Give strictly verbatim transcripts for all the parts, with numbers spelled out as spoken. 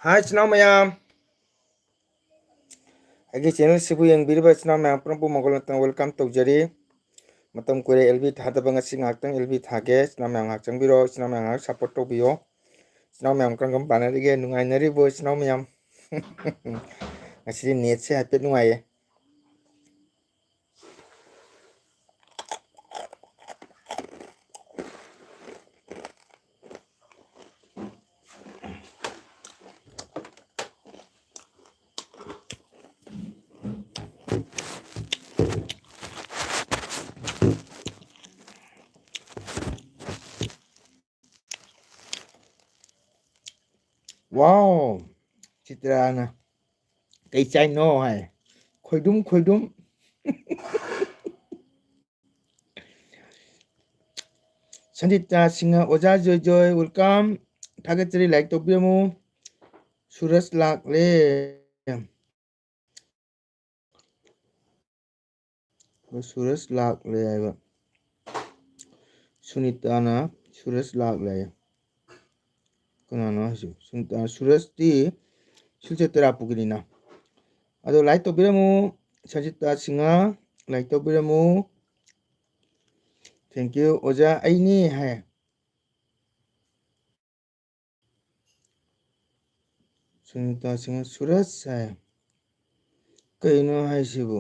ꯍꯥꯏ, ꯏꯆꯤꯟ ꯏꯅꯥꯎ ꯃꯌꯥꯝ, ꯑꯩꯒꯤ ꯆꯦꯅꯦꯜꯁꯤꯕꯨ ꯌꯦꯡꯕꯤꯔꯤꯕ ꯏꯆꯤꯟ ꯏꯅꯥꯎ ꯃꯌꯥꯝ ꯄꯨꯝꯅꯃꯛꯄꯨ ꯃꯒꯣꯜ ꯅꯠꯇꯅ welcome ꯇꯧꯖꯔꯤ꯫ ꯃꯇꯝ ꯀꯨꯏꯔꯦ ꯑꯦꯜ ꯕꯤ ꯊꯥꯗꯕ, ꯉꯁꯤ ꯉꯥꯏꯍꯥꯛꯇꯪ ꯑꯦꯜ ꯕꯤ ꯊꯥꯒꯦ꯫ ꯏꯆꯤꯟ ꯏꯅꯥꯎ ꯃꯌꯥꯝ ꯉꯥꯏꯍꯥꯛ ꯆꯪꯕꯤꯔꯣ, ꯏꯆꯤꯟ ꯏꯅꯥꯎ ꯃꯌꯥꯝ ꯉꯥꯏꯍꯥꯛ support ꯇꯧꯕꯤꯌꯣ꯫ ꯏꯆꯤꯟ ꯏꯅꯥꯎ ꯃꯌꯥꯝ ꯀꯔꯝ ꯀꯔꯝ ꯄꯥꯟꯅꯔꯤꯒꯦ? ꯅꯨꯡꯉꯥꯏꯅꯔꯤꯕꯣ ꯏꯆꯤꯟ ꯏꯅꯥꯎ ꯃꯌꯥꯝ? ꯉꯁꯤꯗꯤ ꯅꯦꯠꯁꯦ ꯍꯥꯏꯐꯦꯠ ꯅꯨꯡꯉꯥꯏꯌꯦ꯫ Wow! ꯆꯤꯇ꯭ꯔꯥꯅ "ꯀꯩ ꯆꯥꯏꯅꯣ?" ꯍꯥꯏ꯫ "ꯈꯣꯏꯗꯨꯝ, ꯈꯣꯏꯗꯨꯝ꯫" ꯁꯟꯖꯤꯇꯥ ꯁꯤꯡꯍ, "ꯑꯣꯖꯥ ꯖꯣꯏ ꯖꯣꯏ, welcome꯫ ꯊꯥꯒꯠꯆꯔꯤ, like ꯇꯧꯕꯤꯔꯝꯃꯨ꯫" ꯁꯨꯔꯖ ꯂꯥꯛꯂꯦ꯫ ꯁꯨꯔꯖ ꯂꯥꯛꯂꯦ ꯍꯥꯏꯕ꯫ ꯁꯨꯅꯤꯇꯥꯅ "ꯁꯨꯔꯖ ꯂꯥꯛꯂꯦ" ꯍꯥꯏꯌꯦ꯫ ꯀꯅꯥꯅꯣ ꯍꯥꯏꯁꯤꯕꯨ? ꯁꯨꯅꯤꯇꯥ, ꯁꯨꯔꯖꯇꯤ ꯁꯤꯜꯆꯔ ꯇꯦꯔꯥꯄꯨꯒꯤꯅꯤꯅ꯫ ꯑꯗꯣ like ꯇꯧꯕꯤꯔꯝꯃꯨ, Sanjita Singh, like ꯇꯧꯕꯤꯔꯝꯃꯨ꯫ Thank you꯫ "ꯑꯣꯖꯥ ꯑꯩꯅꯤ" ꯍꯥꯏ꯫ ꯁꯨꯅꯤꯇꯥ ꯁꯤꯡꯍ "ꯁꯨꯔꯖ" ꯍꯥꯏ꯫ ꯀꯩꯅꯣ ꯍꯥꯏꯁꯤꯕꯨ?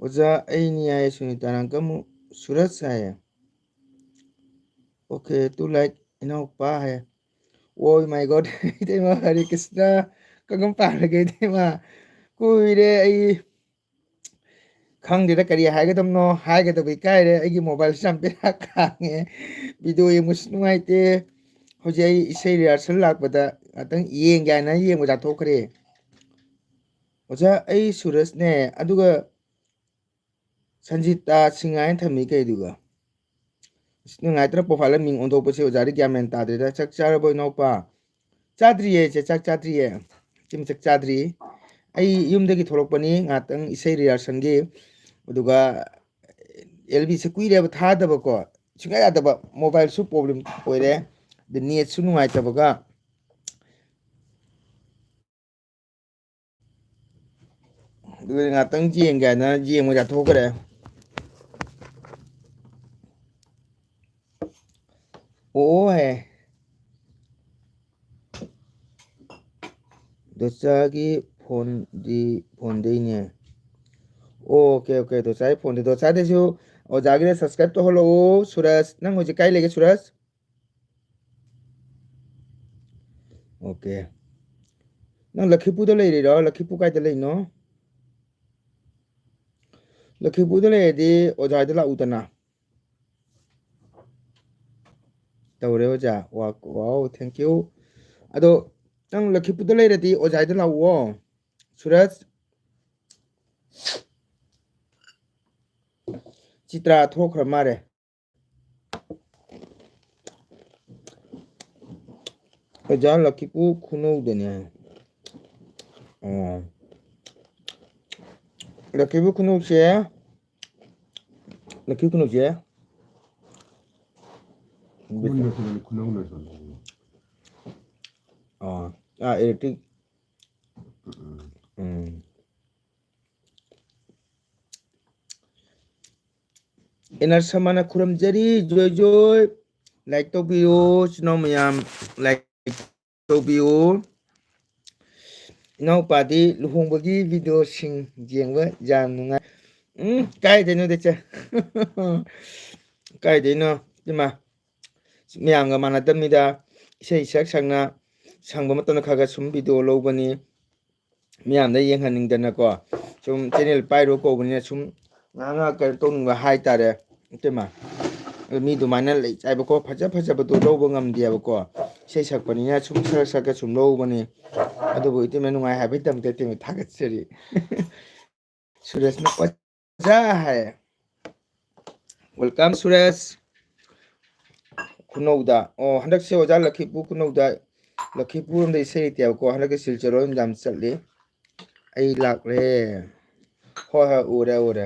"ꯑꯣꯖꯥ ꯑꯩꯅꯤ" ꯍꯥꯏ ꯁꯨꯅꯤꯇꯥꯅ, ꯀꯃꯨ "ꯁꯨꯔꯖ" ꯍꯥꯏ꯫ "Okay, two like ꯏꯅꯥꯎꯄꯥ" ꯍꯥꯏ꯫ Oh my God, ꯏꯇꯩꯃ, ꯍꯔꯦ ꯀ꯭ꯔꯤꯁꯅ, ꯀꯔꯝ ꯄꯥꯔꯒꯦ ꯏꯇꯩꯃ? ꯀꯨꯏꯔꯦ ꯑꯩ ꯈꯪꯗꯦꯗ, ꯀꯔꯤ ꯍꯥꯏꯒꯗꯕꯅꯣ, ꯍꯥꯏꯒꯗꯕ ꯏꯀꯥꯏꯔꯦ꯫ ꯑꯩꯒꯤ ꯃꯣꯕꯥꯏꯜꯁꯤ ꯌꯥꯝ ꯕꯦꯔꯥ ꯀꯥꯡꯉꯦ, ꯚꯤꯗꯤꯑꯣ ꯌꯦꯡꯕꯁꯨ ꯅꯨꯡꯉꯥꯏꯇꯦ꯫ ꯍꯧꯖꯤꯛ ꯑꯩ ꯏꯁꯩ ꯔꯤꯍꯥꯔꯁꯦꯜ ꯂꯥꯛꯄꯗ ꯉꯥꯛꯇꯪ ꯌꯦꯡꯒꯦ ꯍꯥꯏꯅ ꯌꯦꯡꯕ ꯆꯥꯊꯣꯛꯈ꯭ꯔꯦ꯫ "ꯑꯣꯖꯥ, ꯑꯩ ꯁꯨꯔꯖꯅꯦ, ꯑꯗꯨꯒ ꯁꯟꯖꯤꯇꯥ ꯁꯤꯡꯍ" ꯍꯥꯏꯅ ꯊꯝꯃꯤ ꯀꯩꯗꯨꯒ? ꯑꯁ, ꯅꯨꯡꯉꯥꯏꯇ꯭ꯔꯥ ꯄ꯭ꯔꯣꯐꯥꯏꯜꯗ ꯃꯤꯡ ꯑꯣꯟꯊꯣꯛꯄꯁꯦ? ꯑꯣꯖꯥꯗꯤ ꯒ꯭ꯌꯥꯟ ꯃꯦꯟ ꯇꯥꯗ꯭ꯔꯦꯗ꯫ ꯆꯥꯛ ꯆꯥꯔꯕꯣ ꯏꯅꯥꯎꯄꯥ? ꯆꯥꯗ꯭ꯔꯤꯌꯦ ꯏꯆꯦ, ꯆꯥꯛ ꯆꯥꯗ꯭ꯔꯤꯌꯦ꯫ ꯏꯆꯦ, ꯆꯥꯛ ꯆꯥꯗ꯭ꯔꯤ꯫ ꯑꯩ ꯌꯨꯝꯗꯒꯤ ꯊꯣꯛꯂꯛꯄꯅꯤ ꯉꯥꯏꯍꯥꯛꯇꯪ ꯏꯁꯩ ꯔꯤꯍꯥꯔꯁꯦꯜꯒꯤ, ꯑꯗꯨꯒ ꯑꯦꯜ ꯕꯤꯁꯦ ꯀꯨꯏꯔꯦꯕ ꯊꯥꯗꯕꯀꯣ, ꯁꯨꯡꯌꯥ ꯌꯥꯗꯕ, ꯃꯣꯕꯥꯏꯜꯁꯨ ꯄ꯭ꯔꯣꯕ꯭ꯂꯦꯝ ꯑꯣꯏꯔꯦ, ꯑꯗ ꯅꯦꯠꯁꯨ ꯅꯨꯡꯉꯥꯏꯇꯕꯒ꯫ ꯑꯗꯨꯒ ꯉꯥꯛꯇꯪ ꯌꯦꯡꯒꯦ ꯍꯥꯏꯅ ꯌꯦꯡꯕ ꯌꯥꯊꯣꯛꯈ꯭ꯔꯦ꯫ ꯑꯣ ꯍꯦ꯫ ꯗꯣꯆꯥꯒꯤ ꯐꯣꯟꯗꯤ, ꯐꯣꯟꯗꯩꯅꯦ꯫ ꯑꯣꯀꯦ, ꯑꯣꯀꯦ, ꯗꯣꯆꯥꯒꯤ ꯐꯣꯟꯗꯤ, ꯗꯣꯆꯥꯗꯩꯁꯨ ꯑꯣꯖꯥꯒꯤꯗ subscribe ꯇꯧꯍꯜꯂꯛꯑꯣ꯫ ꯁꯨꯔꯖ, ꯅꯪ ꯍꯧꯖꯤꯛ ꯀꯥꯏ ꯂꯩꯒꯦ, ꯁꯨꯔꯖ? ꯑꯣꯀꯦ꯫ ꯅꯪ ꯂꯛꯈꯤꯄꯨꯔꯗ ꯂꯩꯔꯤꯔꯣ? ꯂꯛꯈꯤꯄꯨꯔ ꯀꯥꯏꯗ ꯂꯩꯅꯣ? ꯂꯛꯈꯤꯄꯨꯔꯗ ꯂꯩꯔꯗꯤ ꯑꯣꯖꯥꯗ ꯂꯥꯛꯎꯗꯅ꯫ ꯇꯧꯔꯦ ꯑꯣꯖꯥ꯫ ꯋꯥ-, wow, thank you꯫ ꯑꯗꯣ ꯅꯪ ꯂꯛꯈꯤꯄꯨꯔꯗ ꯂꯩꯔꯗꯤ ꯑꯣꯖꯥꯗ ꯂꯥꯛꯎꯑꯣ꯫ ꯁꯨꯔꯖ꯫ ꯆꯤꯇ꯭ꯔꯥ ꯊꯣꯛꯈ꯭ꯔ ꯃꯥꯜꯂꯦ꯫ ꯑꯣꯖꯥ ꯂꯛꯈꯤꯄꯨꯔ ꯈꯨꯅꯧꯗꯅꯦ ꯍꯥꯏ꯫ ꯑꯣ꯫ ꯂꯛꯈꯤꯄꯨꯔ ꯈꯨꯅꯧꯁꯦ, ꯂꯛꯈꯤꯄꯨꯔ ꯈꯨꯅꯧꯁꯦ꯫ ꯈꯨꯅꯧ ꯅꯠꯇꯕꯅꯤ, ꯈꯨꯅꯧ ꯅꯠꯇꯕꯅꯤ꯫ ꯑꯥ, ꯑꯥ, electric꯫ ꯎꯝ꯫ ꯎꯝ꯫ ꯑꯦꯅꯔ ꯁꯃꯥꯅ ꯈꯨꯔꯨꯝꯖꯔꯤ꯫ ꯖꯣꯏ ꯖꯣꯏ꯫ Like ꯇꯧꯕꯤꯌꯨ, ꯏꯆꯤꯟ ꯏꯅꯥꯎ ꯃꯌꯥꯝ, like ꯇꯧꯕꯤꯌꯨ꯫ ꯏꯅꯥꯎꯄꯥꯗꯤ ꯂꯨꯍꯣꯡꯕꯒꯤ videoꯁꯤꯡ ꯌꯦꯡꯕ ꯌꯥꯝ ꯅꯨꯡꯉꯥꯏ꯫ ꯎꯝ, ꯀꯥꯏꯗꯩꯅꯣꯗ ꯏꯆꯦ? ꯀꯥꯏꯗꯩꯅꯣ, ꯏꯃꯥ? ꯃꯌꯥꯝꯒ ꯃꯥꯟꯅꯗꯕꯅꯤꯗ꯫ ꯏꯁꯩ ꯁꯛ ꯁꯛꯅ ꯁꯪꯕ ꯃꯇꯝꯗ ꯈꯔ ꯈꯔ ꯁꯨꯝ video ꯂꯧꯕꯅꯤ꯫ ꯃꯤꯌꯥꯝꯗ ꯌꯦꯡꯍꯟꯅꯤꯡꯗꯅꯀꯣ, ꯁꯨꯝ channel ꯄꯥꯏꯔꯣ ꯀꯧꯕꯅꯤꯅ ꯁꯨꯝ ꯉꯥꯏꯍꯥꯛ ꯉꯥꯏꯍꯥꯛ ꯀꯩꯅꯣ ꯇꯧꯅꯤꯡꯕ ꯍꯥꯏꯇꯥꯔꯦ, ꯏꯇꯩꯃ꯫ ꯑꯗꯨ ꯃꯤ ꯑꯗꯨꯃꯥꯏꯅ ꯂꯩ ꯆꯥꯏꯕꯀꯣ, ꯐꯖ ꯐꯖꯕꯗꯣ ꯂꯧꯕ ꯉꯝꯗꯦꯕꯀꯣ꯫ ꯏꯁꯩ ꯁꯛꯄꯅꯤꯅ ꯁꯨꯝ ꯁꯛ ꯁꯛꯀ ꯁꯨꯝ ꯂꯧꯕꯅꯤ꯫ ꯑꯗꯨꯕꯨ ꯏꯇꯩꯃ ꯅꯨꯡꯉꯥꯏ ꯍꯥꯏꯕꯒꯤꯗꯃꯛꯇ ꯏꯇꯩꯃ ꯊꯥꯒꯠꯆꯔꯤ꯫ ꯁꯨꯔꯦꯁꯅ ꯑꯣꯖꯥ ꯍꯥꯏ꯫ Welcome, ꯁꯨꯔꯦꯁ꯫ ꯈꯨꯅꯧꯗ꯫ ꯑꯣ, ꯍꯟꯗꯛꯁꯦ ꯑꯣꯖꯥ ꯂꯛꯈꯤꯄꯨꯔ ꯈꯨꯅꯧꯗ, ꯂꯛꯈꯤꯄꯨꯔ ꯔꯣꯝꯗ ꯏꯁꯩ ꯂꯩꯇꯦꯕꯀꯣ꯫ ꯍꯟꯗꯛꯀꯤ ꯁꯤꯜꯆꯔ ꯔꯣꯝ ꯌꯥꯝ ꯆꯠꯂꯤ꯫ ꯑꯩ ꯂꯥꯛꯂꯦ꯫ ꯍꯣꯏ, ꯍꯣꯏ, ꯎꯔꯦ, ꯎꯔꯦ꯫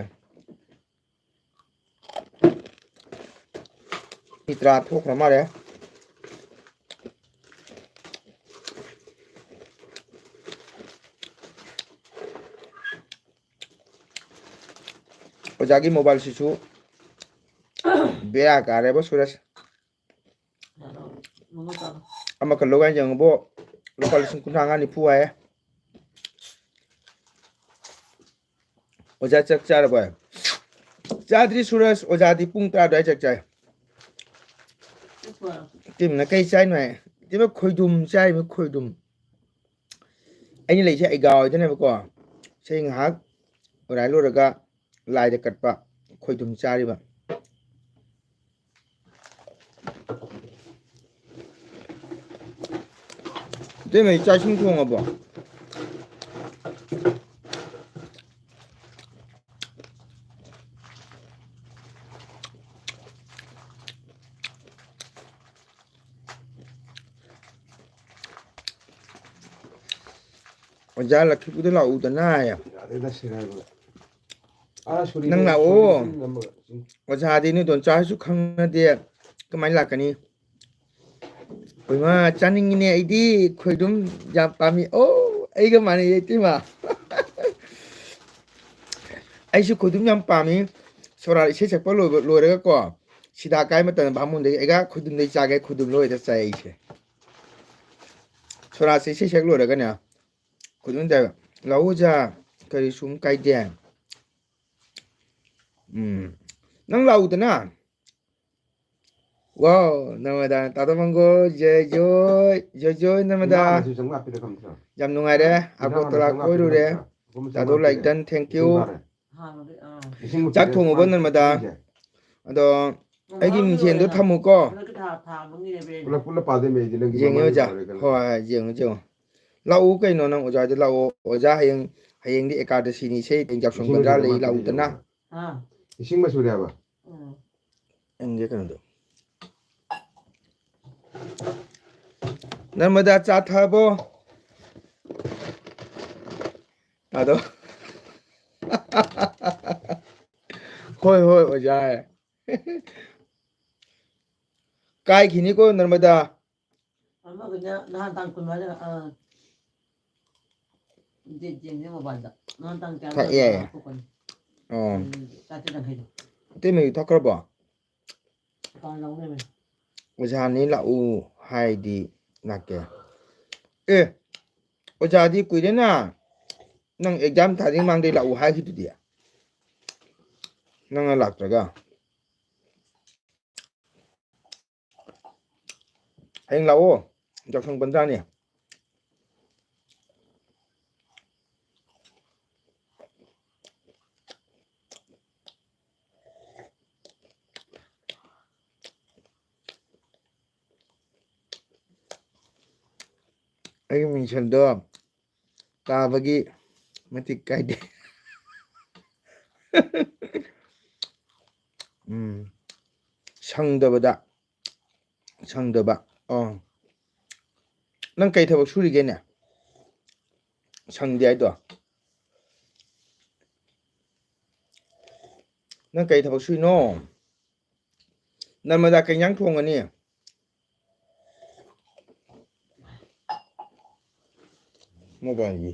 ꯃꯤ ꯇꯔꯥ ꯊꯣꯛꯈ꯭ꯔ ꯃꯥꯜꯂꯦ꯫ ꯑꯣꯖꯥꯒꯤ ꯃꯣꯕꯥꯏꯜꯁꯤꯁꯨ ꯕꯦꯔꯥ ꯀꯥꯔꯦꯕ ꯁꯨꯔꯁ꯫ ꯑꯃꯈꯛ ꯂꯧꯒꯦ ꯍꯥꯏꯅ ꯌꯦꯡꯉꯨꯕꯨ, ꯂꯨꯄꯥ ꯂꯤꯁꯤꯡ ꯀꯨꯟꯊ꯭ꯔꯥ ꯃꯉꯥ ꯅꯤꯐꯨ ꯍꯥꯏꯌꯦ꯫ ꯑꯣꯖꯥ ꯆꯥꯛ ꯆꯥꯔꯕꯣ? ꯆꯥꯗ꯭ꯔꯤ ꯁꯨꯔꯁ, ꯑꯣꯖꯥꯗꯤ ꯄꯨꯡ ꯇꯔꯥ ꯑꯗꯨꯋꯥꯏ ꯆꯥꯛ ꯆꯥꯏ꯫ ꯇꯤꯝꯅ ꯀꯩ ꯆꯥꯏꯅꯣ ꯍꯥꯏ? ꯇꯤꯝꯅ ꯈꯣꯏꯗꯨꯝ ꯆꯥꯏꯕ, ꯈꯣꯏꯗꯨꯝ꯫ ꯑꯩꯅ ꯂꯩꯁꯦ ꯑꯩꯒꯥ ꯍꯣꯏꯗꯅꯦꯕꯀꯣ꯫ ꯏꯁꯩ ꯉꯥꯏꯍꯥꯛ ꯑꯣꯔꯥꯏ ꯂꯣꯏꯔꯒ ꯂꯥꯏꯗ ꯀꯠꯄ ꯈꯣꯏꯗꯨꯝ ꯆꯥꯔꯤꯕ꯫ ꯏꯇꯩꯃ, ꯆꯥꯛ ꯏꯁꯤꯡ ꯊꯣꯡꯉꯕꯣ? ꯑꯣꯖꯥ ꯂꯛꯈꯤꯄꯨꯔꯗ ꯂꯥꯛꯎꯗꯅ ꯍꯥꯏꯌꯣ꯫ ꯌꯥꯔꯦꯗ, ꯁꯤꯔꯥꯏꯕ꯫ ꯑꯥ, ꯁꯨꯔꯤ ꯅꯪ ꯂꯥꯛꯑꯣ꯫ ꯁꯨꯔꯤ ꯉꯝꯃ-, ꯎꯝ꯫ ꯑꯣꯖꯥꯗꯤ ꯅꯣꯏ ꯗꯣꯟꯆꯥ ꯍꯣꯏꯁꯨ ꯈꯪꯅꯗꯦ, ꯀꯃꯥꯏꯅ ꯂꯥꯛꯀꯅꯤ? ꯏꯃꯥ, ꯆꯥꯅꯤꯡꯉꯤꯅꯦ ꯑꯩꯗꯤ, ꯈꯣꯏꯗꯨꯝ ꯌꯥꯝ ꯄꯥꯝꯃꯤ꯫ ꯑꯣ, ꯑꯩꯒ ꯃꯥꯟꯅꯩꯌꯦ ꯏꯇꯩꯃ꯫ ꯑꯩꯁꯨ ꯈꯣꯏꯗꯨꯝ ꯌꯥꯝ ꯄꯥꯝꯃꯤ꯫ ꯁꯣꯔꯥꯠ ꯏꯁꯩ ꯁꯛꯄ ꯂꯣꯏꯕ, ꯂꯣꯏꯔꯒꯀꯣ, ꯁꯤꯗꯥ ꯀꯥꯏ ꯃꯇꯝꯗ ꯚꯥꯃꯣꯟꯗꯒꯤ ꯑꯩꯒ ꯈꯣꯏꯗꯨꯝꯗꯩ ꯆꯥꯒꯦ, ꯈꯣꯏꯗꯨꯝ ꯂꯣꯏꯗ ꯆꯥꯏ ꯑꯩꯁꯦ꯫ ꯁꯣꯔꯥꯠꯁꯦ ꯏꯁꯩ ꯁꯛ ꯂꯣꯏꯔꯒꯅꯦ, ꯈꯨꯗꯤꯡꯗ ꯂꯥꯛꯑꯣ ꯑꯣꯖꯥ, ꯀꯔꯤꯁꯨ ꯀꯥꯏꯗꯦ꯫ ꯎꯝ꯫ ꯅꯪ ꯂꯥꯛꯎꯗꯅ꯫ ꯋꯥꯎ, ꯅꯔꯃꯗꯥ, ꯇꯥꯗꯣ ꯃꯪꯒꯣꯜ, ꯖꯣꯏ ꯖꯣꯏ, ꯖꯣꯏ ꯖꯣꯏ, ꯅꯔꯃꯗꯥ꯫ ꯏꯃꯥꯅꯁꯨ ꯆꯪꯂꯥꯛꯄꯤꯔ ꯈꯪꯗ꯭ꯔꯣ? ꯌꯥꯝ ꯅꯨꯡꯉꯥꯏꯔꯦ꯫ ꯏꯃꯥꯅꯁꯨ ꯑꯒꯣꯔꯇꯂꯥ ꯆꯪꯂꯥꯛꯄꯤꯔ ꯀꯣꯏꯔꯨꯔꯦ꯫ ꯈꯪꯗ꯭ꯔꯣ? ꯑꯍꯨꯝ ꯇꯥꯗꯣ ꯆꯪꯂꯥꯛꯄꯤꯔꯦ꯫ ꯂꯥꯏꯗꯟ, thank you꯫ ꯏꯁꯤꯡ ꯐꯥꯔꯦ꯫ ꯏꯁꯤꯡ ꯆꯥꯛ ꯃꯨꯠꯈ꯭ꯔꯦ꯫ ꯊꯣꯡꯉꯕꯣ, ꯅꯔꯃꯗꯥ? ꯏꯁꯤꯡꯁꯦ꯫ ꯑꯗꯣ ꯑꯩꯒꯤ ꯃꯤꯡꯁꯦꯟꯗꯣ ꯊꯝꯃꯨꯀꯣ꯫ ꯄꯨꯂꯞ, ꯄꯨꯂꯞ ꯄꯥꯗꯣꯏꯅꯦ ꯑꯩꯗꯤ, ꯅꯪꯒꯤ ꯌꯦꯡꯉꯦ ꯃꯃꯥꯡꯒꯤ ꯑꯣꯖꯥ꯫ ꯂꯣꯏꯔꯦ ꯀꯩꯅꯣ꯫ ꯍꯣꯏ, ꯌꯦꯡꯉꯨ, ꯌꯦꯡꯉꯨ꯫ ꯂꯥꯛꯎ ꯀꯩꯅꯣ ꯅꯪ ꯑꯣꯖꯥꯗ ꯂꯥꯛꯑꯣ꯫ ꯑꯣꯖꯥ ꯍꯌꯦꯡ, ꯍꯌꯦꯡꯗꯤ ꯑꯦꯀꯥꯗꯁꯤꯅꯤ, ꯏꯁꯩ ꯌꯥꯎꯁꯪ ꯏꯁꯤꯡ ꯒꯟꯗ꯭ꯔꯥ ꯂꯩ, ꯃꯊꯛꯇ ꯂꯥꯛꯎꯗꯅ꯫ ꯌꯦꯡꯉꯣ꯫ ꯍꯥ? ꯏꯁꯤꯡ ꯃꯆꯨꯅꯦ ꯍꯥꯏꯕ꯫ ꯎꯝ꯫ ꯅꯪꯒꯤ ꯀꯩꯅꯣꯗꯣ꯫ ꯅꯔꯃꯗꯥ ꯆꯥ ꯊꯛꯑꯕꯣ? ꯑꯗꯣ꯫ ꯍꯣꯏ, ꯍꯣꯏ, ꯑꯣꯖꯥ꯫ ꯀꯥꯏꯈꯤꯅꯤꯀꯣ ꯅꯔꯃꯗꯥ꯫ ꯑꯃꯒꯅ ꯅꯍꯥꯟ ꯇꯥꯡ ꯀꯨꯟꯃꯔꯤꯗ, ꯑꯥ, ꯗꯦꯠ ꯌꯦꯡꯁꯦ ꯃꯣꯕꯥꯏꯜꯗ꯫ ꯅꯍꯥꯟ ꯇꯥꯡ ꯀꯌꯥ ꯊꯛꯑꯦ꯫ ꯊꯣꯛꯄꯅꯤ? ꯑꯣ꯫ ꯎꯝ, ꯆꯥꯇ꯭ꯔꯦꯠ ꯌꯥꯡꯈꯩꯗꯣ꯫ ꯑꯇꯩ ꯃꯍꯤ ꯊꯛꯈ꯭ꯔꯕꯣ? ꯗꯨꯀꯥꯟ ꯂꯧꯅꯦꯃꯦ꯫ ꯑꯣꯖꯥꯅꯤ ꯂꯥꯛꯎ ꯍꯥꯏꯗꯤ ꯂꯥꯛꯀꯦ꯫ ꯑꯦ, ꯑꯣꯖꯥꯗꯤ ꯀꯨꯏꯔꯦꯅ꯫ ꯅꯪ exam ꯊꯥꯗ꯭ꯔꯤꯉꯩ ꯃꯃꯥꯡꯗꯩ ꯂꯥꯛꯎ ꯍꯥꯏꯈꯤꯗꯨꯗꯤ꯫ ꯅꯪꯅ ꯂꯥꯛꯇ꯭ꯔꯒ꯫ ꯍꯌꯦꯡ ꯂꯥꯛꯑꯣ꯫ ꯌꯥꯎꯁꯪ ꯄꯟꯊ꯭ꯔꯥꯅꯤ꯫ ꯑꯩꯒꯤ ꯃꯤꯡꯁꯦꯜꯗꯣ ꯇꯥꯕꯒꯤ ꯃꯇꯤꯛ ꯀꯥꯏꯗꯦ꯫ ꯎꯝ꯫ ꯁꯪꯗꯕꯗ꯫ ꯁꯪꯗꯕ꯫ ꯑꯣ꯫ ꯅꯪ ꯀꯩ ꯊꯕꯛ ꯁꯨꯔꯤꯒꯦꯅꯦ? ꯁꯪꯗꯦ ꯍꯥꯏꯗꯣ꯫ ꯅꯪ ꯀꯩ ꯊꯕꯛ ꯁꯨꯏꯅꯣ? ꯅꯔꯃꯗꯥ ꯀꯩ ꯏꯟꯖꯥꯡ ꯊꯣꯡꯉꯅꯤ? ꯃꯣꯕꯥꯏꯜꯒꯤ꯫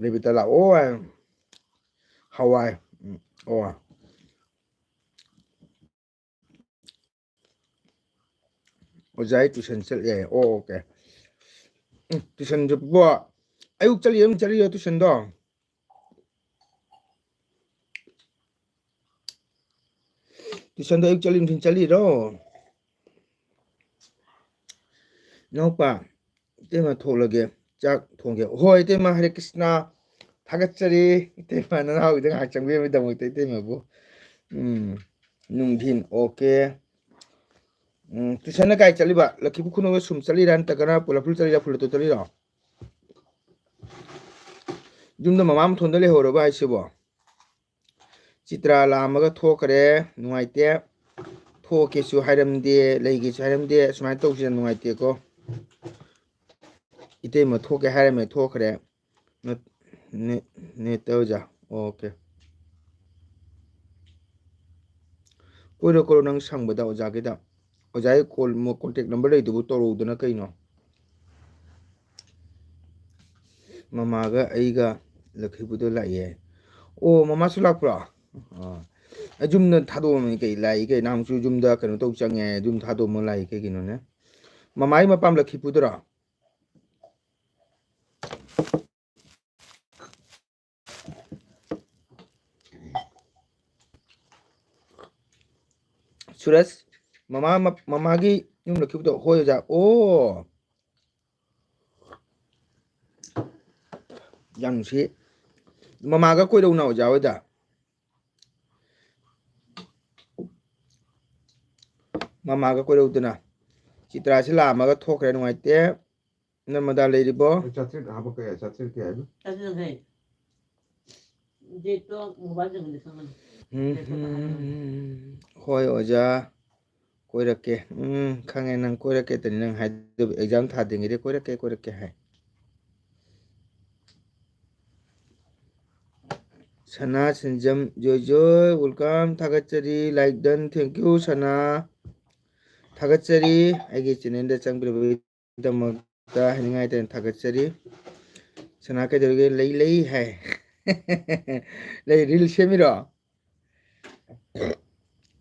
ꯔꯦꯕꯤꯇꯥ ꯂꯥꯛꯑꯣ ꯍꯥꯏ꯫ ꯍꯋꯥꯏ꯫ ꯎꯝ, ꯑꯣ꯫ ꯑꯣꯖꯥ ꯑꯩ tuition ꯆꯠꯂꯦ꯫ ꯑꯣ, okay꯫ ꯎꯝ, tuitionꯁꯨ ꯄꯨ-, ꯑꯌꯨꯛ ꯆꯠꯂꯤ ꯑꯗꯨꯝ ꯆꯠꯂꯤꯔꯣ tuitionꯗꯣ? Tuitionꯗꯣ ꯑꯌꯨꯛ ꯆꯠꯂꯤ ꯅꯨꯡꯊꯤꯜ ꯆꯠꯂꯤꯔꯣ? ꯏꯅꯥꯎꯄꯥ, ꯏꯇꯩꯃ ꯊꯣꯛꯂꯒꯦ, ꯆꯥꯛ ꯊꯣꯡꯒꯦ꯫ ꯍꯣꯏ ꯏꯇꯩꯃ, ꯍꯔꯦ ꯀ꯭ꯔꯤꯁꯅ, ꯊꯥꯒꯠꯆꯔꯤ꯫ ꯏꯇꯩꯃ ꯅꯅꯥꯎꯒꯤꯗ ꯉꯥꯏꯍꯥꯛ ꯆꯪꯕꯤꯕꯒꯤꯗꯃꯛꯇ ꯏꯇꯩꯃꯕꯨ꯫ ꯎꯝ, ꯅꯨꯡꯊꯤꯟ, okay꯫ ꯎꯝ, tuitionꯅ ꯀꯥꯏ ꯆꯠꯂꯤꯕ? ꯂꯛꯈꯤꯄꯨ ꯈꯨꯅꯧꯗ ꯁꯨꯝ ꯆꯠꯂꯤꯔꯥ ꯅꯠꯇ꯭ꯔꯒꯅ ꯄꯨꯂꯞ ꯄꯨꯂꯞ ꯆꯠꯂꯤꯔꯥ, ꯐꯨꯂꯇꯣ ꯆꯠꯂꯤꯔꯣ? ꯌꯨꯝꯗ ꯃꯃꯥ ꯃꯊꯣꯟꯗ ꯂꯩꯍꯧꯔꯕ ꯍꯥꯏꯁꯤꯕꯣ? ꯆꯤꯇ꯭ꯔꯥ ꯂꯥꯛꯑꯝꯃꯒ ꯊꯣꯛꯈ꯭ꯔꯦ, ꯅꯨꯡꯉꯥꯏꯇꯦ꯫ ꯊꯣꯛꯀꯦꯁꯨ ꯍꯥꯏꯔꯝꯗꯦ, ꯂꯩꯒꯦꯁꯨ ꯍꯥꯏꯔꯝꯗꯦ, ꯁꯨꯃꯥꯏꯅ ꯇꯧꯁꯤꯅ ꯅꯨꯡꯉꯥꯏꯇꯦꯀꯣ꯫ ꯏꯇꯩꯃ ꯊꯣꯛꯀꯦ ꯍꯥꯏꯔꯝꯃꯦ, ꯊꯣꯛꯈ꯭ꯔꯦ꯫ ꯅꯦ-, ꯅꯦ-, ꯅꯦꯇ ꯑꯣꯖꯥ, okay꯫ ꯀꯣꯏꯔꯣ, ꯀꯣꯏꯔꯣ, ꯅꯪ ꯁꯪꯕꯗ ꯑꯣꯖꯥꯒꯤꯗ꯫ ꯑꯣꯖꯥꯒꯤ call, contact number ꯂꯩꯗꯨꯕꯨ ꯇꯧꯔꯛꯎꯗꯅ ꯀꯩꯅꯣ? ꯃꯃꯥꯒ ꯑꯩꯒ ꯂꯛꯈꯤꯄꯨꯔꯗ ꯂꯥꯛꯑꯦ꯫ ꯑꯣ, ꯃꯃꯥꯁꯨ ꯂꯥꯛꯄ꯭ꯔꯣ? ꯑꯥ꯫ ꯑꯩ ꯌꯨꯝꯗ ꯊꯥꯗꯣꯛꯑꯝꯃꯤ ꯀꯩ ꯂꯥꯛꯏ ꯀꯩ? ꯅꯍꯥꯟꯃꯨꯛꯁꯨ ꯌꯨꯝꯗ ꯀꯩꯅꯣ ꯇꯧ ꯆꯪꯉꯦ, ꯌꯨꯝ ꯊꯥꯗꯣꯛꯑꯝꯃ ꯂꯥꯛꯏ ꯀꯩꯒꯤꯅꯣꯅꯦ? ꯃꯃꯥꯒꯤ ꯃꯄꯥꯝ ꯂꯛꯈꯤꯄꯨꯔꯗꯔꯣ? ꯁꯨꯔꯖ, ꯃꯃꯥ, ꯃꯃꯥꯒꯤ ꯌꯨꯝ ꯂꯛꯈꯤꯄꯨꯔꯗꯣ? ꯍꯣꯏ, ꯑꯣꯖꯥ꯫ ꯑꯣ꯫ ꯌꯥꯝ ꯅꯨꯡꯁꯤ꯫ ꯃꯃꯥꯒ ꯀꯣꯏꯔꯛꯎꯅ ꯑꯣꯖꯥ ꯍꯣꯏꯗ꯫ ꯃꯃꯥꯒ ꯀꯣꯏꯔꯛꯎꯗꯅ꯫ ꯆꯤꯇ꯭ꯔꯥꯁꯤ ꯂꯥꯛꯑꯝꯃꯒ ꯊꯣꯛꯈ꯭ꯔꯦ, ꯅꯨꯡꯉꯥꯏꯇꯦ꯫ ꯅꯔꯃꯗꯥ ꯂꯩꯔꯤꯕꯣ? ꯑꯩ ꯆꯥꯇ꯭ꯔꯦꯠ ꯍꯥꯞꯄꯛꯀꯦ, ꯆꯥꯇ꯭ꯔꯦꯠꯀꯤ ꯍꯥꯏꯕ꯫ ꯆꯥꯇ꯭ꯔꯦꯠ ꯌꯥꯡꯈꯩ꯫ ꯗꯦꯠꯇꯣ ꯃꯣꯕꯥꯏꯜ ꯆꯪꯉꯗꯤ ꯈꯪꯉꯅꯤ꯫ ꯎꯝ, ꯗꯦꯠꯇꯣ ꯎꯝ, ꯄꯥꯍꯜꯂꯣ꯫ ꯎꯝ, ꯎꯝ꯫ ꯍꯣꯏ, ꯑꯣꯖꯥ꯫ ꯀꯣꯏꯔꯛꯀꯦ꯫ ꯎꯝ, ꯈꯪꯉꯦ ꯅꯪ ꯀꯣꯏꯔꯛꯀꯦ ꯇꯅꯤ ꯅꯪ ꯍꯥꯏꯗꯣ꯫ Exam ꯊꯥꯗ꯭ꯔꯤꯉꯩꯗ ꯀꯣꯏꯔꯛꯀꯦ, ꯀꯣꯏꯔꯛꯀꯦ ꯍꯥꯏ꯫ ꯁꯅꯥ ꯁꯤꯟꯖꯝ ꯖꯣꯏ ꯖꯣꯏ, welcome, ꯊꯥꯒꯠꯆꯔꯤ, like done, thank you, ꯁꯅꯥ꯫ ꯊꯥꯒꯠꯆꯔꯤ, ꯑꯩꯒꯤ channelꯗ ꯆꯪꯕꯤꯔꯕꯒꯤꯗꯃꯛꯇ ꯍꯥꯏꯅꯤꯡꯉꯥꯏ ꯂꯩꯇꯅ ꯊꯥꯒꯠꯆꯔꯤ꯫ ꯁꯅꯥ ꯀꯩꯗꯧꯔꯤꯒꯦ? ꯂꯩ, ꯂꯩ ꯍꯥꯏ꯫ ꯂꯩ, reel ꯁꯦꯝꯃꯤꯔꯣ?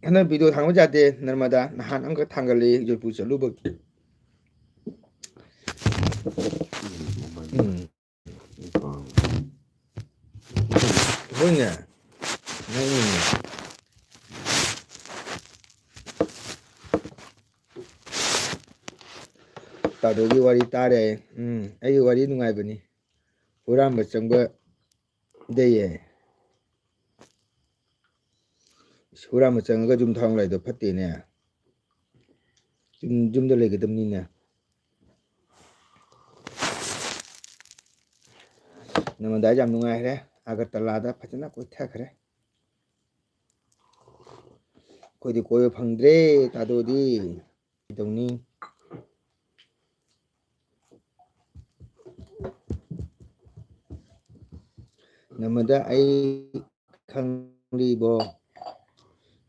ꯍꯟꯗꯛ video ꯊꯥꯡꯕ ꯌꯥꯗꯦ, ꯅꯔꯃꯗꯥ꯫ ꯅꯍꯥꯟ ꯑꯃꯈꯛ ꯊꯥꯡꯒꯠꯂꯤ, ꯖꯣꯏꯄꯨꯔ ꯆꯠꯂꯨꯕꯒꯤ꯫ ꯎꯝ꯫ ꯍꯣꯏꯅꯦ꯫ ꯅꯪꯅꯤꯅꯦ꯫ ꯇꯥꯗꯣꯒꯤ ꯋꯥꯔꯤ ꯇꯥꯔꯦ꯫ ꯎꯝ, ꯑꯩꯒꯤ ꯋꯥꯔꯤ ꯅꯨꯡꯉꯥꯏꯕꯅꯤ꯫ ꯍꯨꯔꯥꯟꯕ ꯆꯪꯕ ꯗꯦꯌꯦ꯫ ꯍꯨꯔꯥꯟꯕ ꯆꯪꯉꯒ ꯌꯨꯝ ꯊꯥꯎ ꯂꯥꯏꯗꯣ ꯐꯠꯇꯦꯅꯦ꯫ ꯌꯨꯝ, ꯌꯨꯝꯗ ꯂꯩꯒꯗꯕꯅꯤꯅꯦ꯫ ꯅꯃꯗꯥꯏ ꯌꯥꯝ ꯅꯨꯡꯉꯥꯏꯈ꯭ꯔꯦ꯫ ꯑꯒꯔꯇꯂꯥꯗ ꯐꯖꯅ ꯀꯣꯏꯊꯈ꯭ꯔꯦ꯫ ꯑꯩꯈꯣꯏꯗꯤ ꯀꯣꯏꯕ ꯐꯪꯗ꯭ꯔꯦ, ꯇꯥꯗꯣꯗꯤ꯫ ꯀꯩꯗꯧꯅꯤ? ꯅꯃꯗꯥ ꯑꯩ ꯈꯪꯂꯤꯕꯣ?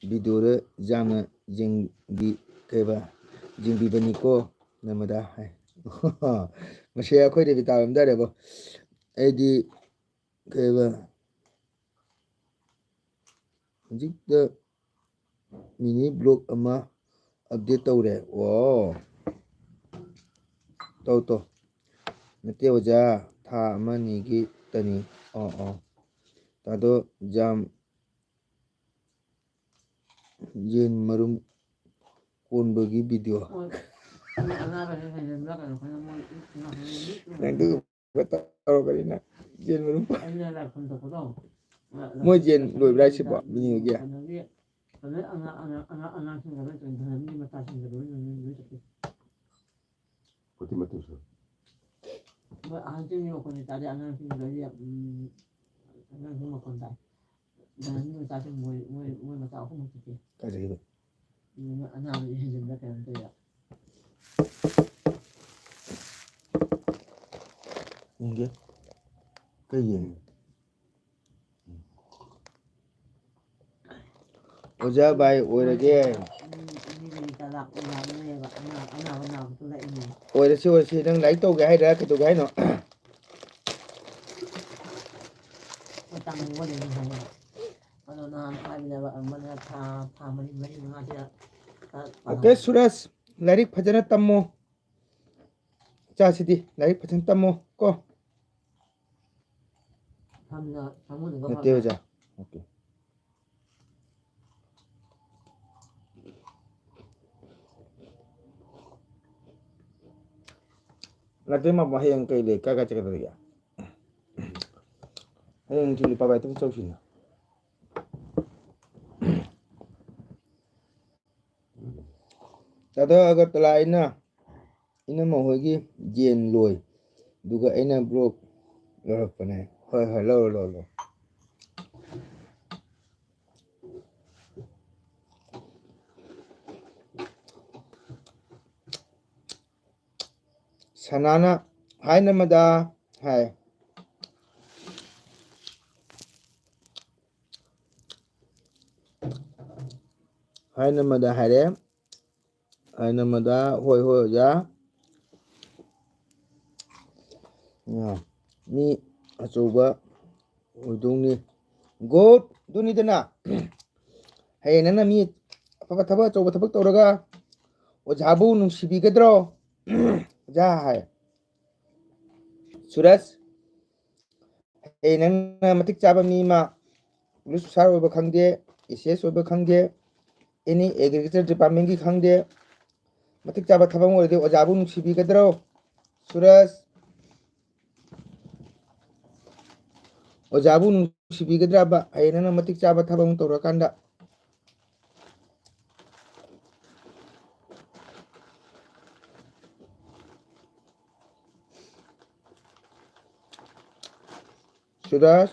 ꯚꯤꯗꯤꯑꯣꯗ ꯌꯥꯝꯅ ꯌꯦꯡꯕꯤ-, ꯀꯩꯕ, ꯌꯦꯡꯕꯤꯕꯅꯤꯀꯣ ꯅꯃꯗꯥ ꯍꯥꯏ꯫ ꯃꯁꯤ ꯑꯩꯈꯣꯏ ꯔꯦꯕꯤꯇꯥ ꯑꯣꯏꯔꯝꯗꯥꯏꯔꯦꯕꯣ꯫ ꯑꯩꯗꯤ ꯀꯩꯕ, ꯍꯧꯖꯤꯛꯇ ꯃꯤꯅꯤ ꯕ꯭ꯂꯣꯛ ꯑꯃ ꯑꯞꯗꯦꯠ ꯇꯧꯔꯦ꯫ ꯑꯣ꯫ ꯇꯧ, ꯇꯧ꯫ ꯅꯠꯇꯦ ꯑꯣꯖꯥ, ꯊꯥ ꯑꯃ ꯑꯅꯤꯒꯤ ꯇꯅꯤ꯫ ꯑꯣ, ꯑꯣ꯫ ꯇꯥꯗꯣ ꯖꯥꯝ ꯌꯦꯟ ꯃꯔꯨꯝ ꯀꯣꯟꯕꯒꯤ ꯚꯤꯗꯤꯑꯣ꯫ ꯃꯣꯏ, ꯃꯣꯏ ꯑꯉꯥꯡ ꯑꯅꯤ ꯍꯦꯟꯖꯤꯟꯕ꯭ꯔꯥ ꯀꯩꯅꯣ ꯈꯪꯗꯦ, ꯃꯣꯏ ꯅꯪꯗꯨ ꯇꯧꯔꯛꯀꯅꯤ ꯅꯪ꯫ ꯌꯦꯟ ꯃꯔꯨꯝ꯫ ꯑꯩꯅ ꯂꯥꯏ ꯈꯨꯔꯨꯝ ꯆꯠꯄꯗꯣ, ꯃꯣꯏ ꯌꯦꯟ ꯂꯣꯏꯕ꯭ꯔꯥ ꯍꯥꯏꯁꯤꯕꯣ? ꯃꯤꯅꯤꯒꯤ? ꯀꯩꯅꯣꯒꯤ, ꯀꯩꯅꯣ ꯑꯉꯥꯡ, ꯑꯉꯥꯡ, ꯑꯉꯥꯡ, ꯑꯉꯥꯡꯁꯤꯡꯒ ꯂꯣꯏ ꯇꯧꯔꯤ, ꯙꯔꯃꯒꯤ ꯃꯆꯥꯁꯤꯡꯒ ꯂꯣꯏ, ꯂꯣꯏ, ꯂꯣꯏ ꯆꯠꯈꯤ꯫ ꯃꯇꯨ ꯃꯇꯨꯁꯨ꯫ ꯃꯣꯏ ꯑꯍꯟꯁꯤꯡꯒꯤ ꯃꯈꯣꯟꯗꯤ ꯇꯥꯗꯦ, ꯑꯉꯥꯡꯁꯤꯡꯒꯤ ꯂꯣꯏ, ꯎꯝ, ꯑꯉꯥꯡꯁꯤꯡ ꯃꯈꯣꯟ ꯇꯥꯏ꯫ ꯙꯔꯃꯒꯤ ꯃꯆꯥꯁꯤꯡ ꯃꯣꯏ, ꯃꯣꯏ, ꯃꯣꯏ ꯃꯆꯥ ꯑꯍꯨꯝꯃꯨꯛ ꯆꯠꯈꯤ꯫ ꯀꯥꯏꯗꯒꯤꯅꯣ? ꯎꯝ, ꯑꯅꯥꯕ ꯍꯦꯟꯖꯤꯟꯕ꯭ꯔꯥ ꯀꯩꯅꯣꯝ ꯇꯧꯋꯦ꯫ ꯌꯦꯡꯒꯦ꯫ ꯀꯩ ꯌꯦꯡꯉꯤ? ꯑꯣꯖꯥ ꯚꯥꯏ ꯑꯣꯏꯔꯒꯦ꯫ ꯎꯝ, ꯃꯤꯗꯒꯤ ꯇꯂꯥꯛ ꯂꯥꯛꯅꯩꯌꯦꯕ꯫ ꯑꯅꯥ-, ꯑꯅꯥꯕ ꯅꯥꯕ ꯊꯣꯛꯂꯛꯏꯅꯦ꯫ ꯑꯣꯏꯔꯁꯤ, ꯑꯣꯏꯔꯁꯤ꯫ ꯅꯪ ꯂꯥꯏꯔꯤꯛ ꯇꯧꯒꯦ ꯍꯥꯏꯔ ꯀꯩꯗꯧꯒꯦ ꯍꯥꯏꯅꯣ? ꯃꯇꯝ ꯑꯣꯏꯅ ꯍꯥꯏꯌꯦ꯫ ꯑꯗꯣ ꯅꯍꯥꯟ ꯍꯥꯏꯕꯅꯦꯕ, ꯑꯃꯅ ꯊꯥ, ꯊꯥ ꯃꯔꯤ, ꯃꯔꯤ ꯃꯉꯥꯁꯤꯗ ꯈꯔ ꯑꯣꯀꯦ, ꯄꯥꯍꯜꯂꯣ꯫ ꯁꯨꯔꯖ, ꯂꯥꯏꯔꯤꯛ ꯐꯖꯅ ꯇꯝꯃꯣ꯫ ꯏꯆꯥꯁꯤꯗꯤ ꯂꯥꯏꯔꯤꯛ ꯐꯖꯅ ꯇꯝꯃꯣ ꯀꯣ꯫ ꯐꯝꯅ ꯐꯃꯨꯡꯗ ꯅꯠꯇꯦ ꯐꯝꯅ꯫ ꯑꯣꯖꯥ꯫ ꯑꯣꯀꯦ꯫ ꯅꯠꯇꯦ, ꯃꯥ ꯍꯌꯦꯡ ꯀꯩ ꯂꯩ? ꯀꯥꯏ ꯀꯥꯏ ꯆꯠꯀꯗꯧꯔꯤꯒꯦ? ꯍꯌꯦꯡ ꯅꯨꯡꯊꯤꯜ ꯂꯨꯄꯥ ꯕꯥꯏ ꯇꯔꯨꯛ ꯆꯧꯁꯤꯅ꯫ ꯇꯥꯗ ꯑꯒꯔꯇꯂꯥ ꯑꯩꯅ ꯏꯅꯝꯃ ꯍꯣꯏꯒꯤ ꯌꯦꯟ ꯂꯣꯏ, ꯑꯗꯨꯒ ꯑꯩꯅ ꯕ꯭ꯂꯣꯛ ꯂꯧꯔꯛꯄꯅꯦ꯫ ꯍꯣꯏ, ꯍꯣꯏ, ꯂꯧꯔꯣ, ꯂꯧꯔꯣ, ꯂꯧꯔꯣ꯫ ꯁꯅꯥꯅ, "ꯍꯥꯏ ꯅꯃꯗꯥ" ꯍꯥꯏ꯫ ꯍꯥꯏ ꯅꯝꯃꯗ ꯍꯥꯏꯔꯦ꯫ ꯍꯥꯏ ꯅꯝꯃꯗ, "ꯍꯣꯏ, ꯍꯣꯏ, ꯑꯣꯖꯥ꯫ ꯑ, ꯃꯤ ꯑꯆꯧꯕ ꯑꯣꯏꯗꯧꯅꯤ꯫" Good꯫ ꯑꯗꯨꯅꯤꯗꯅ꯫ ꯍꯌꯦꯡ ꯅꯪꯅ ꯃꯤ ꯑꯐꯕ ꯊꯕꯛ, ꯑꯆꯧꯕ ꯊꯕꯛ ꯇꯧꯔꯒ ꯑꯣꯖꯥꯕꯨ ꯅꯨꯡꯁꯤꯕꯤꯒꯗ꯭ꯔꯣ? ꯑꯣꯖꯥ ꯍꯥꯏ꯫ ꯁꯨꯔꯖ, ꯍꯌꯦꯡ ꯅꯪꯅ ꯃꯇꯤꯛ ꯆꯥꯕ ꯃꯤ ꯑꯃ, ꯄꯨꯂꯤꯁ ꯑꯣꯐꯤꯁꯥꯔ ꯑꯣꯏꯕ ꯈꯪꯗꯦ, ꯑꯦ ꯁꯤ ꯑꯦꯁ ꯑꯣꯏꯕ ꯈꯪꯗꯦ, ꯑꯦꯅꯤ ꯑꯦꯒ꯭ꯔꯤꯀꯜꯆꯔ ꯗꯤꯄꯥꯔꯠꯃꯦꯟꯒꯤ ꯈꯪꯗꯦ, ꯃꯇꯤꯛ ꯆꯥꯕ ꯊꯕꯛ ꯑꯃ ꯑꯣꯏꯔꯗꯤ ꯑꯣꯖꯥꯕꯨ ꯅꯨꯡꯁꯤꯕꯤꯒꯗ꯭ꯔꯣ? ꯁꯨꯔꯖ, ꯑꯣꯖꯥꯕꯨ ꯅꯨꯡꯁꯤꯕꯤꯒꯗ꯭ꯔꯕ? ꯍꯌꯦꯡ ꯅꯪꯅ ꯃꯇꯤꯛ ꯆꯥꯕ ꯊꯕꯛ ꯑꯃ ꯇꯧꯔꯀꯥꯟꯗ꯫ ꯁꯨꯔꯖ,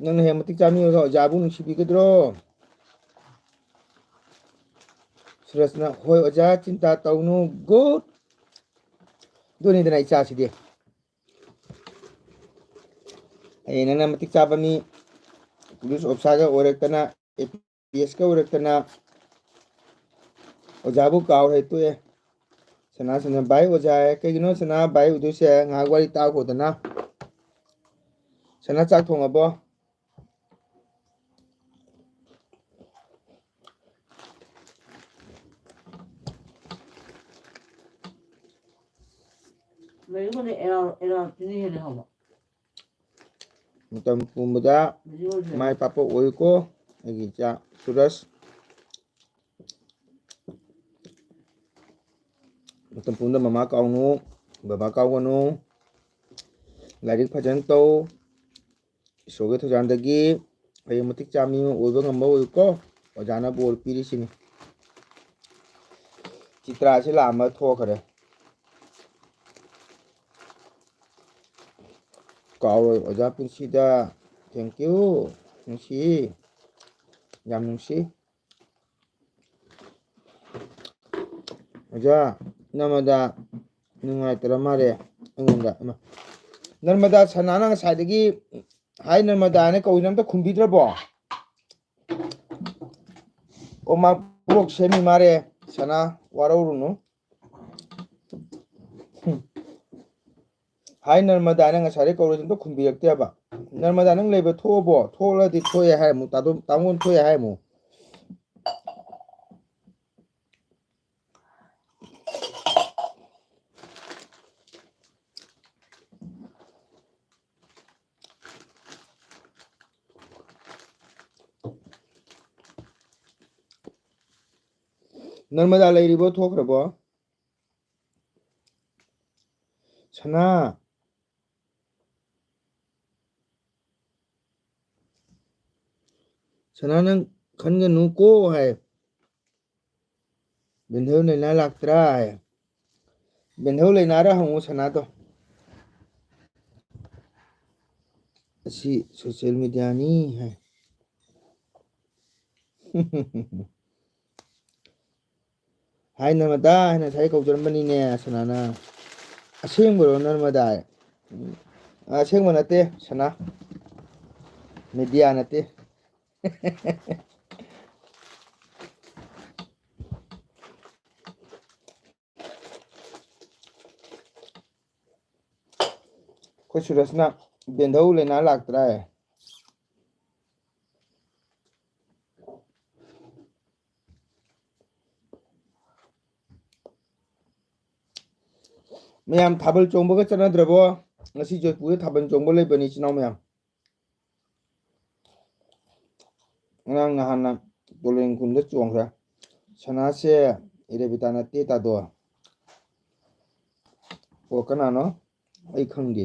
ꯅꯪꯅ ꯍꯦꯛ ꯃꯇꯤꯛ ꯆꯥꯕ ꯃꯤ ꯑꯣꯏꯔꯒ ꯑꯣꯖꯥꯕꯨ ꯅꯨꯡꯁꯤꯕꯤꯒꯗ꯭ꯔꯣ? ꯁꯨꯔꯖꯅ, "ꯍꯣꯏ ꯑꯣꯖꯥ, ꯆꯤꯟꯇꯥ ꯇꯧꯅꯨ꯫" Good꯫ ꯑꯗꯨꯅꯤꯗꯅ ꯏꯆꯥꯁꯤꯗꯤ꯫ ꯍꯌꯦꯡ ꯅꯪꯅ ꯃꯇꯤꯛ ꯆꯥꯕ ꯃꯤ, ꯄꯨꯂꯤꯁ ꯑꯣꯐꯤꯁꯥꯔꯒ ꯑꯣꯏꯔꯛꯇꯅ, ꯑꯦ ꯄꯤ ꯑꯦꯁꯀ ꯑꯣꯏꯔꯛꯇꯅ, ꯑꯣꯖꯥꯕꯨ ꯀꯥꯎꯔꯦ ꯇꯣꯛꯑꯦ꯫ ꯁꯅꯥ, ꯁꯅꯥ, "ꯚꯥꯏ ꯑꯣꯖꯥ" ꯍꯥꯏ꯫ ꯀꯩꯒꯤꯅꯣ ꯁꯅꯥ ꯚꯥꯏ ꯑꯣꯏꯗꯣꯏꯁꯦ? ꯉꯥꯏꯍꯥꯛ ꯋꯥꯔꯤ ꯇꯥꯈꯣꯗꯅ꯫ ꯁꯅꯥ, ꯆꯥꯛ ꯊꯣꯡꯉꯕꯣ? ꯂꯩꯕꯨꯗꯤ ꯑꯦꯔꯥ-, ꯑꯦꯔꯥꯜꯁꯤꯅ ꯍꯦꯟꯅ ꯍꯥꯎꯕ꯫ ꯃꯇꯝ ꯄꯨꯝꯕꯗ ꯂꯩꯕꯨꯗꯤ꯫ ꯃꯥꯏ ꯄꯥꯛꯄ ꯑꯣꯏꯌꯨꯀꯣ, ꯑꯩꯒꯤ ꯏꯆꯥ ꯁꯨꯔꯖ꯫ ꯃꯇꯝ ꯄꯨꯝꯕꯗ ꯃꯃꯥ ꯀꯥꯎꯅꯨ, ꯕꯕꯥ ꯀꯥꯎꯒꯅꯨ꯫ ꯂꯥꯏꯔꯤꯛ ꯐꯖꯅ ꯇꯧ꯫ ꯏꯁꯣꯔꯒꯤ ꯊꯧꯖꯥꯜꯗꯒꯤ ꯍꯌꯦꯡ ꯃꯇꯤꯛ ꯆꯥꯕ ꯃꯤ ꯑꯃ ꯑꯣꯏꯕ ꯉꯝꯕ ꯑꯣꯏꯌꯨꯀꯣ꯫ ꯑꯣꯖꯥꯅ ꯕꯣꯔ ꯄꯤꯔꯤꯁꯤꯅꯤ꯫ ꯆꯤꯇ꯭ꯔꯥꯁꯤ ꯂꯥꯛꯑꯝꯃ ꯊꯣꯛꯈ꯭ꯔꯦ꯫ ꯀꯥꯎꯔꯣꯏ ꯑꯣꯖꯥ ꯄꯨꯟꯁꯤꯗ꯫ Thank you꯫ ꯅꯨꯡꯁꯤ꯫ ꯌꯥꯝ ꯅꯨꯡꯁꯤ꯫ ꯑꯣꯖꯥ, ꯅꯔꯃꯗꯥ ꯅꯨꯡꯉꯥꯏꯇ꯭ꯔ ꯃꯥꯜꯂꯦ ꯑꯩꯉꯣꯟꯗ꯫ ꯏꯃꯥ꯫ ꯅꯔꯃꯗꯥ, ꯁꯅꯥꯅ ꯉꯁꯥꯏꯗꯒꯤ "ꯍꯥꯏ ꯅꯔꯃꯗꯥ" ꯍꯥꯏꯅ ꯀꯧꯏꯅ ꯑꯝꯇ ꯈꯨꯝꯕꯤꯗ꯭ꯔꯕꯣ? ꯃꯥ ꯕ꯭ꯂꯣꯛ ꯁꯦꯝꯃꯤ ꯃꯥꯔꯦ꯫ ꯁꯅꯥ, ꯋꯥꯔꯧꯔꯨꯅꯨ꯫ ꯍꯝ꯫ ꯍꯥꯏ ꯅꯔꯃꯗꯥꯅ ꯉꯁꯥꯏꯗꯩ ꯀꯧꯔꯦ, ꯑꯝꯇ ꯈꯨꯝꯕꯤꯔꯛꯇꯦ ꯍꯥꯏꯕ꯫ ꯅꯔꯃꯗꯥ, ꯅꯪ ꯂꯩꯕ ꯊꯣꯛꯑꯕꯣ? ꯊꯣꯛꯂꯗꯤ ꯊꯣꯛꯑꯦ ꯍꯥꯏꯔꯝꯃꯨ꯫ ꯇꯥꯗꯣ-, ꯇꯥꯃꯣꯅ ꯊꯣꯛꯑꯦ ꯍꯥꯏꯔꯝꯃꯨ꯫ ꯅꯔꯃꯗꯥ ꯂꯩꯔꯤꯕꯣ? ꯊꯣꯛꯈ꯭ꯔꯕꯣ? ꯁꯅꯥ꯫ ꯁꯅꯥ, ꯅꯪ ꯈꯟꯒꯅꯨ ꯀꯣ ꯍꯥꯏ꯫ ꯕꯦꯟꯍꯧ ꯂꯩꯅꯥ ꯂꯥꯛꯇ꯭ꯔꯥ ꯍꯥꯏ꯫ ꯕꯦꯟꯍꯧ ꯂꯩꯅꯥꯔ ꯍꯪꯉꯨ ꯁꯅꯥꯗꯣ꯫ ꯑꯁꯤ social mediaꯅꯤ ꯍꯥꯏ꯫ ꯍꯥꯏ ꯅꯔꯃꯗꯥ ꯍꯥꯏꯅ ꯉꯁꯥꯏ ꯀꯧꯖꯔꯝꯕꯅꯤꯅꯦ ꯁꯅꯥꯅ꯫ ꯑꯁꯦꯡꯕꯔꯣ ꯅꯔꯃꯗꯥ? ꯎꯝ, ꯑꯁꯦꯡꯕ ꯅꯠꯇꯦ ꯁꯅꯥ꯫ Media ꯅꯠꯇꯦ꯫ ꯑꯩꯈꯣꯏ ꯁꯨꯔꯖꯅ ꯕꯦꯟꯙꯧ ꯂꯩꯅꯥ ꯂꯥꯛꯇ꯭ꯔꯥ ꯍꯥꯏ꯫ ꯃꯌꯥꯝ ꯊꯥꯕꯜ ꯆꯣꯡꯕꯒ ꯆꯠꯅꯗ꯭ꯔꯕꯣ? ꯉꯁꯤ ꯖꯣꯏꯄꯨꯔꯗ ꯊꯥꯕꯜ ꯆꯣꯡꯕ ꯂꯩꯕꯅꯤ, ꯏꯆꯤꯟ ꯏꯅꯥꯎ ꯃꯌꯥꯝ꯫ ꯉꯔꯥꯡ ꯅꯍꯥꯟꯅ ꯄꯣꯂꯦꯟ ꯈꯨꯟꯗ ꯆꯣꯡꯈ꯭ꯔꯦ꯫ ꯁꯅꯥꯁꯦ ꯔꯦꯕꯤꯇꯥ ꯅꯠꯇꯦ ꯇꯥꯗꯣ꯫ ꯑꯣ, ꯀꯅꯥꯅꯣ? ꯑꯩ ꯈꯪꯗꯦ꯫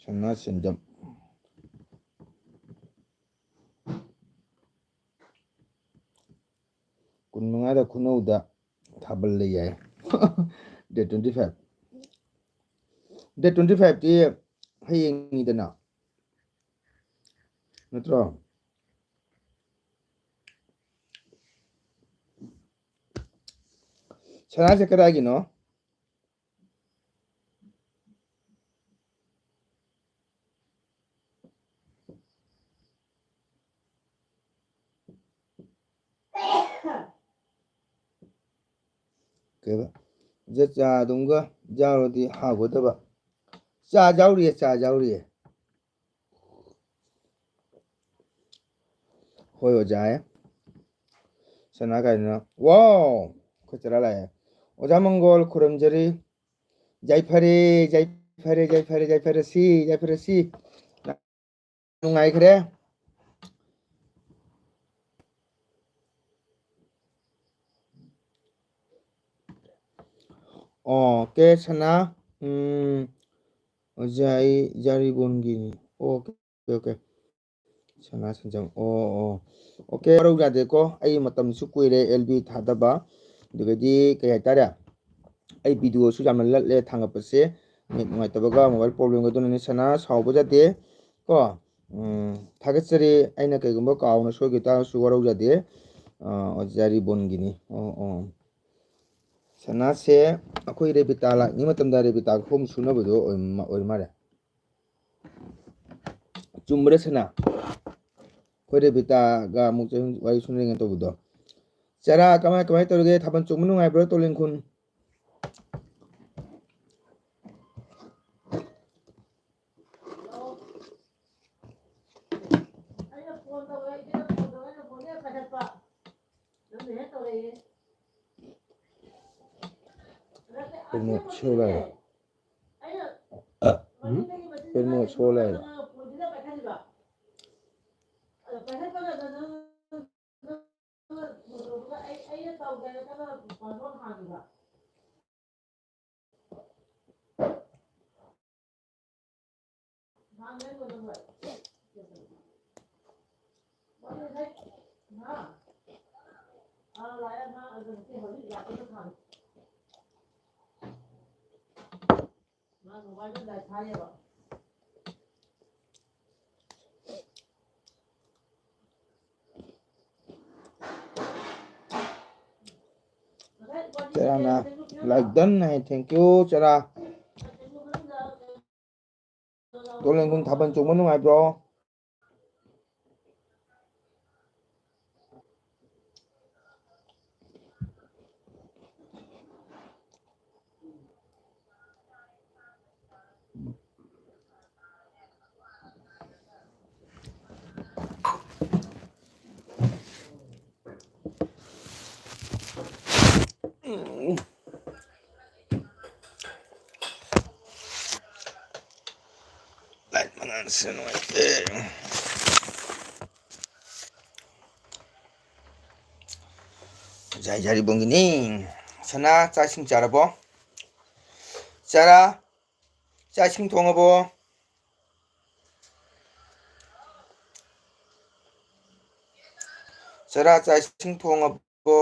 ꯁꯅꯥ ꯁꯦꯟꯖꯝ꯫ ꯀꯨꯟ ꯃꯉꯥꯗ ꯈꯨꯅꯧꯗ ꯊꯥꯕꯜ ꯂꯩ ꯍꯥꯏ꯫ Date twenty five꯫ Date twenty five ꯇꯤ ꯍꯌꯦꯡꯅꯤꯗꯅ꯫ ꯅꯠꯇ꯭ꯔꯣ? ꯁꯅꯥꯁꯦ ꯀꯗꯥꯏꯒꯤꯅꯣ? ꯀꯩꯕ? ꯖ-, ꯆꯥꯗꯨꯝꯒ ꯌꯥꯎꯔꯗꯤ ꯍꯥꯎꯒꯗꯕ꯫ ꯆꯥ ꯌꯥꯎꯔꯤꯌꯦ, ꯆꯥ ꯌꯥꯎꯔꯤꯌꯦ꯫ ꯍꯣꯏ, ꯑꯣꯖꯥ꯫ ꯁꯅꯥ ꯀꯥꯏꯗꯅꯣ? ꯋꯥꯎ! ꯑꯩꯈꯣꯏ ꯆꯔꯥ ꯂꯥꯛꯑꯦ꯫ ꯑꯣꯖꯥ ꯃꯪꯒꯣꯜ ꯈꯨꯔꯨꯝꯖꯔꯤ꯫ ꯌꯥꯏꯐꯔꯦ, ꯌꯥꯏꯐꯔꯦ, ꯌꯥꯏꯐꯔꯦ, ꯌꯥꯏꯐꯔꯁꯤ, ꯌꯥꯏꯐꯔꯁꯤ꯫ ꯅꯨꯡꯉꯥꯏꯈ꯭ꯔꯦ꯫ ꯑꯣꯀꯦ, ꯁꯅꯥ꯫ ꯎꯝ, ꯑꯣꯖꯥ, ꯑꯩ ꯌꯥꯔꯤꯕꯣꯟꯒꯤꯅꯤ꯫ Okay, okay. ꯁꯅꯥ ꯁꯦꯟꯖꯝ꯫ ꯑꯣ, ꯑꯣ꯫ ꯑꯣꯀꯦ, ꯋꯥꯔꯧ ꯌꯥꯗꯦꯀꯣ꯫ ꯑꯩ ꯃꯇꯝꯁꯨ ꯀꯨꯏꯔꯦ ꯑꯦꯜ ꯕꯤ ꯊꯥꯗꯕ꯫ ꯑꯗꯨꯒꯗꯤ ꯀꯩ ꯍꯥꯏꯇꯥꯔꯦ? ꯑꯩ ꯚꯤꯗꯤꯑꯣꯁꯨ ꯌꯥꯝꯅ ꯂꯠꯂꯦ ꯊꯥꯡꯒꯠꯄꯁꯦ꯫ ꯅꯦꯠ ꯅꯨꯡꯉꯥꯏꯇꯕꯒ ꯃꯣꯕꯥꯏꯜ ꯄ꯭ꯔꯣꯕ꯭ꯂꯦꯝꯒ ꯑꯗꯨꯅꯅꯤ꯫ ꯁꯅꯥ, ꯁꯥꯎꯕ ꯌꯥꯗꯦ ꯀꯣ꯫ ꯎꯝ, ꯊꯥꯒꯠꯆꯔꯤ꯫ ꯑꯩꯅ ꯀꯩꯒꯨꯝꯕ ꯀꯥꯎꯅ ꯁꯣꯏꯈꯤ ꯇꯥꯔꯁꯨ ꯋꯥꯔꯧ ꯌꯥꯗꯦ꯫ ꯑ, ꯑꯣꯖꯥ ꯔꯤꯕꯣꯟꯒꯤꯅꯤ꯫ ꯑꯣ, ꯑꯣ꯫ ꯁꯅꯥꯁꯦ ꯑꯩꯈꯣꯏ ꯔꯦꯕꯤꯇꯥ ꯂꯥꯛꯏꯉꯩ ꯃꯇꯝꯗ ꯔꯦꯕꯤꯇꯥꯒ ꯍꯣꯝ ꯁꯨꯅꯕꯗꯣ ꯑꯣꯏ-, ꯑꯣꯏꯔ ꯃꯥꯜꯂꯦ꯫ ꯆꯨꯝꯕ꯭ꯔꯥ ꯁꯅꯥ? ꯑꯩꯈꯣꯏ ꯔꯦꯕꯤꯇꯥꯒ ꯑꯃꯨꯛ ꯋꯥꯔꯤ ꯁꯨꯅꯔꯤꯉꯩ ꯇꯧꯕꯗꯣ꯫ ꯆꯔꯥ ꯀꯃꯥꯏ, ꯀꯃꯥꯏ ꯇꯧꯔꯤꯒꯦ? ꯊꯥꯕꯜ ꯆꯣꯡꯕ ꯅꯨꯡꯉꯥꯏꯕ꯭ꯔꯥ, ꯇꯣꯂꯤꯡꯈꯨꯜ? ꯑꯩꯅ ꯐꯣꯟ ꯇꯧꯔꯦ, ꯏꯆꯦꯅ ꯐꯣꯟ ꯇꯧꯔꯦ, ꯑꯩꯅ ꯐꯣꯟꯁꯦ ꯍꯦꯛ ꯄꯥꯏꯈꯠꯄ꯫ ꯅꯪꯅ ꯍꯦꯛ ꯇꯧꯔꯛꯑꯦ꯫ ꯅꯠꯇꯦ, ꯀꯩꯅꯣ, ꯑꯁꯦꯡꯕꯒꯤꯅꯦ꯫ ꯁꯦ ꯂꯥꯛꯑꯦ꯫ ꯑꯩꯅ ꯃꯅꯤꯡꯗꯒꯤ ꯃꯆꯤꯟ ꯀꯩꯅꯣ, ꯃꯅꯥꯎ ꯁꯣ ꯂꯥꯛꯑꯦ꯫ ꯇꯧꯔꯒ ꯐꯣꯟꯁꯤꯅ ꯄꯥꯏꯈꯠꯂꯤꯕ꯫ ꯑꯗ ꯄꯥꯏꯈꯠꯄꯒ ꯅꯪ ꯆꯔꯥꯅ like done high. Thank you, ꯆꯔꯥ꯫ ꯇꯣꯂꯦꯟꯈꯨꯟ ꯊꯥꯕꯜ ꯆꯣꯡꯕ ꯅꯨꯡꯉꯥꯏꯕ꯭ꯔꯣ? Light ꯃꯉꯥꯜꯁꯦ ꯅꯨꯡꯉꯥꯏꯇꯦ꯫ ꯖꯥꯏ ꯖꯥꯔꯤꯕꯣꯡꯒꯤꯅꯤ꯫ ꯁꯅꯥ, ꯆꯥꯛ ꯏꯁꯤꯡ ꯆꯥꯔꯕꯣ? ꯆꯥꯔꯥ, ꯆꯥꯛ ꯏꯁꯤꯡ ꯊꯣꯡꯉꯕꯣ? ꯆꯥꯔꯥ, ꯆꯥꯛ ꯏꯁꯤꯡ ꯊꯣꯡꯉꯕꯣ?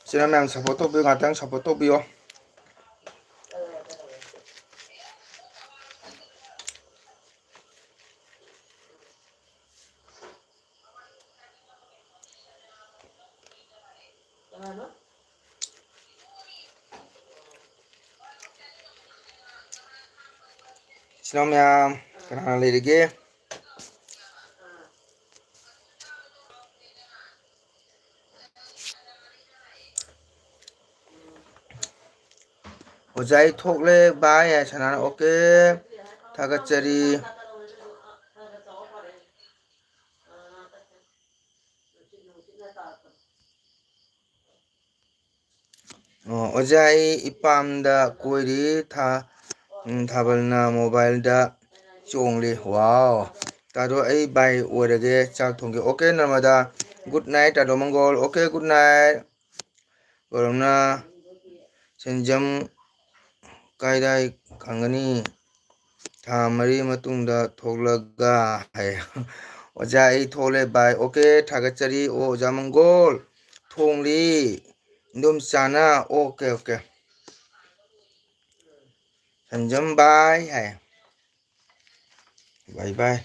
ꯏꯆꯤꯟ ꯏꯅꯥꯎ ꯃꯌꯥꯝ support ꯇꯧꯕꯤꯌꯨ, ꯉꯥꯛꯇꯪ support ꯇꯧꯕꯤꯌꯣ꯫ ꯏꯆꯤꯟ ꯏꯅꯥꯎ ꯃꯌꯥꯝ ꯀꯅꯥ ꯀꯅꯥ ꯂꯩꯔꯤꯒꯦ? ꯑꯣꯖꯥ ꯑꯩ ꯊꯣꯛꯂꯦ ꯚꯥꯏ ꯍꯥꯏ ꯁꯅꯥꯅ꯫ OK, ꯊꯥꯒꯠꯆꯔꯤ꯫ ꯑꯣ, ꯑꯣꯖꯥ ꯑꯩ ꯏꯄꯥꯝꯗ ꯀꯣꯏꯔꯤ꯫ ꯊꯥ-, ꯎꯝ, ꯊꯥꯕꯜꯅ mobileꯗ ꯆꯣꯡꯂꯤ꯫ Wow, ꯇꯥꯗꯣ ꯑꯩ ꯚꯥꯏ ꯑꯣꯏꯔꯒꯦ, ꯆꯥꯛ ꯊꯣꯡꯒꯦ꯫ OK ꯅꯔꯃꯗꯥ, good night꯫ ꯇꯥꯗꯣ ꯃꯪꯒꯣꯜ, OK, good night꯫ ꯒꯧꯔꯝꯅ ꯁꯦꯟꯖꯝ ꯀꯥꯏꯗꯥꯏ ꯈꯪꯒꯅꯤ? ꯊꯥ ꯃꯔꯤ ꯃꯇꯨꯡꯗ ꯊꯣꯛꯂꯒ ꯍꯥꯏ꯫ ꯑꯣꯖꯥ, ꯑꯩ ꯊꯣꯛꯂꯦ ꯚꯥꯏ꯫ ꯑꯣꯀꯦ, ꯊꯥꯒꯠꯆꯔꯤ꯫ ꯑꯣ, ꯑꯣꯖꯥ ꯃꯪꯒꯣꯜ ꯊꯣꯡꯂꯤ꯫ ꯏꯟꯗꯣꯝꯆꯥꯅ ꯑꯣꯀꯦ, ꯑꯣꯀꯦ꯫ ꯁꯟꯖꯝ ꯚꯥꯏ ꯍꯥꯏ꯫ ꯚꯥꯏ ꯚꯥꯏ꯫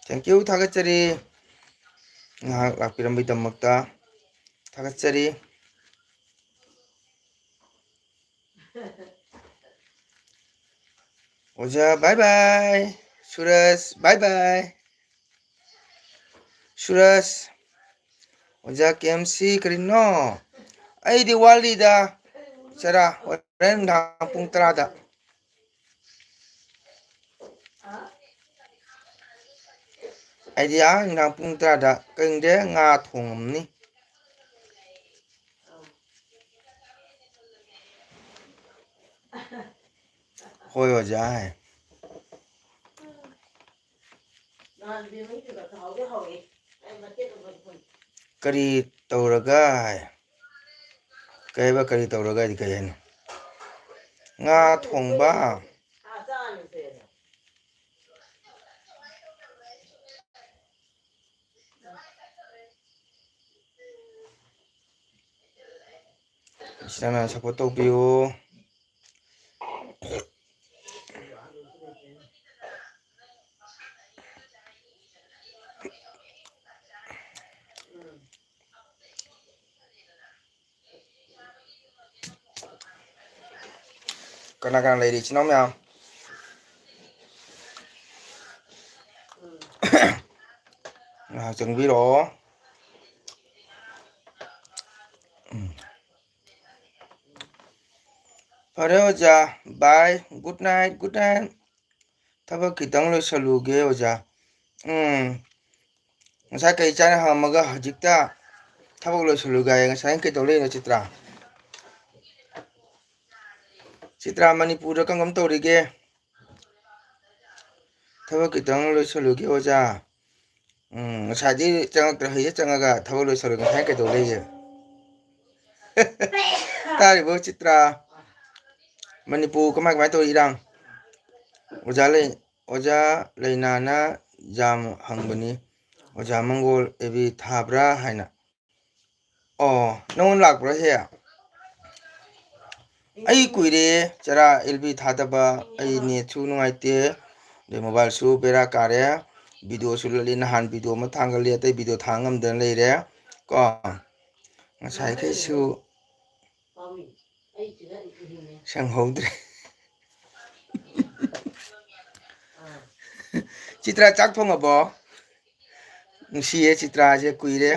Thank you, ꯊꯥꯒꯠꯆꯔꯤ꯫ ꯉꯥꯏꯍꯥꯛ ꯂꯥꯛꯄꯤꯔꯝꯕꯒꯤꯗꯃꯛꯇ ꯊꯥꯒꯠꯆꯔꯤ꯫ ꯑꯣꯖꯥ, ꯚꯥꯏ ꯚꯥꯏ꯫ ꯁꯨꯔꯖ, ꯚꯥꯏ ꯚꯥꯏ꯫ ꯁꯨꯔꯖ, ꯑꯣꯖꯥ ꯀꯦ ꯑꯦꯝ ꯁꯤ ꯀꯔꯤꯅꯣ? ꯑꯩꯗꯤ ꯋꯥꯠꯂꯤꯗ꯫ ꯆꯔꯥ, ꯍꯣꯔꯦꯟ ꯅꯨꯡꯗꯥꯡ ꯄꯨꯡ ꯇꯔꯥꯗ꯫ ꯑꯩꯗꯤ ꯑꯥ ꯅꯨꯡꯗꯥꯡ ꯄꯨꯡ ꯇꯔꯥꯗ ꯀꯩꯅꯣꯗ ꯉꯥ ꯊꯣꯡꯉꯝꯅꯤ꯫ ꯍꯣꯏ ꯑꯣꯖꯥ ꯍꯥꯏ꯫ ꯀꯔꯤ ꯇꯧꯔꯒ ꯍꯥꯏ? ꯀꯩ ꯍꯥꯏꯕ, ꯀꯔꯤ ꯇꯧꯔꯒ ꯍꯥꯏꯗꯤ ꯀꯩ ꯍꯥꯏꯅꯣ? ꯉꯥ ꯊꯣꯡꯕ꯫ ꯏꯆꯤꯟ ꯏꯅꯥꯎ support ꯇꯧꯕꯤꯌꯨ꯫ ꯀꯅꯥ ꯀꯅꯥ ꯂꯩꯔꯤ ꯏꯆꯤꯟ ꯏꯅꯥꯎ ꯃꯌꯥꯝ? ꯉꯥꯏꯍꯥꯛ ꯆꯪꯕꯤꯔꯛꯑꯣ꯫ ꯎꯝ꯫ ꯐꯔꯦ ꯑꯣꯖꯥ, bye, good night, good night꯫ ꯊꯕꯛ ꯈꯤꯇꯪ ꯂꯣꯏꯁꯜꯂꯨꯒꯦ ꯑꯣꯖꯥ꯫ ꯎꯝ꯫ ꯉꯁꯥꯏ ꯀꯩ ꯆꯥꯅ ꯍꯪꯉꯝꯃꯒ ꯍꯧꯖꯤꯛꯇ ꯊꯕꯛ ꯂꯣꯏꯁꯜꯂꯨꯒꯦ ꯍꯥꯏꯌꯦ꯫ ꯉꯁꯥꯏ ꯀꯩꯗꯧ ꯂꯩꯅꯣ ꯆꯤꯇ꯭ꯔꯥ? ꯆꯤꯇ꯭ꯔꯥ, ꯃꯅꯤꯄꯨꯔꯗ ꯀꯔꯝ ꯀꯔꯝ ꯇꯧꯔꯤꯒꯦ? ꯊꯕꯛ ꯈꯤꯇꯪ ꯂꯣꯏꯁꯜꯂꯨꯒꯦ ꯑꯣꯖꯥ꯫ ꯎꯝ, ꯉꯁꯥꯏꯗꯤ ꯆꯪꯉꯛꯇ꯭ꯔꯦ, ꯍꯧꯖꯤꯛ ꯆꯪꯉꯒ ꯊꯕꯛ ꯂꯣꯏꯁꯜꯂꯨꯒꯦ꯫ ꯉꯁꯥꯏ ꯀꯩꯗꯧ ꯂꯩꯒꯦ? ꯇꯥꯔꯤꯕꯣ ꯆꯤꯇ꯭ꯔꯥ? ꯃꯅꯤꯄꯨꯔ ꯀꯃꯥꯏ ꯀꯃꯥꯏ ꯇꯧꯔꯤ ꯏꯔꯥꯡ? ꯑꯣꯖꯥ ꯂꯩ-, ꯑꯣꯖꯥ ꯂꯩꯅꯥꯅ ꯖꯥꯝ ꯍꯪꯕꯅꯤ, "ꯑꯣꯖꯥ ꯃꯪꯒꯣꯜ ꯑꯦꯕꯤ ꯊꯥꯕ꯭ꯔꯥ?" ꯍꯥꯏꯅ꯫ ꯑꯣ, ꯅꯪꯉꯣꯟꯗ ꯂꯥꯛꯄ꯭ꯔꯥ ꯁꯦ? ꯑꯩ ꯀꯨꯏꯔꯦ ꯆꯔꯥ ꯑꯦꯜ ꯕꯤ ꯊꯥꯗꯕ, ꯑꯩ ꯅꯦꯠꯁꯨ ꯅꯨꯡꯉꯥꯏꯇꯦ, ꯑꯗꯩ ꯃꯣꯕꯥꯏꯜꯁꯨ ꯕꯦꯔꯥ ꯀꯥꯔꯦ, ꯚꯤꯗꯤꯑꯣꯁꯨ ꯂꯠꯂꯤ, ꯅꯍꯥꯟ ꯚꯤꯗꯤꯑꯣ ꯑꯃ ꯊꯥꯡꯒꯠꯂꯤ, ꯑꯇꯩ ꯚꯤꯗꯤꯑꯣ ꯊꯥꯡ ꯉꯝꯗꯅ ꯂꯩꯔꯦ ꯀꯣ꯫ ꯉꯁꯥꯏꯈꯩꯁꯨ ꯁꯪꯍꯧꯗ꯭ꯔꯦ꯫ ꯆꯤꯇ꯭ꯔꯥ, ꯆꯥꯛ ꯊꯣꯡꯉꯕꯣ? ꯅꯨꯡꯁꯤꯌꯦ, ꯆꯤꯇ꯭ꯔꯥꯁꯦ ꯀꯨꯏꯔꯦ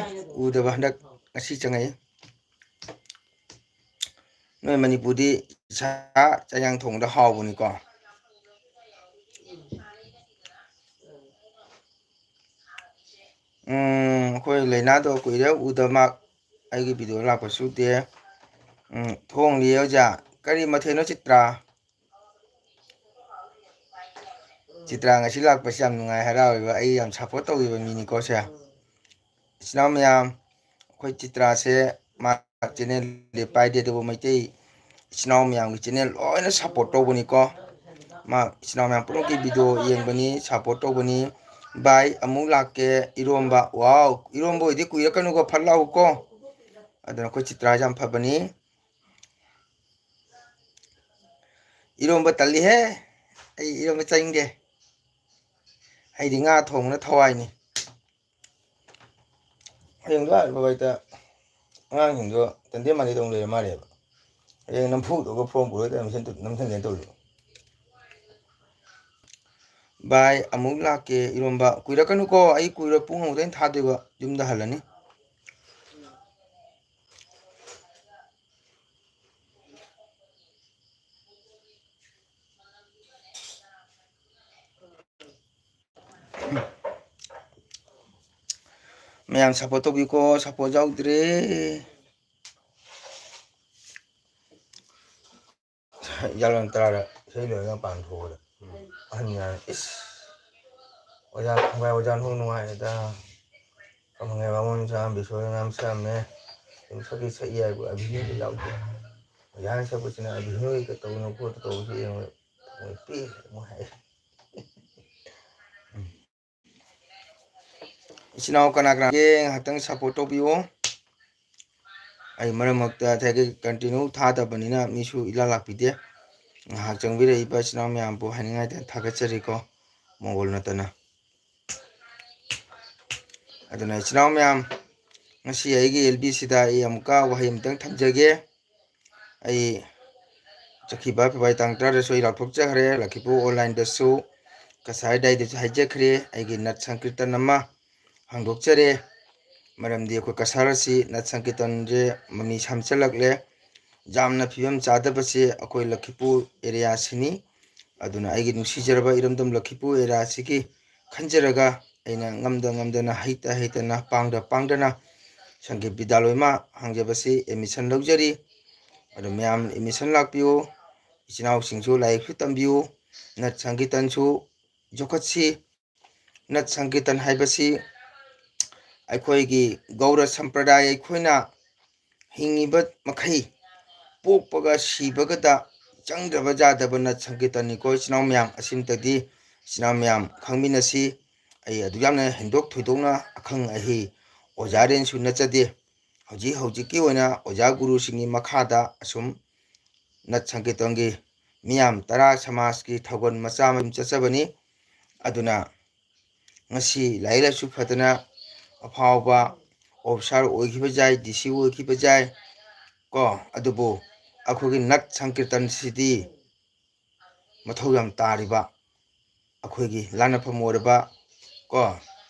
ꯎꯗꯕ, ꯍꯟꯗꯛ ꯉꯁꯤ ꯆꯪꯉꯛꯏ꯫ ꯅꯣꯏ ꯃꯅꯤꯄꯨꯔꯗꯤ ꯁꯥ ꯆꯥꯛ ꯊꯣꯡꯕꯗ ꯍꯥꯎꯕꯅꯤꯀꯣ꯫ ꯎꯝ, ꯑꯩꯈꯣꯏ ꯂꯩꯅꯥꯗꯣ ꯀꯨꯏꯔꯦ ꯎꯗꯕ, ꯃꯥ ꯑꯩꯒꯤ ꯚꯤꯗꯤꯑꯣ ꯂꯥꯛꯄꯁꯨ ꯎꯗꯦ꯫ ꯎꯝ, ꯊꯣꯡꯂꯤꯌꯦ ꯑꯣꯖꯥ꯫ ꯀꯔꯤ ꯃꯊꯦꯜꯅꯣ ꯆꯤꯇ꯭ꯔꯥ? ꯆꯤꯇ꯭ꯔꯥ ꯉꯁꯤ ꯂꯥꯛꯄꯁꯦ ꯌꯥꯝ ꯅꯨꯡꯉꯥꯏ, ꯍꯔꯥꯎꯋꯦꯕ꯫ ꯑꯩ ꯌꯥꯝ ꯁꯞꯄꯣꯔꯠ ꯇꯧꯈꯤꯕ ꯃꯤꯅꯤꯀꯣ ꯁꯦ꯫ ꯏꯆꯤꯟ ꯏꯅꯥꯎ ꯃꯌꯥꯝ, ꯑꯩꯈꯣꯏ ꯆꯤꯇ꯭ꯔꯥꯁꯦ ꯃꯥ ꯆꯦꯅꯦꯜꯗꯤ ꯄꯥꯏꯗꯦ, ꯑꯗꯨꯕꯨ ꯃꯩꯇꯩ ꯏꯆꯤꯟ ꯏꯅꯥꯎ ꯃꯌꯥꯝꯒꯤ ꯆꯦꯅꯦꯜ ꯂꯣꯏꯅ ꯁꯞꯄꯣꯔꯠ ꯇꯧꯕꯅꯤꯀꯣ꯫ ꯃꯥ ꯏꯆꯤꯟ ꯏꯅꯥꯎ ꯃꯌꯥꯝ ꯄꯨꯝꯅꯃꯛꯀꯤ ꯚꯤꯗꯤꯑꯣ ꯌꯦꯡꯕꯅꯤ, ꯁꯞꯄꯣꯔꯠ ꯇꯧꯕꯅꯤ꯫ ꯚꯥꯏ, ꯑꯃꯨꯛ ꯂꯥꯛꯀꯦ ꯏꯔꯣꯝꯕ꯫ ꯋꯥꯎ, ꯏꯔꯣꯝꯕ ꯑꯣꯏꯗꯤ ꯀꯨꯏꯔꯛꯀꯅꯨꯀꯣ, ꯐꯠ ꯂꯥꯛꯎꯀꯣ꯫ ꯑꯗꯨꯅ ꯑꯩꯈꯣꯏ ꯆꯤꯇ꯭ꯔꯥꯁꯦ ꯌꯥꯝ ꯐꯕꯅꯤ꯫ ꯏꯔꯣꯝꯕ ꯇꯜꯂꯤꯍꯦ, ꯑꯩ ꯏꯔꯣꯝꯕ ꯆꯥꯅꯤꯡꯗꯦ꯫ ꯑꯩꯗꯤ ꯉꯥ ꯊꯣꯡꯕꯅ ꯊꯋꯥꯏꯅꯤ꯫ ꯍꯌꯦꯡꯗꯣ ꯍꯥꯏꯔꯤꯕ ꯍꯦꯛꯇ ꯑꯉꯥꯡꯁꯤꯡꯗꯣ ꯇꯟꯗꯦ ꯃꯥꯟꯗꯦ ꯇꯧ ꯂꯩꯔ ꯃꯥꯜꯂꯦꯕ꯫ ꯍꯌꯦꯡ ꯅꯝꯐꯨꯗꯨꯒ ꯐꯣꯝ ꯄꯨꯔꯒ ꯑꯦꯗꯃꯤꯁꯟ ꯇꯧ-, ꯅꯝꯁꯤꯟꯒꯦ ꯇꯧꯔꯤꯕ꯫ ꯚꯥꯏ, ꯑꯃꯨꯛ ꯂꯥꯛꯀꯦ ꯏꯔꯣꯝꯕ꯫ ꯀꯨꯏꯔꯛꯀꯅꯨꯀꯣ, ꯑꯩ ꯀꯨꯏꯔꯣꯏ, ꯄꯨꯡ ꯑꯃꯗ ꯑꯩꯅ ꯊꯥꯗꯣꯏꯕ, ꯌꯨꯝꯗ ꯍꯜꯂꯅꯤ꯫ ꯃꯌꯥꯝ ꯁꯞꯄꯣꯔꯠ ꯇꯧꯕꯤꯀꯣ, ꯁꯞꯄꯣꯔꯠ ꯌꯥꯎꯗ꯭ꯔꯦ꯫ ꯌꯥꯂꯣꯟ ꯇꯔꯥꯗ ꯏꯁꯩ ꯂꯣꯏꯔꯒ ꯃꯄꯥꯟ ꯊꯣꯛꯄꯗ ꯑꯍꯟ ꯃꯌꯥꯝꯅ, "ꯏꯁ, ꯑꯣꯖꯥ ꯈꯣꯡꯒꯥꯏ ꯑꯣꯖꯥ ꯅꯣꯡ ꯅꯨꯡꯉꯥꯏꯔꯦꯗ꯫ ꯈꯝꯕꯪꯒꯥꯏ ꯕꯥꯃꯣꯟ ꯃꯆꯥ ꯑꯃ ꯕꯤꯁꯣꯏ ꯉꯥꯝ ꯁꯥꯝꯃꯦ꯫ ꯑꯗꯨꯝ ꯁꯛꯀꯤ ꯁꯛꯏ ꯍꯥꯏꯕ ꯑꯕꯤꯅꯦꯗꯤ ꯌꯥꯎꯗꯦ꯫ ꯑꯣꯖꯥꯅ ꯁꯛꯄꯁꯤꯅ ꯑꯕꯤꯅꯦꯒ ꯇꯧꯗꯅ ꯈꯣꯠꯇꯅ ꯇꯧꯕꯁꯤ ꯌꯦꯡꯕꯗ ꯏꯆꯤꯟ ꯏꯅꯥꯎ ꯀꯅꯥ ꯀꯅꯥ ꯉꯥꯏꯍꯥꯛꯇꯪ support ꯇꯧꯕꯤꯌꯨ꯫ ꯑꯩ ꯃꯔꯛ ꯃꯔꯛꯇ ꯉꯁꯥꯏꯒꯤ continue ꯊꯥꯗꯕꯅꯤꯅ ꯃꯤꯁꯨ ꯏꯂꯥꯛ ꯂꯥꯛꯄꯤꯗꯦ꯫ ꯉꯥꯏꯍꯥꯛ ꯆꯪꯕꯤꯔꯛꯏꯕ ꯏꯆꯤꯟ ꯏꯅꯥꯎ ꯃꯌꯥꯝꯕꯨ ꯍꯥꯏꯅꯤꯡꯉꯥꯏꯗ ꯊꯥꯒꯠꯆꯔꯤꯀꯣ, ꯃꯣꯡꯒꯣꯜ ꯅꯠꯇꯅ꯫ ꯑꯗꯨꯅ ꯏꯆꯤꯟ ꯏꯅꯥꯎ ꯃꯌꯥꯝ, ꯉꯁꯤ ꯑꯩꯒꯤ L B ꯁꯤꯗ ꯑꯩ ꯑꯃꯨꯛꯀ ꯋꯥꯍꯩ ꯑꯃꯇꯪ ꯊꯝꯖꯒꯦ꯫ ꯑꯩ ꯆꯠꯈꯤꯕ ꯐꯦꯕ꯭ꯔꯨꯋꯥꯔꯤ ꯇꯥꯡ ꯇꯔꯥꯗꯁꯨ ꯑꯩ ꯂꯥꯎꯊꯣꯛꯆꯈ꯭ꯔꯦ, ꯂꯛꯈꯤꯄꯨꯔ online ꯗꯁꯨ, ꯀꯁꯥꯔ diary ꯗꯁꯨ ꯍꯥꯏꯖꯈ꯭ꯔꯦ꯫ ꯑꯩꯒꯤ ꯅꯠ ꯁꯪꯀꯤꯔꯇꯟ ꯑꯃ ꯍꯥꯡꯗꯣꯛꯆꯔꯦ꯫ ꯃꯔꯝꯗꯤ ꯑꯩꯈꯣꯏ ꯀꯁꯥꯔ ꯑꯁꯤ ꯅꯠ ꯁꯪꯀꯤꯔꯇꯟꯁꯦ ꯃꯃꯤ ꯁꯥꯝꯆꯜꯂꯛꯂꯦ꯫ ꯌꯥꯝꯅ ꯐꯤꯕꯝ ꯆꯥꯗꯕꯁꯦ ꯑꯩꯈꯣꯏ ꯂꯛꯈꯤꯄꯨꯔ area ꯁꯤꯅꯤ꯫ ꯑꯗꯨꯅ ꯑꯩꯒꯤ ꯅꯨꯡꯁꯤꯖꯔꯕ ꯏꯔꯝꯗꯝ ꯂꯛꯈꯤꯄꯨꯔ area ꯁꯤꯒꯤ ꯈꯟꯖꯔꯒ ꯑꯩꯅ ꯉꯝꯗ ꯉꯝꯗꯅ, ꯍꯩꯇ ꯍꯩꯇꯅ, ꯄꯥꯡꯗ ꯄꯥꯡꯗꯅ ꯁꯪꯒꯤꯠ ꯕꯤꯗ꯭ꯌꯥꯂꯣꯏ ꯑꯃ ꯍꯥꯡꯖꯕꯁꯤ admission ꯂꯧꯖꯔꯤ꯫ ꯑꯗꯨ ꯃꯌꯥꯝ admission ꯂꯥꯛꯄꯤꯌꯨ, ꯏꯆꯤꯟ ꯏꯅꯥꯎꯁꯤꯡꯁꯨ ꯂꯥꯏꯔꯤꯛꯁꯨ ꯇꯝꯕꯤꯌꯨ, ꯅꯠ ꯁꯪꯀꯤꯔꯇꯟꯁꯨ ꯌꯣꯛꯈꯠꯁꯤ꯫ ꯅꯠ ꯁꯪꯀꯤꯔꯇꯟ ꯍꯥꯏꯕꯁꯤ ꯑꯩꯈꯣꯏꯒꯤ ꯒꯧꯔ ꯁꯝꯄ꯭ꯔꯗꯥꯌ, ꯑꯩꯈꯣꯏꯅ ꯍꯤꯡꯉꯤꯕ ꯃꯈꯩ, ꯄꯣꯛꯄꯒ ꯁꯤꯕꯒꯗ ꯆꯪꯗ꯭ꯔꯕ ꯌꯥꯗꯕ ꯅꯠ ꯁꯪꯀꯤꯔꯇꯟꯅꯤꯀꯣ ꯏꯆꯤꯟ ꯏꯅꯥꯎ ꯃꯌꯥꯝ꯫ ꯑꯁꯤꯃꯇꯗꯤ ꯏꯆꯤꯟ ꯏꯅꯥꯎ ꯃꯌꯥꯝ ꯈꯪꯃꯤꯟꯅꯁꯤ꯫ ꯑꯩ ꯑꯗꯨ ꯌꯥꯝꯅ ꯍꯦꯟꯗꯣꯛ ꯊꯣꯏꯗꯣꯛꯅ ꯑꯈꯪ ꯑꯍꯩ ꯑꯣꯖꯥ ꯔꯦꯟꯁꯨ ꯅꯠꯆꯗꯦ꯫ ꯍꯧꯖꯤꯛ ꯍꯧꯖꯤꯛꯀꯤ ꯑꯣꯏꯅ ꯑꯣꯖꯥ ꯒꯨꯔꯨꯁꯤꯡꯒꯤ ꯃꯈꯥꯗ ꯑꯁꯨꯝ ꯅꯠ ꯁꯪꯀꯤꯔꯇꯟꯒꯤ ꯃꯤꯌꯥꯝ ꯇꯔꯥ ꯁꯃꯥꯖꯀꯤ ꯊꯧꯒꯜ ꯃꯆꯥ ꯑꯃ ꯑꯗꯨꯝ ꯆꯠꯆꯕꯅꯤ꯫ ꯑꯗꯨꯅ ꯉꯁꯤ ꯂꯥꯏꯔꯤꯛ ꯂꯥꯏꯁꯨ ꯐꯗꯅ ꯑꯐꯥꯎꯕ officer ꯑꯣꯏꯈꯤꯕ ꯌꯥꯏ, D C ꯑꯣꯏꯈꯤꯕ ꯌꯥꯏ ꯀꯣ, ꯑꯗꯨꯕꯨ ꯑꯩꯈꯣꯏꯒꯤ ꯅꯠ ꯁꯪꯀꯤꯔꯇꯟꯁꯤꯗꯤ ꯃꯊꯧ ꯌꯥꯝ ꯇꯥꯔꯤꯕ, ꯑꯩꯈꯣꯏꯒꯤ ꯂꯥꯟꯅꯐꯝ ꯑꯣꯏꯔꯕ ꯀꯣ,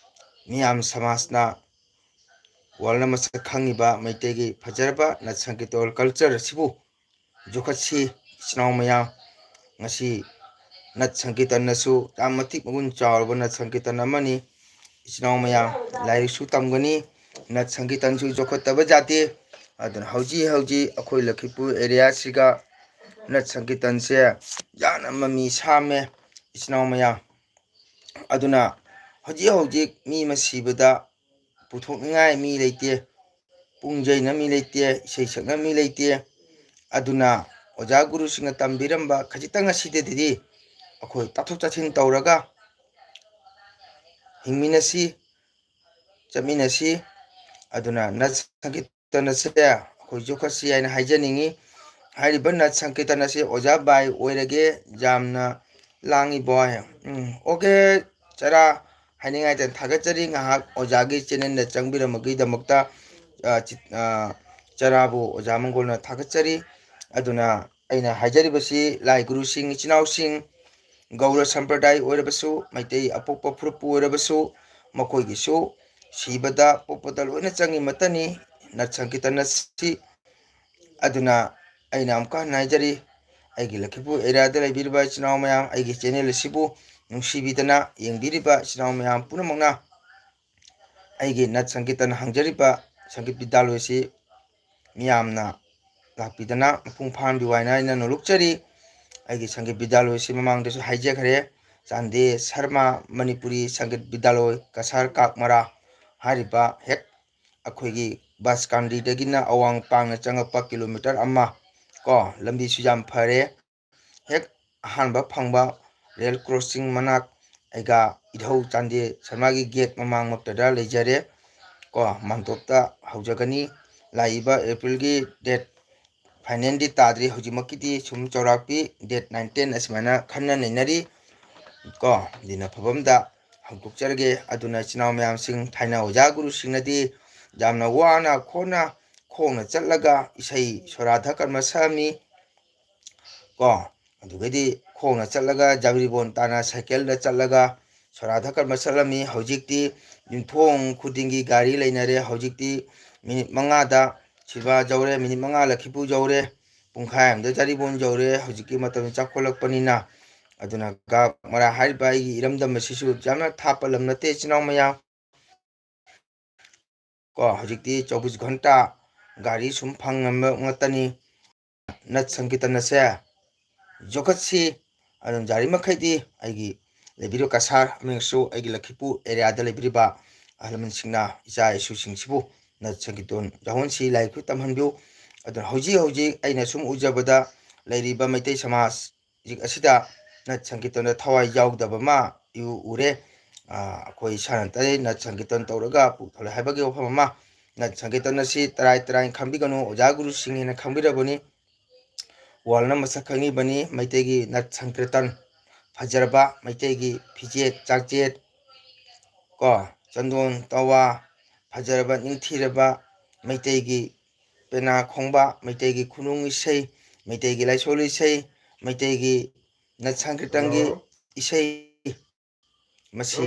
ꯃꯤꯌꯥꯝ ꯁꯃꯥꯖꯅ, world ꯅ ꯃꯁꯛ ꯈꯪꯉꯤꯕ ꯃꯩꯇꯩꯒꯤ ꯐꯖꯔꯕ ꯅꯠ ꯁꯪꯀꯤꯔꯇꯟ culture ꯑꯁꯤꯕꯨ ꯌꯣꯛꯈꯠꯁꯤ꯫ ꯏꯆꯤꯟ ꯏꯅꯥꯎ ꯃꯌꯥꯝ, ꯉꯁꯤ ꯅꯠ ꯁꯪꯀꯤꯔꯇꯟꯅꯁꯨ ꯌꯥꯝ ꯃꯇꯤꯛ ꯃꯒꯨꯟ ꯆꯥꯎꯔꯕ ꯅꯠ ꯁꯪꯀꯤꯔꯇꯟ ꯑꯃꯅꯤ꯫ ꯏꯆꯤꯟ ꯏꯅꯥꯎ ꯃꯌꯥꯝ, ꯂꯥꯏꯔꯤꯛꯁꯨ ꯇꯝꯒꯅꯤ, ꯅꯠ ꯁꯪꯀꯤꯔꯇꯟꯁꯨ ꯌꯣꯛꯈꯠꯇꯕ ꯌꯥꯗꯦ꯫ ꯑꯗꯨꯅ ꯍꯧꯖꯤꯛ ꯍꯧꯖꯤꯛ ꯑꯩꯈꯣꯏ ꯂꯛꯈꯤꯄꯨꯔ area ꯁꯤꯒ ꯅꯠ ꯁꯪꯀꯤꯔꯇꯟꯁꯦ ꯌꯥꯝꯅ ꯃꯃꯤ ꯁꯥꯝꯃꯦ, ꯏꯆꯤꯟ ꯏꯅꯥꯎ ꯃꯌꯥꯝ꯫ ꯑꯗꯨꯅ ꯍꯧꯖꯤꯛ ꯍꯧꯖꯤꯛ ꯃꯤ ꯑꯃ ꯁꯤꯕꯗ ꯄꯨꯊꯣꯛꯅꯤꯡꯉꯥꯏ ꯃꯤ ꯂꯩꯇꯦ, ꯄꯨꯡ ꯌꯩꯅ ꯃꯤ ꯂꯩꯇꯦ, ꯏꯁꯩ ꯁꯛꯅ ꯃꯤ ꯂꯩꯇꯦ꯫ ꯑꯗꯨꯅ ꯑꯣꯖꯥ ꯒꯨꯔꯨꯁꯤꯡꯅ ꯇꯝꯕꯤꯔꯝꯕ ꯈꯖꯤꯛꯇꯪ ꯑꯁꯤꯗꯗꯤ ꯑꯩꯈꯣꯏ ꯇꯥꯊꯣꯛ ꯇꯥꯁꯤꯟ ꯇꯧꯔꯒ ꯍꯤꯡꯃꯤꯟꯅꯁꯤ, ꯆꯠꯃꯤꯟꯅꯁꯤ꯫ ꯑꯗꯨꯅ ꯅꯠ ꯁꯪꯀꯤꯔꯇꯟ ꯑꯁꯦ ꯑꯩꯈꯣꯏ ꯌꯣꯛꯈꯠꯁꯤ ꯍꯥꯏꯅ ꯍꯥꯏꯖꯅꯤꯡꯉꯤ꯫ ꯍꯥꯏꯔꯤꯕ ꯅꯠ ꯁꯪꯀꯤꯔꯇꯟ ꯑꯁꯦ ꯑꯣꯖꯥ ꯕꯥꯏ ꯑꯣꯏꯔꯒꯦ, ꯌꯥꯝꯅ ꯂꯥꯡꯉꯤꯕꯣ꯫ ꯎꯝ, ꯑꯣꯀꯦ, ꯆꯔꯥ ꯍꯥꯏꯅꯤꯡꯉꯥꯏꯇ ꯊꯥꯒꯠꯆꯔꯤ꯫ ꯉꯥꯏꯍꯥꯛ ꯑꯣꯖꯥꯒꯤ ꯆꯦꯅꯦꯜꯗ ꯆꯪꯕꯤꯔꯝꯕꯒꯤꯗꯃꯛꯇ, ꯑ, ꯆꯤ-, ꯑ, ꯆꯔꯥꯕꯨ ꯑꯣꯖꯥ ꯃꯪꯒꯣꯜꯅ ꯊꯥꯒꯠꯆꯔꯤ꯫ ꯑꯗꯨꯅ ꯑꯩꯅ ꯍꯥꯏꯖꯔꯤꯕꯁꯤ ꯂꯥꯏ ꯒꯨꯔꯨꯁꯤꯡ, ꯏꯆꯤꯟ ꯏꯅꯥꯎꯁꯤꯡ, ꯒꯧꯔ ꯁꯝꯄ꯭ꯔꯗꯥꯏ ꯑꯣꯏꯔꯕꯁꯨ, ꯃꯩꯇꯩ ꯑꯄꯣꯛꯄ ꯐꯨꯔꯨꯞꯄꯨ ꯑꯣꯏꯔꯕꯁꯨ, ꯃꯈꯣꯏꯒꯤꯁꯨ ꯁꯤꯕꯗ, ꯄꯣꯛꯄꯗ ꯂꯣꯏꯅ ꯆꯪꯉꯤꯃꯇꯅꯤ ꯅꯠ ꯁꯪꯀꯤꯔꯇꯟ ꯑꯁꯤ꯫ ꯑꯗꯨꯅ ꯑꯩꯅ ꯑꯃꯨꯛꯀ ꯍꯟꯅ ꯍꯥꯏꯖꯔꯤ, ꯑꯩꯒꯤ ꯂꯛꯈꯤꯄꯨꯔ ꯑꯦꯔꯤꯌꯥꯗ ꯂꯩꯕꯤꯔꯤꯕ ꯏꯆꯤꯟ ꯏꯅꯥꯎ ꯃꯌꯥꯝ, ꯑꯩꯒꯤ ꯆꯦꯅꯦꯜ ꯑꯁꯤꯕꯨ ꯅꯨꯡꯁꯤꯕꯤꯗꯅ ꯌꯦꯡꯕꯤꯔꯤꯕ ꯏꯆꯤꯟ ꯏꯅꯥꯎ ꯃꯌꯥꯝ ꯄꯨꯝꯅꯃꯛꯅ ꯑꯩꯒꯤ ꯅꯠ ꯁꯪꯀꯤꯔꯇꯟ ꯍꯥꯡꯖꯔꯤꯕ ꯁꯪꯒꯤꯠ ꯕꯤꯗ꯭ꯌꯥꯂꯣꯏ ꯑꯁꯤ ꯃꯤꯌꯥꯝꯅ ꯂꯥꯛꯄꯤꯗꯅ ꯃꯄꯨꯡ ꯐꯥꯍꯟꯕꯤꯌꯨ ꯍꯥꯏꯅ ꯑꯩꯅ ꯅꯣꯂꯨꯛꯆꯔꯤ꯫ ꯑꯩꯒꯤ ꯁꯪꯒꯤꯠ ꯕꯤꯗ꯭ꯌꯥꯂꯣꯏ ꯑꯁꯤ ꯃꯃꯥꯡꯗꯁꯨ ꯍꯥꯏꯖꯈ꯭ꯔꯦ, ꯆꯥꯟꯗꯦ ꯁꯔꯃ ꯃꯅꯤꯄꯨꯔꯤ ꯁꯪꯒꯤꯠ ꯕꯤꯗ꯭ꯌꯥꯂꯣꯏ, ꯀꯁꯥꯔ ꯀꯥꯛꯃꯔꯥ ꯍꯥꯏꯔꯤꯕ ꯍꯦꯛ ꯑꯩꯈꯣꯏꯒꯤ ꯕꯁ ꯀꯥꯟꯗꯤꯗꯒꯤꯅ ꯑꯋꯥꯡ ꯄꯥꯡꯅ ꯆꯪꯉꯛꯄ ꯀꯤꯂꯣꯃꯤꯇꯔ ꯑꯃ ꯀꯣ, ꯂꯝꯕꯤꯁꯨ ꯌꯥꯝ ꯐꯔꯦ꯫ ꯍꯦꯛ ꯑꯍꯥꯟꯕ ꯐꯪꯕ ꯔꯦꯜ ꯀ꯭ꯔꯣꯁꯤꯡ ꯃꯅꯥꯛ ꯑꯩꯒ ꯏꯙꯧ ꯆꯥꯟꯗꯦ ꯁꯔꯃꯒꯤ ꯒꯦꯠ ꯃꯃꯥꯡꯃꯛꯇꯗ ꯂꯩꯖꯔꯦ ꯀꯣ, ꯃꯥꯟꯇꯣꯞꯇ ꯍꯧꯖꯒꯅꯤ꯫ ꯂꯥꯛꯏꯕ ꯑꯦꯄ꯭ꯔꯤꯜꯒꯤ ꯗꯦꯠ, ꯐꯥꯏꯅꯦꯜꯗꯤ ꯇꯥꯗ꯭ꯔꯤ, ꯍꯧꯖꯤꯛꯃꯛꯀꯤꯗꯤ ꯁꯨꯝ ꯆꯥꯎꯔꯥꯛꯄꯤ ꯗꯦꯠ ꯅꯥꯏꯟꯇꯤꯟ ꯑꯁꯨꯃꯥꯏꯅ ꯈꯟꯅ ꯅꯩꯅꯔꯤ ꯀꯣ꯫ ꯑꯗꯨꯅ ꯐꯕ ꯑꯃꯗ ꯍꯧꯗꯣꯛꯆꯔꯒꯦ꯫ ꯑꯗꯨꯅ ꯏꯆꯤꯟ ꯏꯅꯥꯎ ꯃꯌꯥꯝꯁꯤꯡ, ꯊꯥꯏꯅ ꯑꯣꯖꯥ ꯒꯨꯔꯨꯁꯤꯡꯅꯗꯤ ꯌꯥꯝꯅ ꯋꯥꯅ ꯈꯣꯠꯅ ꯈꯣꯡꯅ ꯆꯠꯂꯒ ꯏꯁꯩ ꯁꯣꯔꯥ ꯙꯀꯔꯃ ꯁꯛꯑꯝꯃꯤ ꯀꯣ꯫ ꯑꯗꯨꯒꯩꯗꯤ ꯈꯣꯡꯅ ꯆꯠꯂꯒ, ꯖꯥꯕꯤꯔꯤꯕꯣꯟ ꯇꯥꯅ ꯁꯥꯏꯀꯜꯗ ꯆꯠꯂꯒ ꯁꯣꯔꯥ ꯙꯀꯔꯃ ꯆꯠꯂꯝꯃꯤ꯫ ꯍꯧꯖꯤꯛꯇꯤ ꯌꯨꯝꯊꯣꯡ ꯈꯨꯗꯤꯡꯒꯤ ꯒꯥꯔꯤ ꯂꯩꯅꯔꯦ꯫ ꯍꯧꯖꯤꯛꯇꯤ ꯃꯤꯅꯤꯠ ꯃꯉꯥꯗ ꯁꯤꯜꯚꯥ ꯌꯧꯔꯦ, ꯃꯤꯅꯤꯠ ꯃꯉꯥ ꯂꯛꯈꯤꯄꯨꯔ ꯌꯧꯔꯦ, ꯄꯨꯡꯈꯥꯏ ꯑꯃꯗ ꯖꯥꯔꯤꯕꯣꯟ ꯌꯧꯔꯦ꯫ ꯍꯧꯖꯤꯛꯀꯤ ꯃꯇꯝꯗ ꯆꯥꯎꯈꯠꯂꯛꯄꯅꯤꯅ꯫ ꯑꯗꯨꯅ ꯀꯥꯛꯃꯔꯥ ꯍꯥꯏꯔꯤꯕ ꯑꯩꯒꯤ ꯏꯔꯝꯗꯝ ꯑꯁꯤꯁꯨ ꯌꯥꯝꯅ ꯊꯥꯞꯄ ꯂꯝ ꯅꯠꯇꯦ, ꯏꯆꯤꯟ ꯏꯅꯥꯎ ꯃꯌꯥꯝ꯫ ꯀꯣ, ꯍꯧꯖꯤꯛꯇꯤ ꯆꯧꯕꯤꯁ ꯘꯟꯇꯥ ꯒꯥꯔꯤ ꯁꯨꯝ ꯐꯪꯉꯝꯕ ꯉꯥꯛꯇꯅꯤ꯫ ꯅꯠ ꯁꯪꯀꯤꯔꯇꯟ ꯑꯁꯦ ꯌꯣꯛꯈꯠꯁꯤ꯫ ꯑꯗꯨꯅ ꯌꯥꯔꯤꯃꯈꯩꯗꯤ ꯑꯩꯒꯤ ꯂꯩꯕꯤꯔꯤꯕ ꯀꯁꯥꯔ ꯑꯃꯁꯨ ꯑꯩꯒꯤ ꯂꯛꯈꯤꯄꯨꯔ ꯑꯦꯔꯤꯌꯥꯗ ꯂꯩꯕꯤꯔꯤꯕ ꯑꯍꯜ ꯂꯃꯟꯁꯤꯡꯅ ꯏꯆꯥ ꯏꯁꯨꯁꯤꯡꯁꯤꯕꯨ ꯅꯠ ꯁꯪꯀꯤꯔꯇꯟ ꯌꯥꯎꯍꯟꯁꯤ, ꯂꯥꯏꯔꯤꯛꯁꯨ ꯇꯝꯍꯟꯕꯤꯌꯨ꯫ ꯑꯗꯨꯅ ꯍꯧꯖꯤꯛ ꯍꯧꯖꯤꯛ ꯑꯩꯅ ꯁꯨꯝ ꯎꯖꯕꯗ ꯂꯩꯔꯤꯕ ꯃꯩꯇꯩ ꯁꯃꯥꯖ ꯑꯁꯤꯗ ꯅꯠ ꯁꯪꯀꯤꯔꯇꯟꯗ ꯊꯋꯥꯏ ꯌꯥꯎꯗꯕ ꯑꯃ ꯏꯎ ꯎꯔꯦ꯫ ꯑ, ꯑꯩꯈꯣꯏ ꯏꯁꯥꯅ ꯇꯥꯏ, ꯅꯠ ꯁꯪꯀꯤꯔꯇꯟ ꯇꯧꯔꯒ ꯄꯨꯛ ꯊꯜꯂꯦ ꯍꯥꯏꯕꯒꯤ ꯋꯥꯐꯝ ꯑꯃ, ꯅꯠ ꯁꯪꯀꯤꯔꯇꯟ ꯑꯁꯤ ꯇꯔꯥꯏ ꯇꯔꯥꯏꯅ ꯈꯪꯕꯤꯒꯅꯨ, ꯑꯣꯖꯥ ꯒꯨꯔꯨꯁꯤꯡ ꯍꯥꯏꯅ ꯈꯪꯕꯤꯔꯕꯅꯤ꯫ ꯋꯥꯔꯜꯅ ꯃꯁꯛ ꯈꯪꯉꯤꯕꯅꯤ ꯃꯩꯇꯩꯒꯤ ꯅꯠ ꯁꯪꯀꯤꯔꯇꯟ, ꯐꯖꯔꯕ ꯃꯩꯇꯩꯒꯤ ꯐꯤꯖꯦꯠ ꯆꯥꯛꯆꯦꯠ, ꯀꯣ, ꯆꯟꯗꯣꯟ ꯇꯋꯥ, ꯐꯖꯔꯕ ꯅꯤꯡꯊꯤꯔꯕ ꯃꯩꯇꯩꯒꯤ ꯄꯦꯅꯥ ꯈꯣꯡꯕ, ꯃꯩꯇꯩꯒꯤ ꯈꯨꯅꯨꯡ ꯏꯁꯩ, ꯃꯩꯇꯩꯒꯤ ꯂꯥꯏꯁꯣꯜ ꯏꯁꯩ, ꯃꯩꯇꯩꯒꯤ ꯅꯠ ꯁꯪꯀꯤꯔꯇꯟꯒꯤ ꯏꯁꯩ, ꯃꯁꯤ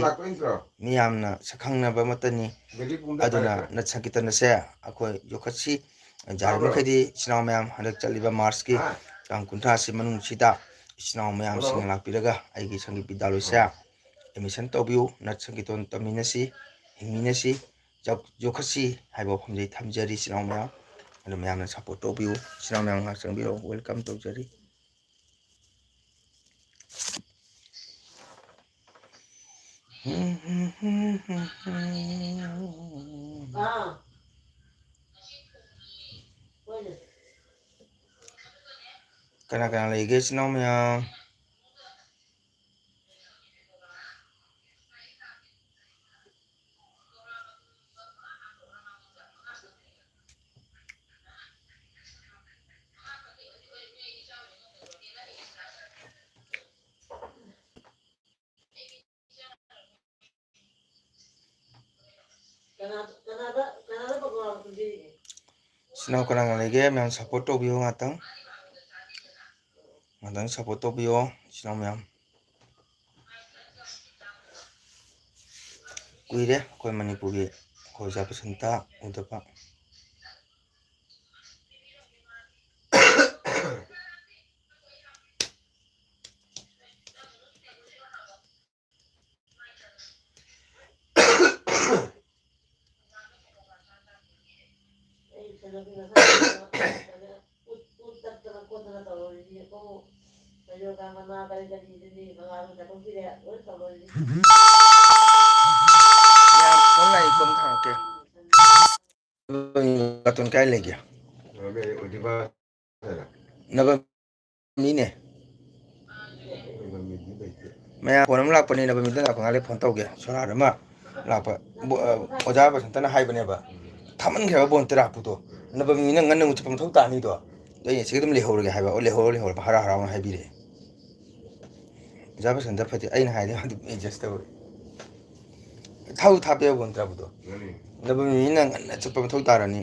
ꯃꯤꯌꯥꯝꯅ ꯁꯛꯈꯪꯅꯕ ꯑꯃꯠꯇꯅꯤ꯫ ꯑꯗꯨꯅ ꯅꯠ ꯁꯪꯀꯤꯔꯇꯟ ꯑꯁꯦ ꯑꯩꯈꯣꯏ ꯌꯣꯛꯈꯠꯁꯤ꯫ ꯌꯥꯔꯤꯕ ꯃꯈꯩꯗꯤ ꯏꯆꯤꯟ ꯏꯅꯥꯎ ꯃꯌꯥꯝ, ꯍꯟꯗꯛ ꯆꯠꯂꯤꯕ ꯃꯥꯔꯁꯀꯤ ꯇꯥꯡ ꯀꯨꯟꯊ꯭ꯔꯥꯁꯤ ꯃꯅꯨꯡꯁꯤꯗ ꯏꯆꯤꯟ ꯏꯅꯥꯎ ꯃꯌꯥꯝꯁꯤꯡꯅ ꯂꯥꯛꯄꯤꯔꯒ ꯑꯩꯒꯤ ꯁꯪꯒꯤꯠ ꯕꯤꯗ꯭ꯌꯥꯂꯣꯏꯁꯦ ꯑꯦꯗꯃꯤꯁꯟ ꯇꯧꯕꯤꯌꯨ꯫ ꯅꯠ ꯁꯪꯀꯤꯔꯇꯟ ꯇꯝꯃꯤꯟꯅꯁꯤ, ꯍꯤꯡꯃꯤꯟꯅꯁꯤ, ꯌꯣꯛ-, ꯌꯣꯛꯈꯠꯁꯤ ꯍꯥꯏꯕ ꯋꯥꯐꯝꯁꯤ ꯊꯝꯖꯔꯤ ꯏꯆꯤꯟ ꯏꯅꯥꯎ ꯃꯌꯥꯝ꯫ ꯑꯗꯨ ꯃꯌꯥꯝꯅ ꯁꯞꯄꯣꯔꯠ ꯇꯧꯕꯤꯌꯨ꯫ ꯏꯆꯤꯟ ꯏꯅꯥꯎ ꯃꯌꯥꯝ ꯉꯥꯏꯍꯥꯛ ꯆꯪꯕꯤꯔꯛꯑꯣ꯫ ꯋꯦꯜꯀꯝ ꯇꯧꯖꯔꯤ꯫ ꯀꯅꯥ ꯀꯅꯥ ꯂꯩꯒꯦ ꯏꯆꯤꯟ ꯏꯅꯥꯎ ꯃꯌꯥꯝ? ꯏꯆꯤꯟ ꯏꯅꯥꯎ ꯀꯅꯥ ꯀꯅꯥ ꯂꯩꯒꯦ? ꯃꯌꯥꯝ ꯁꯞꯄꯣꯔꯠ ꯇꯧꯕꯤꯌꯨ ꯉꯥꯛꯇꯪ꯫ ꯉꯥꯛꯇꯪ ꯁꯞꯄꯣꯔꯠ ꯇꯧꯕꯤꯌꯣ ꯏꯆꯤꯟ ꯏꯅꯥꯎ ꯃꯌꯥꯝ꯫ ꯀꯨꯏꯔꯦ ꯑꯩꯈꯣꯏ ꯃꯅꯤꯄꯨꯔꯒꯤ ꯑꯩꯈꯣꯏ ꯑꯣꯖꯥ ꯕꯁꯟꯇ ꯎꯗꯕ꯫ ꯌꯥꯝ ꯐꯣꯟ ꯂꯥꯛꯏ, ꯀꯣꯟ ꯊꯥꯔꯛꯀꯦ꯫ ꯀꯥꯔꯇꯨꯟ ꯀꯥꯏ ꯂꯩꯒꯦ? ꯅꯕ- ꯃꯤꯅꯦ꯫ ꯃꯌꯥꯝ ꯐꯣꯟ ꯑꯃ ꯂꯥꯛꯄꯅꯦ, ꯅꯕ ꯃꯤꯗ ꯂꯥꯛꯄ ꯉꯥꯏꯍꯥꯛ ꯂꯩ ꯐꯣꯟ ꯇꯧꯒꯦ꯫ ꯁꯣꯔꯥꯠ ꯑꯃ ꯂꯥꯛꯄ꯫ ꯕꯣ-, ꯑ, ꯑꯣꯖꯥ ꯕꯁꯟꯇꯅ ꯍꯥꯏꯕꯅꯦꯕ, ꯊꯥꯃꯟꯈ꯭ꯔꯦꯕ ꯕꯣꯟ ꯇꯔꯥꯄꯨꯗꯣ꯫ ꯅꯕ ꯃꯤꯅ ꯉꯟꯅ ꯑꯃꯨꯛ ꯆꯠꯄ ꯃꯊꯧ ꯇꯥꯅꯤꯗꯣ꯫ ꯑꯗꯣ ꯑꯩꯅ ꯁꯤꯗ ꯑꯗꯨꯝ ꯂꯩꯍꯧꯔꯒꯦ ꯍꯥꯏꯕ꯫ ꯑꯣ, ꯂꯩꯍꯧꯔꯣ, ꯂꯩꯍꯧꯔꯣ꯫ ꯍꯔꯥꯎ ꯍꯔꯥꯎꯅ ꯍꯥꯏꯕꯤꯔꯛꯑꯦ꯫ ꯑꯣꯖꯥ ꯕꯁꯟꯇ ꯐꯠꯇꯦ꯫ ꯑꯩꯅ ꯍꯥꯏꯗꯤ ꯑꯗꯨꯝ adjust ꯇꯧꯔꯦ꯫ ꯊꯥꯎ ꯊꯥꯞꯄꯦꯕ ꯕꯣꯟ ꯇꯔꯥꯄꯨꯗꯣ꯫ ꯃꯥꯅꯤ꯫ ꯅꯕ ꯃꯤꯅ ꯉꯟꯅ ꯆꯠꯄ ꯃꯊꯧ ꯇꯥꯔꯅꯤ꯫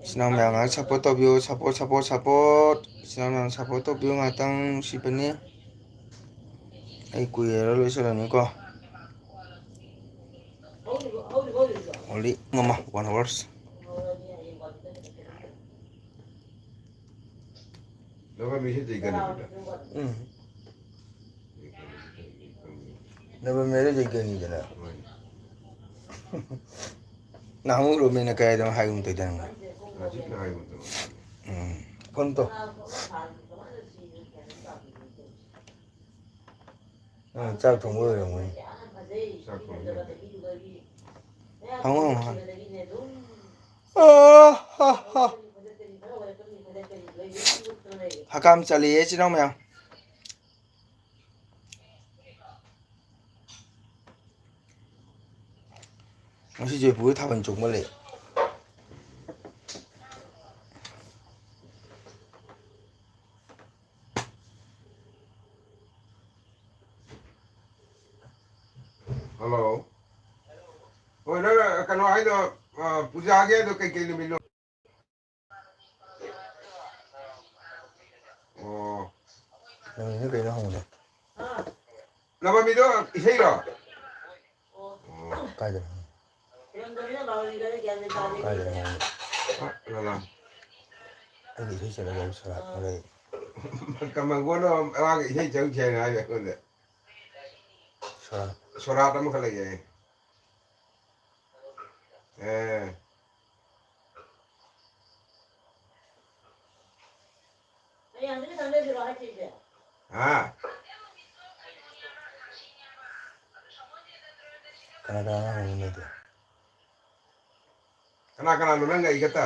ꯏꯆꯤꯟ ꯏꯅꯥꯎ ꯃꯌꯥꯝ ꯉꯥꯏꯍꯥꯛ support ꯇꯧꯕꯤꯌꯨ, support, support, support꯫ ꯏꯆꯤꯟ ꯏꯅꯥꯎ ꯃꯌꯥꯝ support ꯇꯧꯕꯤꯌꯨ ꯉꯥꯛꯇꯪ, ꯅꯨꯡꯁꯤꯕꯅꯤ꯫ ꯑꯩ ꯀꯨꯏꯔꯔꯣꯏ ꯂꯣꯏꯁꯤꯜꯂꯅꯤꯀꯣ꯫ Only ꯃꯃꯥ, one hours꯫ ꯅꯕ ꯃꯤꯁꯤ ꯂꯩꯒꯅꯤꯕꯗ꯫ ꯎꯝ꯫ ꯅꯕ ꯃꯤꯁꯤ ꯂꯩꯒꯅꯤꯗꯅ꯫ ꯍꯣꯏ꯫ ꯅꯍꯥꯟꯃꯨꯛ ꯔꯣꯃꯦꯟꯅ ꯀꯩ ꯍꯥꯏꯗꯅꯣ ꯍꯥꯏꯒꯨꯝ ꯇꯧꯗꯅ꯫ ꯍꯧꯖꯤꯛꯅ ꯍꯥꯏꯒꯨꯝ ꯇꯧ꯫ ꯎꯝ꯫ ꯐꯣꯟ ꯇꯧ꯫ ꯑ, ꯆꯥꯛ ꯊꯣꯡꯕ ꯑꯣꯏꯔꯝꯒꯅꯤ꯫ ꯆꯥꯛ ꯊꯣꯡꯕ ꯑꯣꯏꯔꯝꯒꯅꯤ꯫ ꯍꯪꯉꯣ, ꯍꯪꯉꯣ, ꯍꯪꯉꯣ꯫ ꯑ, ꯍ, ꯍ꯫ ꯍꯀꯥꯝ ꯆꯜꯂꯤꯌꯦ, ꯏꯆꯤꯟ ꯏꯅꯥꯎ ꯃꯌꯥꯝ꯫ ꯉꯁꯤ ꯖꯣꯏꯄꯨꯔꯗ ꯊꯥꯕꯜ ꯆꯣꯡꯕ ꯂꯩ꯫ ꯍꯜꯂꯣ꯫ ꯍꯣꯏ, ꯅꯪ ꯀꯩꯅꯣ ꯍꯥꯏꯗꯣ, ꯑ, ꯄꯨꯖꯥꯒꯤ ꯍꯥꯏꯗꯣ ꯀꯩꯀꯩ ꯅꯨꯃꯤꯠꯅꯣ? ꯑꯣ꯫ ꯅꯪꯒꯤꯁꯤꯅ ꯀꯩꯅꯣ ꯍꯪꯕꯗꯣ? ꯅꯕꯃꯤꯗꯣ ꯏꯁꯩꯔꯣ? ꯑꯣ꯫ ꯀꯥꯏꯗꯅꯣ? ꯀꯥꯏꯗꯅꯣ ꯍꯪꯕꯗꯣ? ꯑ, ꯂꯂꯥ꯫ ꯑꯩꯒꯤ ꯏꯁꯩ ꯆꯠꯂꯒ ꯑꯃꯨꯛ ꯁꯣꯔꯥꯠ ꯑꯃ ꯂꯩ꯫ ꯀꯃꯜꯒꯣꯟꯅ ꯃꯥꯒꯤ ꯏꯁꯩ ꯆꯠꯂꯨꯁꯦ ꯍꯥꯏꯅ ꯍꯥꯏꯕ ꯑꯩꯉꯣꯟꯗ꯫ ꯁꯣꯔꯥꯠ꯫ ꯁꯣꯔꯥꯠ ꯑꯃꯈꯛ ꯂꯩꯌꯦ꯫ ꯑꯦ꯫ ꯍꯥ? ꯀꯅꯥ ꯀꯅꯥꯅꯣ ꯍꯪꯉꯤꯅꯦ ꯑꯗꯨ? ꯀꯅꯥ ꯀꯅꯥꯅꯣ ꯅꯪꯒ ꯑꯩꯒꯇ?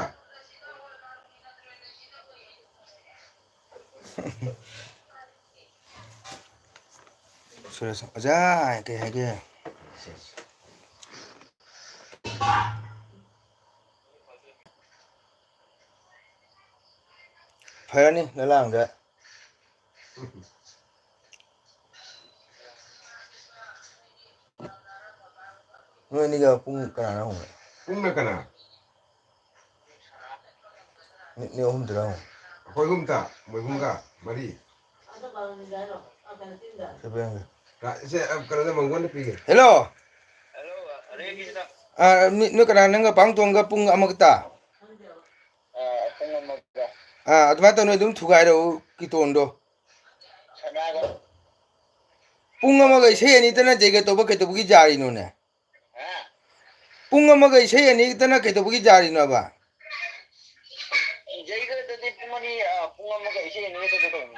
ꯁꯨꯔꯦꯁ, ꯑꯣꯖꯥ, ꯀꯩ ꯍꯥꯏꯒꯦ? ꯐꯔꯅꯤ, ꯅꯂꯥꯡꯗ꯫ ꯅꯣꯏ ꯑꯅꯤꯒ ꯄꯨꯡ ꯀꯅꯥꯅ ꯍꯧꯅ? ꯄꯨꯡꯅ ꯀꯅꯥ? ꯃꯤ, ꯃꯤ ꯑꯍꯨꯝꯗꯨꯅ ꯍꯧꯅ꯫ ꯑꯩꯈꯣꯏ ꯑꯍꯨꯝꯇ, ꯃꯣꯏ ꯑꯍꯨꯝꯒ ꯃꯔꯤ꯫ ꯁꯦ, ꯄꯤꯔꯝꯒꯦ꯫ ꯔꯥ-, ꯁꯦ, ꯑ, ꯀꯩꯅꯣꯗ, ꯃꯪꯒꯣꯟꯗ ꯄꯤꯒꯦ꯫ ꯍꯦꯜꯂꯣ꯫ ꯑ, ꯃꯤ, ꯅꯣꯏ ꯀꯅꯥ, ꯅꯪꯒ ꯄꯥꯡꯇꯣꯟꯒ ꯄꯨꯡ ꯑꯃꯈꯛꯇ? ꯑ, ꯄꯨꯡ ꯑꯃꯒ꯫ ꯑ, ꯑꯗꯨꯃꯥꯏꯅ ꯇꯧ, ꯅꯣꯏ ꯑꯗꯨꯝ ꯊꯨꯒꯥꯏꯔꯛꯎ, ꯀꯤꯇꯣꯟꯗꯣ꯫ ꯁꯅꯥꯒ꯫ ꯄꯨꯡ ꯑꯃꯒ ꯏꯁꯩ ꯑꯅꯤꯇꯅ ꯖꯩꯒ ꯇꯧꯕ ꯀꯩꯗꯧꯕꯒꯤ ꯌꯥꯔꯤꯅꯣꯅꯦ? ꯍꯥ? ꯄꯨꯡ ꯑꯃꯒ ꯏꯁꯩ ꯑꯅꯤꯇꯅ ꯀꯩꯗꯧꯕꯒꯤ ꯌꯥꯔꯤꯅꯣꯕ? ꯖꯩꯒꯗꯗꯤ ꯄꯨꯡ ꯑꯅꯤ, ꯑ, ꯄꯨꯡ ꯑꯃꯒ ꯏꯁꯩ ꯑꯅꯤꯒ ꯇꯧꯒꯗꯧꯕꯅꯤ꯫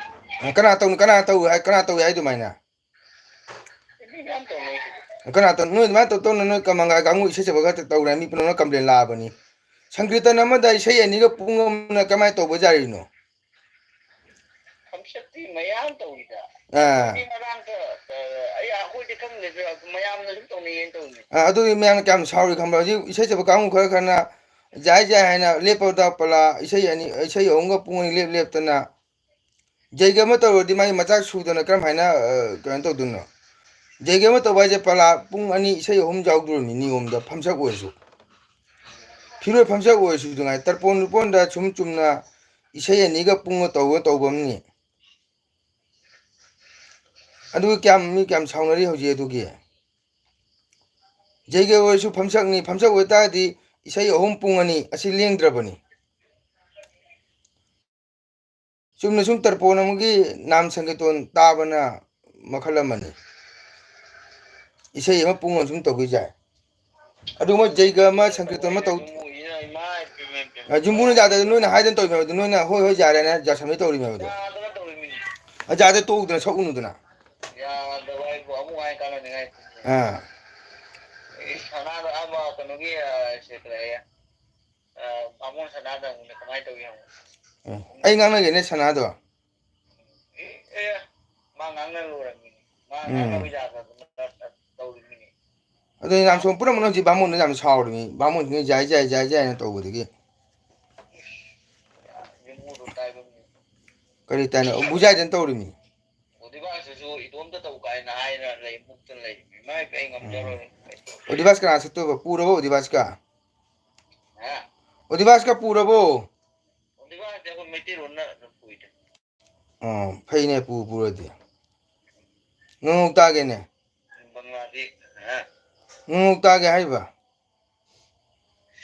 ꯑ, ꯀꯅꯥ ꯇꯧ-, ꯀꯅꯥ ꯇꯧ-, ꯀꯅꯥ ꯇꯧꯏ ꯍꯥꯏ ꯑꯗꯨꯃꯥꯏꯅ? ꯃꯤ ꯃꯌꯥꯝ ꯇꯧꯅꯩꯁꯤꯗꯤ꯫ ꯀꯅꯥ ꯇꯧ-, ꯅꯣꯏ ꯑꯗꯨꯃꯥꯏꯅ ꯇꯧ ꯇꯧꯅ ꯅꯣꯏ ꯀꯃꯟꯒꯥꯏ ꯀꯥꯡꯕꯨ ꯏꯁꯩ ꯁꯛꯄ ꯈꯛꯇ ꯇꯧꯔꯦ, ꯃꯤ ꯄꯨꯝꯅꯃꯛꯅ complain ꯂꯥꯛꯑꯕꯅꯤ꯫ ꯁꯪꯀ꯭ꯔꯤꯇꯟ ꯑꯃꯗ ꯏꯁꯩ ꯑꯅꯤꯒ ꯄꯨꯡ ꯑꯃꯅ ꯀꯃꯥꯏꯅ ꯇꯧꯕ ꯌꯥꯔꯤꯅꯣ? ꯈꯪꯆꯠꯇꯤ ꯃꯌꯥꯝ ꯇꯧꯏꯗ꯫ ꯑꯥ꯫ ꯑꯗꯨꯗꯤ ꯉꯔꯥꯡꯇ, ꯑ, ꯑꯩ, ꯑꯩꯈꯣꯏꯗꯤ ꯈꯪꯗꯦꯗ, ꯃꯌꯥꯝꯅ ꯁꯨꯝ ꯇꯧꯅꯩꯌꯦꯅ ꯇꯧꯅꯤ꯫ ꯑ, ꯑꯗꯨꯗꯤ ꯃꯌꯥꯝꯅ ꯀꯌꯥꯝ ꯁꯥꯎꯔꯤ ꯈꯪꯕ꯭ꯔꯥ? ꯍꯧꯖꯤꯛ ꯏꯁꯩ ꯁꯛꯄ ꯀꯥꯡꯕꯨ ꯈꯔ ꯈꯔꯅ ꯖꯥꯏ ꯖꯥꯏ ꯍꯥꯏꯅ ꯂꯦꯞꯄꯗ ꯄꯂꯥ ꯏꯁꯩ ꯑꯅꯤ, ꯏꯁꯩ ꯑꯍꯨꯝꯒ ꯄꯨꯡ ꯑꯅꯤ ꯂꯦꯞ ꯂꯦꯞꯇꯅ ꯖꯩꯒ ꯑꯃ ꯇꯧꯔꯗꯤ ꯃꯥꯒꯤ ꯃꯆꯥꯛ ꯁꯨꯗꯅ ꯀꯔꯝ ꯍꯥꯏꯅ, ꯑ, ꯀꯩꯅꯣ ꯇꯧꯗꯣꯏꯅꯣ? ꯖꯩꯒ ꯑꯃ ꯇꯧꯕ ꯍꯥꯏꯁꯦ ꯄꯂꯥ ꯄꯨꯡ ꯑꯅꯤ ꯏꯁꯩ ꯑꯍꯨꯝ ꯌꯥꯎꯗꯣꯔꯤꯕꯅꯤ ꯅꯤꯌꯣꯝꯗ, ꯐꯝꯁꯛ ꯑꯣꯏꯔꯁꯨ꯫ ꯐꯤꯔꯣꯏ ꯐꯝꯁꯛ ꯑꯣꯏꯔꯁꯨ ꯑꯗꯨꯉꯥꯏ, ꯇꯔꯄꯣꯟ ꯅꯨꯄꯣꯟꯗ ꯁꯨꯝ ꯆꯨꯝꯅ ꯏꯁꯩ ꯑꯅꯤꯒ ꯄꯨꯡꯒ ꯇꯧꯕ ꯇꯧꯕ ꯑꯃꯅꯤ꯫ ꯑꯗꯨꯒ ꯀꯌꯥꯝ, ꯃꯤ ꯀꯌꯥꯝ ꯁꯥꯎꯅꯔꯤ ꯍꯧꯖꯤꯛ ꯑꯗꯨꯒꯤ? ꯖꯩꯒ ꯑꯣꯏꯔꯁꯨ ꯐꯝꯁꯛꯅꯤ, ꯐꯝꯁꯛ ꯑꯣꯏꯇꯥꯔꯗꯤ ꯏꯁꯩ ꯑꯍꯨꯝ ꯄꯨꯡ ꯑꯅꯤ ꯑꯁꯤ ꯂꯦꯡꯗ꯭ꯔꯕꯅꯤ꯫ ꯆꯨꯝꯅ ꯁꯨꯝ ꯇꯔꯄꯣꯟ ꯑꯃꯒꯤ ꯅꯥꯝ ꯁꯪꯀꯤꯔꯇꯣꯟ ꯇꯥꯕꯅ ꯃꯈꯜ ꯑꯃꯅꯤ꯫ ꯏꯁꯩ ꯑꯃ ꯄꯨꯡ ꯑꯃ ꯁꯨꯝ ꯇꯧꯒꯦꯁꯦ꯫ ꯑꯗꯨ ꯃꯣꯏ ꯖꯩꯒ ꯑꯃ ꯁꯪꯀꯤꯔꯇꯣꯟ ꯑꯃ ꯇꯧ-, ꯑ, ꯌꯨꯝꯕꯨꯅ ꯌꯥꯗꯕꯗꯣ ꯅꯣꯏꯅ ꯍꯥꯏꯗꯅ ꯇꯧꯔꯤꯅꯦꯕ ꯑꯗꯨ, ꯅꯣꯏꯅ ꯍꯣꯏ ꯍꯣꯏ ꯌꯥꯔꯦꯅ ꯌꯥꯁꯟꯕꯩ ꯇꯧꯔꯤꯅꯦꯕ ꯑꯗꯨ꯫ ꯑ, ꯌꯥꯗ ꯇꯣꯛꯎꯗꯅ ꯁꯛꯎꯅꯨꯗꯅ꯫ ꯑꯥ꯫ ꯁꯅꯥꯗꯣ ꯑꯃ ꯀꯩꯅꯣꯒꯤ, ꯑ, ꯁꯦ ꯀꯔꯤ ꯍꯥꯏꯌꯦ? ꯑ, ꯕꯥꯃꯣꯟ ꯁꯅꯥꯗ ꯍꯪꯉꯨꯅꯦ, ꯀꯃꯥꯏꯅ ꯇꯧꯒꯦ ꯍꯪꯉꯨ꯫ ꯑꯦ, ꯑꯩ ꯉꯥꯡꯅꯒꯦꯅꯦ ꯁꯅꯥꯗꯣ꯫ ꯑꯦ, ꯑꯦ, ꯃꯥ ꯉꯥꯡꯅ ꯂꯣꯏꯔꯝꯃꯤꯅꯦ꯫ ꯃꯥ ꯎꯝ꯫ ꯉꯥꯡꯅꯕ ꯌꯥꯗꯗꯅ ꯇꯧꯔꯤꯃꯤꯅꯦ꯫ ꯑꯗꯨ ꯌꯥꯝ ꯁꯣꯝ ꯄꯨꯝꯅꯃꯛꯅ ꯍꯧꯖꯤꯛ ꯕꯥꯃꯣꯟꯗ ꯌꯥꯝ ꯁꯥꯎꯔꯤꯃꯤ꯫ ꯕꯥꯃꯣꯟꯁꯤꯡꯅ ꯌꯥꯏ, ꯌꯥꯏ, ꯌꯥꯏ, ꯌꯥꯏꯅ ꯇꯧꯕꯗꯒꯤ꯫ ꯌꯨꯝꯕꯨꯗꯣ ꯇꯥꯏꯕ ꯃꯤ꯫ ꯀꯔꯤ ꯇꯥꯏꯅ? ꯕꯨꯖꯥꯏꯗꯅ ꯇꯧꯔꯤꯃꯤ꯫ ꯑꯣꯗꯤꯕꯥꯁꯇꯨꯁꯨ ꯏꯇꯣꯝꯇ ꯇꯧ ꯀꯥꯏꯅ ꯍꯥꯏꯅ ꯂꯩ, ꯃꯨꯛꯇꯅ ꯂꯩꯔꯤꯃꯤ꯫ ꯃꯥꯏ ꯑꯩ ꯉꯝꯖꯔꯣꯏ꯫ ꯎꯝ꯫ ꯑꯣꯗꯤꯕꯥꯁ ꯀꯅꯥ ꯁꯠꯇꯣꯏꯕ? ꯄꯨꯔꯕꯣ ꯑꯣꯗꯤꯕꯥꯁꯀ? ꯍꯥ? ꯑꯣꯗꯤꯕꯥꯁꯀ ꯄꯨꯔꯕꯣ? ꯑꯣꯗꯤꯕꯥꯁꯇꯤ ꯑꯩꯈꯣꯏ ꯃꯩꯇꯩꯔꯣꯟꯅ ꯑꯗꯨꯝ ꯄꯨꯏꯗ꯫ ꯑꯣ, ꯐꯩꯅꯦ ꯄꯨ ꯄꯨꯔꯗꯤ꯫ ꯉꯉꯧ ꯇꯥꯒꯦꯅꯦ꯫ ꯕꯪꯂꯥꯗꯤ, ꯍꯥ? ꯉꯉꯧ ꯇꯥꯒꯦ ꯍꯥꯏꯕ꯫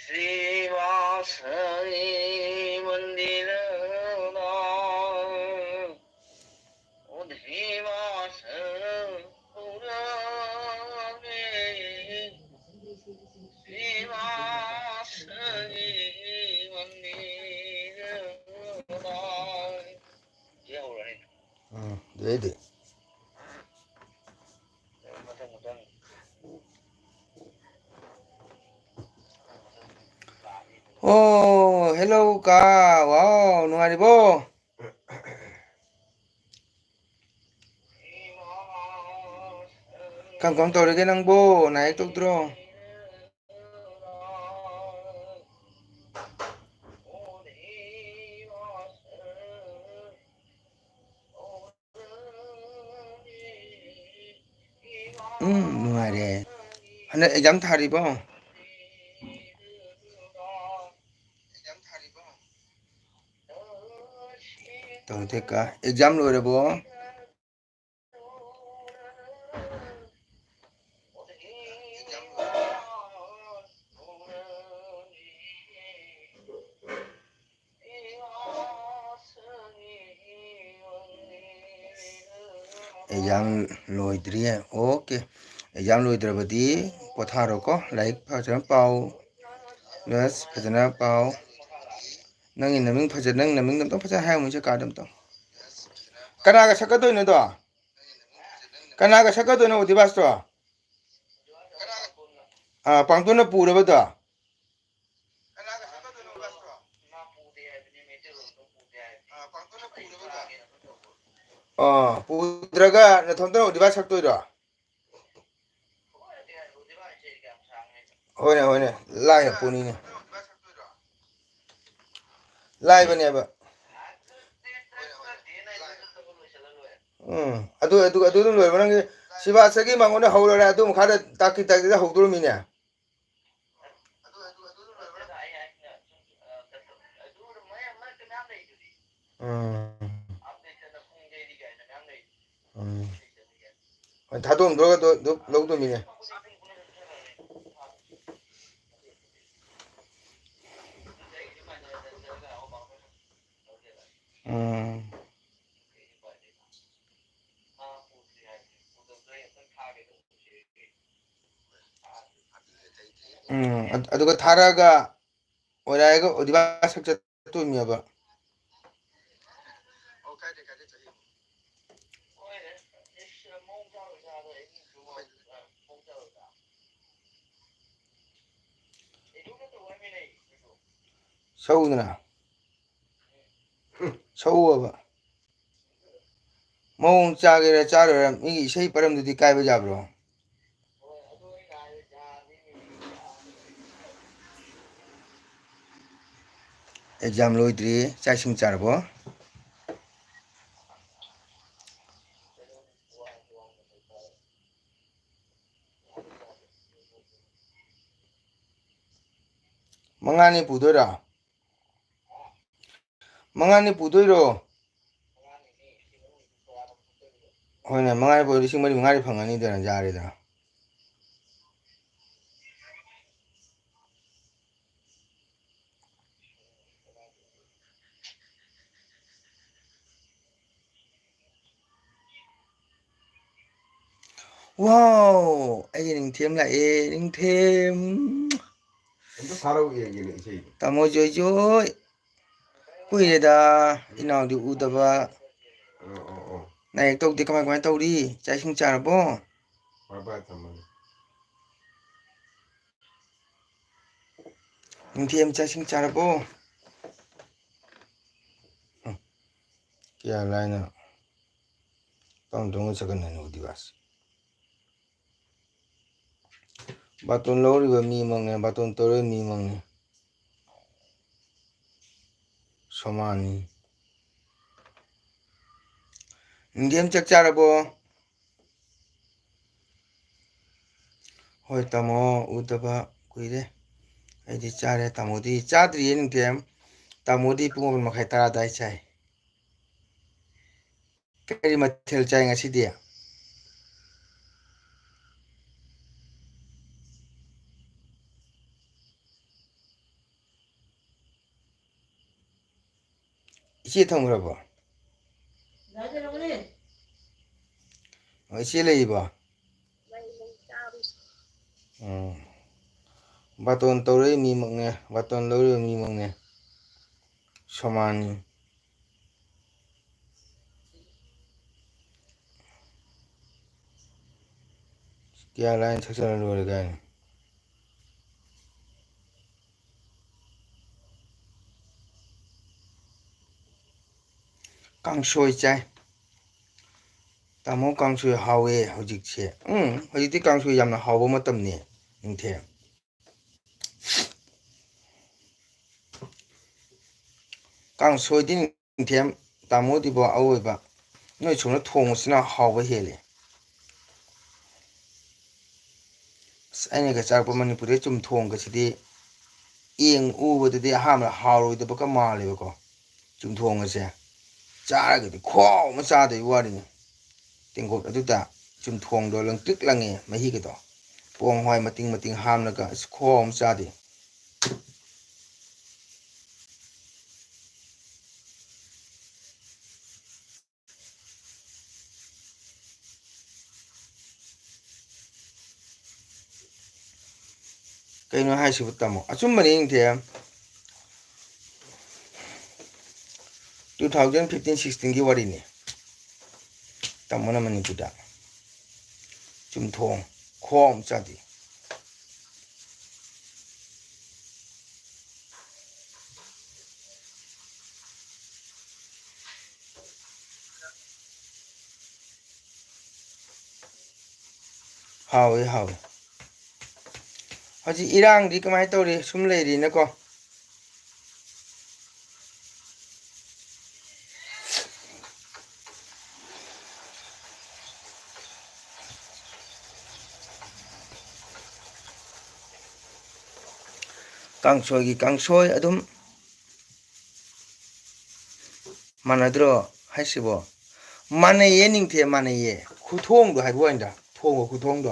ꯁ꯭ꯔꯤꯃꯥꯁꯅꯤ ꯃꯟꯗꯤꯔꯗ ꯎꯗꯤꯕꯥꯁ ꯄꯨꯔꯥꯃꯦ꯫ ꯁ꯭ꯔꯤꯃꯥꯁꯅꯤ ꯃꯟꯗꯤꯔꯗ꯫ ꯁꯤ ꯍꯧꯔꯅꯤ꯫ ꯎꯝ, ꯑꯗꯨꯗꯩꯗꯤ꯫ ꯃꯊꯪ ꯃꯊꯪ꯫ ꯑꯣ, hello ꯀꯥ꯫ ꯋꯥꯎ, ꯅꯨꯡꯉꯥꯏꯔꯤꯕꯣ? ꯀꯔꯝ ꯀꯔꯝ ꯇꯧꯔꯤꯒꯦ ꯅꯪꯕꯣ? ꯅꯥ ꯌꯦꯛ ꯇꯧꯗ꯭ꯔꯣ? ꯎꯝ, ꯅꯨꯡꯉꯥꯏꯔꯦ꯫ ꯍꯟꯗꯛ exam ꯊꯥꯔꯤꯕꯣ? ꯇꯧꯗꯦ ꯀꯥ꯫ Exam ꯂꯣꯏꯔꯕꯣ? Exam ꯂꯣꯏꯗ꯭ꯔꯤꯌꯦ꯫ Okay꯫ Exam ꯂꯣꯏꯗ꯭ꯔꯕꯗꯤ ꯄꯣꯊꯥꯔꯣꯀꯣ꯫ ꯂꯥꯏꯔꯤꯛ ꯐꯖꯅ ꯄꯥꯎ꯫ Yes, ꯐꯖꯅ ꯄꯥꯎ꯫ ꯅꯪꯒꯤ ꯅꯃꯤꯡ ꯐꯖ-, ꯅꯪ ꯅꯃꯤꯡ ꯑꯝꯇꯪ ꯐꯖꯅ ꯍꯥꯏꯔꯝꯃꯨꯁꯦ ꯀꯥꯗ ꯑꯝꯇꯪ꯫ ꯀꯅꯥꯒ ꯁꯛꯀꯗꯣꯏꯅꯣ ꯑꯗꯣ? ꯀꯅꯥꯒ ꯁꯛꯀꯗꯣꯏꯅꯣ ꯑꯣꯗꯤꯕꯥꯁꯇꯣ? ꯑꯥ, ꯄꯥꯡꯇꯣꯟꯅ ꯄꯨꯔꯕꯗꯣ? ꯑꯥ, ꯄꯨꯗ꯭ꯔꯒ ꯅꯊꯣꯝꯇꯅ ꯑꯣꯗꯤꯕꯥ ꯁꯛꯇꯣꯏꯔꯣ? ꯍꯣꯏꯅꯦ, ꯍꯣꯏꯅꯦ, ꯂꯥꯏꯅ ꯄꯨꯅꯤꯅꯦ꯫ ꯂꯥꯏꯕꯅꯦꯕ꯫ ꯎꯝ, ꯑꯗꯨ, ꯑꯗꯨ, ꯑꯗꯨ ꯑꯗꯨꯝ ꯂꯣꯏꯔꯕ ꯅꯪꯒꯤ ꯁꯤꯕꯥꯁꯇꯒꯤ ꯃꯉꯣꯟꯗ ꯍꯧꯔꯔꯦ, ꯑꯗꯨ ꯃꯈꯥꯗ ꯇꯥꯛꯀꯤ ꯇꯥꯛꯀꯤꯗ ꯍꯧꯗꯣꯔꯃꯤꯅꯦ꯫ ꯎꯝ꯫ ꯎꯝ꯫ ꯍꯣꯏ, ꯊꯥꯗꯣꯛꯑꯝꯗ꯭ꯔꯒ ꯑꯗꯨ, ꯑꯗꯨ ꯂꯧꯗꯣꯏꯃꯤꯅꯦ꯫ ꯎꯝ꯫ ꯎꯝ, ꯑꯗ-, ꯑꯗꯨꯒ ꯊꯥꯔꯛꯑꯒ ꯑꯣꯏꯔꯥꯏꯒ ꯑꯣꯗꯤꯕꯥ ꯁꯛ ꯆꯠꯇꯣꯏꯅꯦꯕ꯫ ꯁꯧꯗꯅ꯫ ꯁꯧꯑꯣꯕ꯫ ꯃꯑꯣꯡ ꯆꯥꯒꯦꯔꯥ ꯆꯥꯔꯣꯏꯔꯥ ꯃꯤꯒꯤ ꯏꯁꯩ ꯄꯔꯝꯗꯨꯗꯤ ꯀꯥꯏꯕ ꯌꯥꯕ꯭ꯔꯣ? ꯑꯦꯛꯖꯥꯝ ꯂꯣꯏꯗ꯭ꯔꯤ, ꯆꯥꯛ ꯏꯁꯤꯡ ꯆꯥꯔꯕꯣ? ꯃꯉꯥꯅꯤ ꯄꯨꯗꯣꯏꯔꯣ? ꯃꯉꯥꯅꯤ ꯄꯨꯗꯣꯏꯔꯣ? ꯍꯣꯏꯅꯦ, ꯃꯉꯥꯅꯤ ꯄꯨ ꯂꯤꯁꯤꯡ ꯃꯔꯤ ꯃꯉꯥꯗꯤ ꯐꯪꯉꯅꯤꯗꯅ, ꯌꯥꯔꯦꯗꯅ꯫ ꯋꯥꯎ! ꯑꯩꯒꯤ ꯅꯤꯡꯊꯦꯝ ꯂꯥꯛꯑꯦ, ꯅꯤꯡꯊꯦꯝ꯫ ꯑꯝꯇ ꯊꯥꯔꯛꯎ ꯌꯦꯡꯒꯦꯅꯦ ꯏꯁꯩꯗꯣ꯫ ꯇꯥꯃꯣ ꯖꯣꯏ ꯖꯣꯏ꯫ ꯀꯨꯏꯔꯦꯗ, ꯏꯅꯥꯎꯗꯤ ꯎꯗꯕ꯫ ꯑꯣ, ꯑꯣ, ꯑꯣ꯫ ꯅꯥꯏꯌꯦꯛ ꯇꯧꯗꯦ, ꯀꯃꯥꯏ, ꯀꯃꯥꯏ ꯇꯧꯔꯤ? ꯆꯥꯛ ꯏꯁꯤꯡ ꯆꯥꯔꯕꯣ? ꯕꯥꯏ ꯕꯥꯏ, ꯊꯝꯃꯒꯦ꯫ ꯅꯤꯡꯊꯦꯝ ꯆꯥꯛ ꯏꯁꯤꯡ ꯆꯥꯔꯕꯣ? ꯍꯨꯝ꯫ ꯀꯌꯥ ꯂꯥꯏꯅ ꯇꯧꯅ ꯇꯧꯅ ꯆꯠꯀꯅꯤ ꯅꯨꯡꯗꯤꯕꯥꯁ꯫ ꯕꯥꯇꯣꯟ ꯂꯧꯔꯤꯕ ꯃꯤꯃꯛꯅꯦ, ꯕꯥꯇꯣꯟ ꯇꯧꯔꯤꯕ ꯃꯤꯃꯛꯅꯦ꯫ ꯁꯣꯃꯥꯅꯤ꯫ ꯅꯤꯡꯊꯦꯝ ꯆꯥꯛ ꯆꯥꯔꯕꯣ? ꯍꯣꯏ ꯇꯥꯃꯣ, ꯎꯗꯕ ꯀꯨꯏꯔꯦ꯫ ꯑꯩꯗꯤ ꯆꯥꯔꯦ, ꯇꯥꯃꯣꯗꯤ ꯆꯥꯗ꯭ꯔꯤꯌꯦ ꯅꯤꯡꯊꯦꯝ꯫ ꯇꯥꯃꯣꯗꯤ ꯄꯨꯡ ꯃꯥꯄꯟ ꯃꯈꯥꯏ ꯇꯔꯥ ꯑꯗꯥꯏ ꯆꯥꯏ꯫ ꯀꯔꯤ ꯃꯊꯦꯜ ꯆꯥꯏ ꯉꯁꯤꯗꯤ? ꯏꯆꯦ ꯊꯝꯈ꯭ꯔꯕꯣ? ꯑꯣ, ꯏꯆꯦ ꯂꯩꯔꯤꯕꯣ? ꯎꯝ꯫ ꯕꯥꯇꯣꯟ ꯇꯧꯔꯛꯏ ꯃꯤꯃꯛꯅꯦ, ꯕꯥꯇꯣꯟ ꯂꯧꯔꯤꯕ ꯃꯤꯃꯛꯅꯦ꯫ ꯁꯣꯃꯥꯅꯤ꯫ ꯀꯌꯥ ꯂꯥꯏꯅ ꯁꯛꯆꯜꯂ ꯂꯣꯏꯔꯦ ꯀꯥꯏꯅ꯫ ꯀꯥꯡꯁꯣꯏ ꯆꯥꯏ꯫ ꯇꯥꯃꯣ, ꯀꯥꯡꯁꯣꯏ ꯍꯥꯎꯋꯦ ꯍꯧꯖꯤꯛꯁꯦ꯫ ꯎꯝ, ꯍꯧꯖꯤꯛꯇꯤ ꯀꯥꯡꯁꯣꯏ ꯌꯥꯝꯅ ꯍꯥꯎꯕ ꯃꯇꯝꯅꯦ, ꯅꯤꯡꯊꯦꯝ꯫ ꯀꯥꯡꯁꯣꯏꯗꯤ ꯅꯤꯡꯊꯦꯝ ꯇꯥꯃꯣꯗꯤꯕꯣ ꯑꯋꯣꯏꯕ꯫ ꯅꯣꯏ ꯁꯣꯝꯅ ꯊꯣꯡꯕꯁꯤꯅ ꯍꯥꯎꯕ ꯍꯦꯜꯂꯦ꯫ ꯑꯁ, ꯑꯩꯅꯒ ꯆꯥꯔꯛꯄ ꯃꯅꯤꯄꯨꯔꯗ ꯆꯨꯝꯊꯣꯡꯒꯁꯤꯗꯤ ꯌꯦꯡ ꯎꯕꯗꯗꯤ ꯑꯍꯥꯟꯕꯗ ꯍꯥꯎꯔꯣꯏꯗꯕꯒ ꯃꯥꯜꯂꯦꯕꯀꯣ꯫ ꯆꯨꯝꯊꯣꯡ ꯑꯁꯦ ꯆꯥꯔꯒꯗꯤ ꯈꯨꯍꯥꯎ ꯑꯃ ꯆꯥꯗꯣꯏ ꯋꯥꯔꯤꯅꯤ꯫ ꯇꯦꯡꯀꯣꯠ ꯑꯗꯨꯗ ꯆꯨꯝꯊꯣꯡꯗꯣ ꯂꯪꯇ꯭ꯔꯤꯛ ꯂꯪꯉꯦ, ꯃꯍꯤꯒꯗꯣ ꯄꯣꯡ ꯍꯋꯥꯏ ꯃꯇꯤꯡ ꯃꯇꯤꯡ ꯍꯥꯞꯂꯒ ꯑꯁ ꯈꯨꯍꯥꯎ ꯑꯃ ꯆꯥꯗꯦ꯫ ꯀꯩꯅꯣ ꯍꯥꯏꯁꯤꯕꯨ ꯇꯥꯃꯣ? ꯑꯆꯨꯝꯕꯅꯤ ꯅꯤꯡꯊꯦꯝ꯫ Two thousand fifteen sixteenꯒꯤ ꯋꯥꯔꯤꯅꯤ꯫ ꯇꯥꯃꯣꯅ ꯃꯅꯤꯄꯨꯔꯗ ꯆꯨꯝꯊꯣꯡ ꯈꯣꯝ ꯆꯥꯗꯦ꯫ ꯍꯥꯎꯋꯤ, ꯍꯥꯎꯋꯤ꯫ ꯍꯧꯖꯤꯛ ꯏꯔꯥꯡꯗꯤ ꯀꯃꯥꯏꯅ ꯇꯧꯔꯤ? ꯁꯨꯝ ꯂꯩꯔꯤꯅꯀꯣ꯫ ꯀꯥꯡꯁꯣꯏꯒꯤ ꯀꯥꯡꯁꯣꯏ ꯑꯗꯨꯝ꯫ ꯃꯥꯟꯅꯗ꯭ꯔꯣ ꯍꯥꯏꯁꯤꯕꯣ? ꯃꯥꯟꯅꯩꯌꯦ ꯅꯤꯡꯊꯦꯝ, ꯃꯥꯟꯅꯩꯌꯦ꯫ ꯈꯨꯊꯣꯡꯗꯣ ꯍꯥꯏꯕ ꯋꯥꯅꯤꯗ, ꯊꯣꯡꯕ ꯈꯨꯊꯣꯡꯗꯣ꯫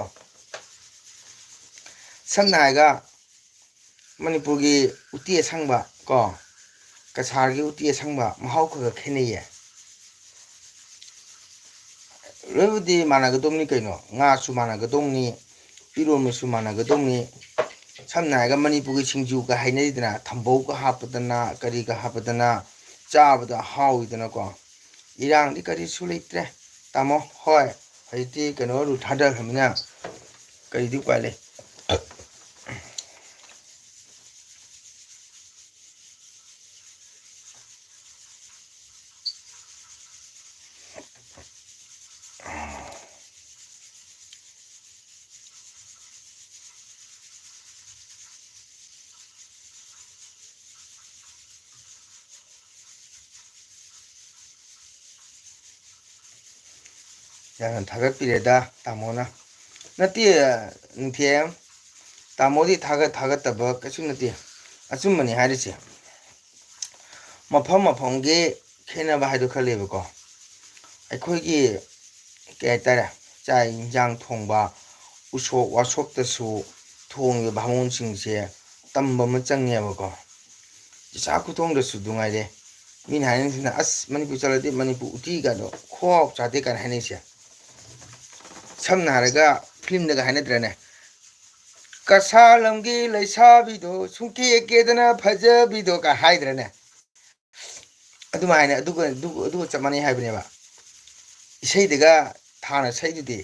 ꯁꯝꯅ ꯍꯥꯏꯔꯒ ꯃꯅꯤꯄꯨꯔꯒꯤ ꯎꯇꯤ ꯑꯁꯪꯕ ꯀꯣ, ꯀꯁꯥꯔꯒꯤ ꯎꯇꯤ ꯑꯁꯪꯕ ꯃꯍꯥꯎ ꯈꯔ ꯈꯔ ꯈꯦꯠꯅꯩꯌꯦ꯫ ꯂꯣꯏꯕꯨꯗꯤ ꯃꯥꯟꯅꯒꯗꯧꯅꯤ ꯀꯩꯅꯣ, ꯉꯥꯁꯨ ꯃꯥꯟꯅꯒꯗꯧꯅꯤ, ꯏꯔꯣꯟꯕꯁꯨ ꯃꯥꯟꯅꯒꯗꯧꯅꯤ꯫ ꯁꯝꯅ ꯍꯥꯏꯔꯒ ꯃꯅꯤꯄꯨꯔꯒꯤ ꯁꯤꯡꯖꯨꯒ ꯍꯥꯏꯅꯔꯤꯗꯅ, ꯊꯝꯕꯧꯒ ꯍꯥꯞꯄꯗꯅ, ꯀꯔꯤꯒ ꯍꯥꯞꯄꯗꯅ, ꯆꯥꯕꯗ ꯍꯥꯎꯋꯤꯗꯅꯀꯣ꯫ ꯏꯔꯥꯡꯗꯤ ꯀꯔꯤꯁꯨ ꯂꯩꯇ꯭ꯔꯦ ꯇꯥꯃꯣ꯫ ꯍꯣꯏ, ꯍꯧꯖꯤꯛꯇꯤ ꯀꯩꯅꯣ ꯊꯥꯗꯈ꯭ꯔꯃꯤꯅ ꯀꯔꯤꯗꯤ ꯎꯄꯥꯏ ꯂꯩ? ꯌꯥꯝꯅ ꯊꯥꯒꯠꯄꯤꯔꯦꯗ ꯇꯥꯃꯣꯅ꯫ ꯅꯠꯇꯦ, ꯅꯤꯡꯊꯦꯝ, ꯇꯥꯃꯣꯗꯤ ꯊꯥꯒꯠ ꯊꯥꯒꯠꯇꯕ ꯀꯩꯁꯨ ꯅꯠꯇꯦ, ꯑꯆꯨꯝꯕꯅꯤ ꯍꯥꯏꯔꯤꯁꯦ꯫ ꯃꯐꯝ ꯃꯐꯝꯒꯤ ꯈꯦꯠꯅꯕ ꯍꯥꯏꯗꯣ ꯈꯔ ꯂꯩꯕꯀꯣ꯫ ꯑꯩꯈꯣꯏꯒꯤ ꯀꯩ ꯍꯥꯏꯇꯥꯔꯦ, ꯆꯥꯛ ꯏꯟꯖꯥꯡ ꯊꯣꯡꯕ, ꯎꯁꯣꯞ ꯋꯥꯁꯣꯞꯇꯁꯨ ꯊꯣꯡꯉꯤꯕ ꯕꯥꯃꯣꯟꯁꯤꯡꯁꯦ ꯇꯝꯕ ꯑꯃ ꯆꯪꯉꯦꯕꯀꯣ꯫ ꯆꯥꯛ ꯈꯨꯊꯣꯡꯗꯁꯨ ꯑꯗꯨ ꯉꯥꯏꯔꯦ꯫ ꯃꯤꯅ ꯍꯥꯏꯅꯔꯤꯁꯤꯅ, "ꯑꯁ, ꯃꯅꯤꯄꯨꯔ ꯆꯠꯂꯗꯤ ꯃꯅꯤꯄꯨꯔ ꯎꯇꯤꯒꯗꯣ ꯈꯨꯍꯥꯎ ꯆꯥꯗꯦ" ꯀꯥꯏꯅ ꯍꯥꯏꯅꯩꯁꯦ꯫ ꯁꯝꯅ ꯍꯥꯏꯔꯒ ꯐꯤꯂꯝꯗꯒ ꯍꯥꯏꯅꯗ꯭ꯔꯅꯦ, "ꯀꯁꯥꯔ ꯂꯝꯒꯤ ꯂꯩꯁꯥꯕꯤꯗꯣ ꯁꯨꯡꯀꯦ ꯀꯦꯗꯅ ꯐꯖꯕꯤꯗꯣ" ꯀꯥꯏ ꯍꯥꯏꯗ꯭ꯔꯅꯦ? ꯑꯗꯨꯃꯥꯏꯅ ꯑꯗꯨꯒ, ꯑꯗꯨ-, ꯑꯗꯨꯒ ꯆꯞ ꯃꯥꯟꯅꯩ ꯍꯥꯏꯕꯅꯦꯕ꯫ ꯏꯁꯩꯗꯒ ꯊꯥꯅ ꯁꯛꯏꯗꯨꯗꯤ,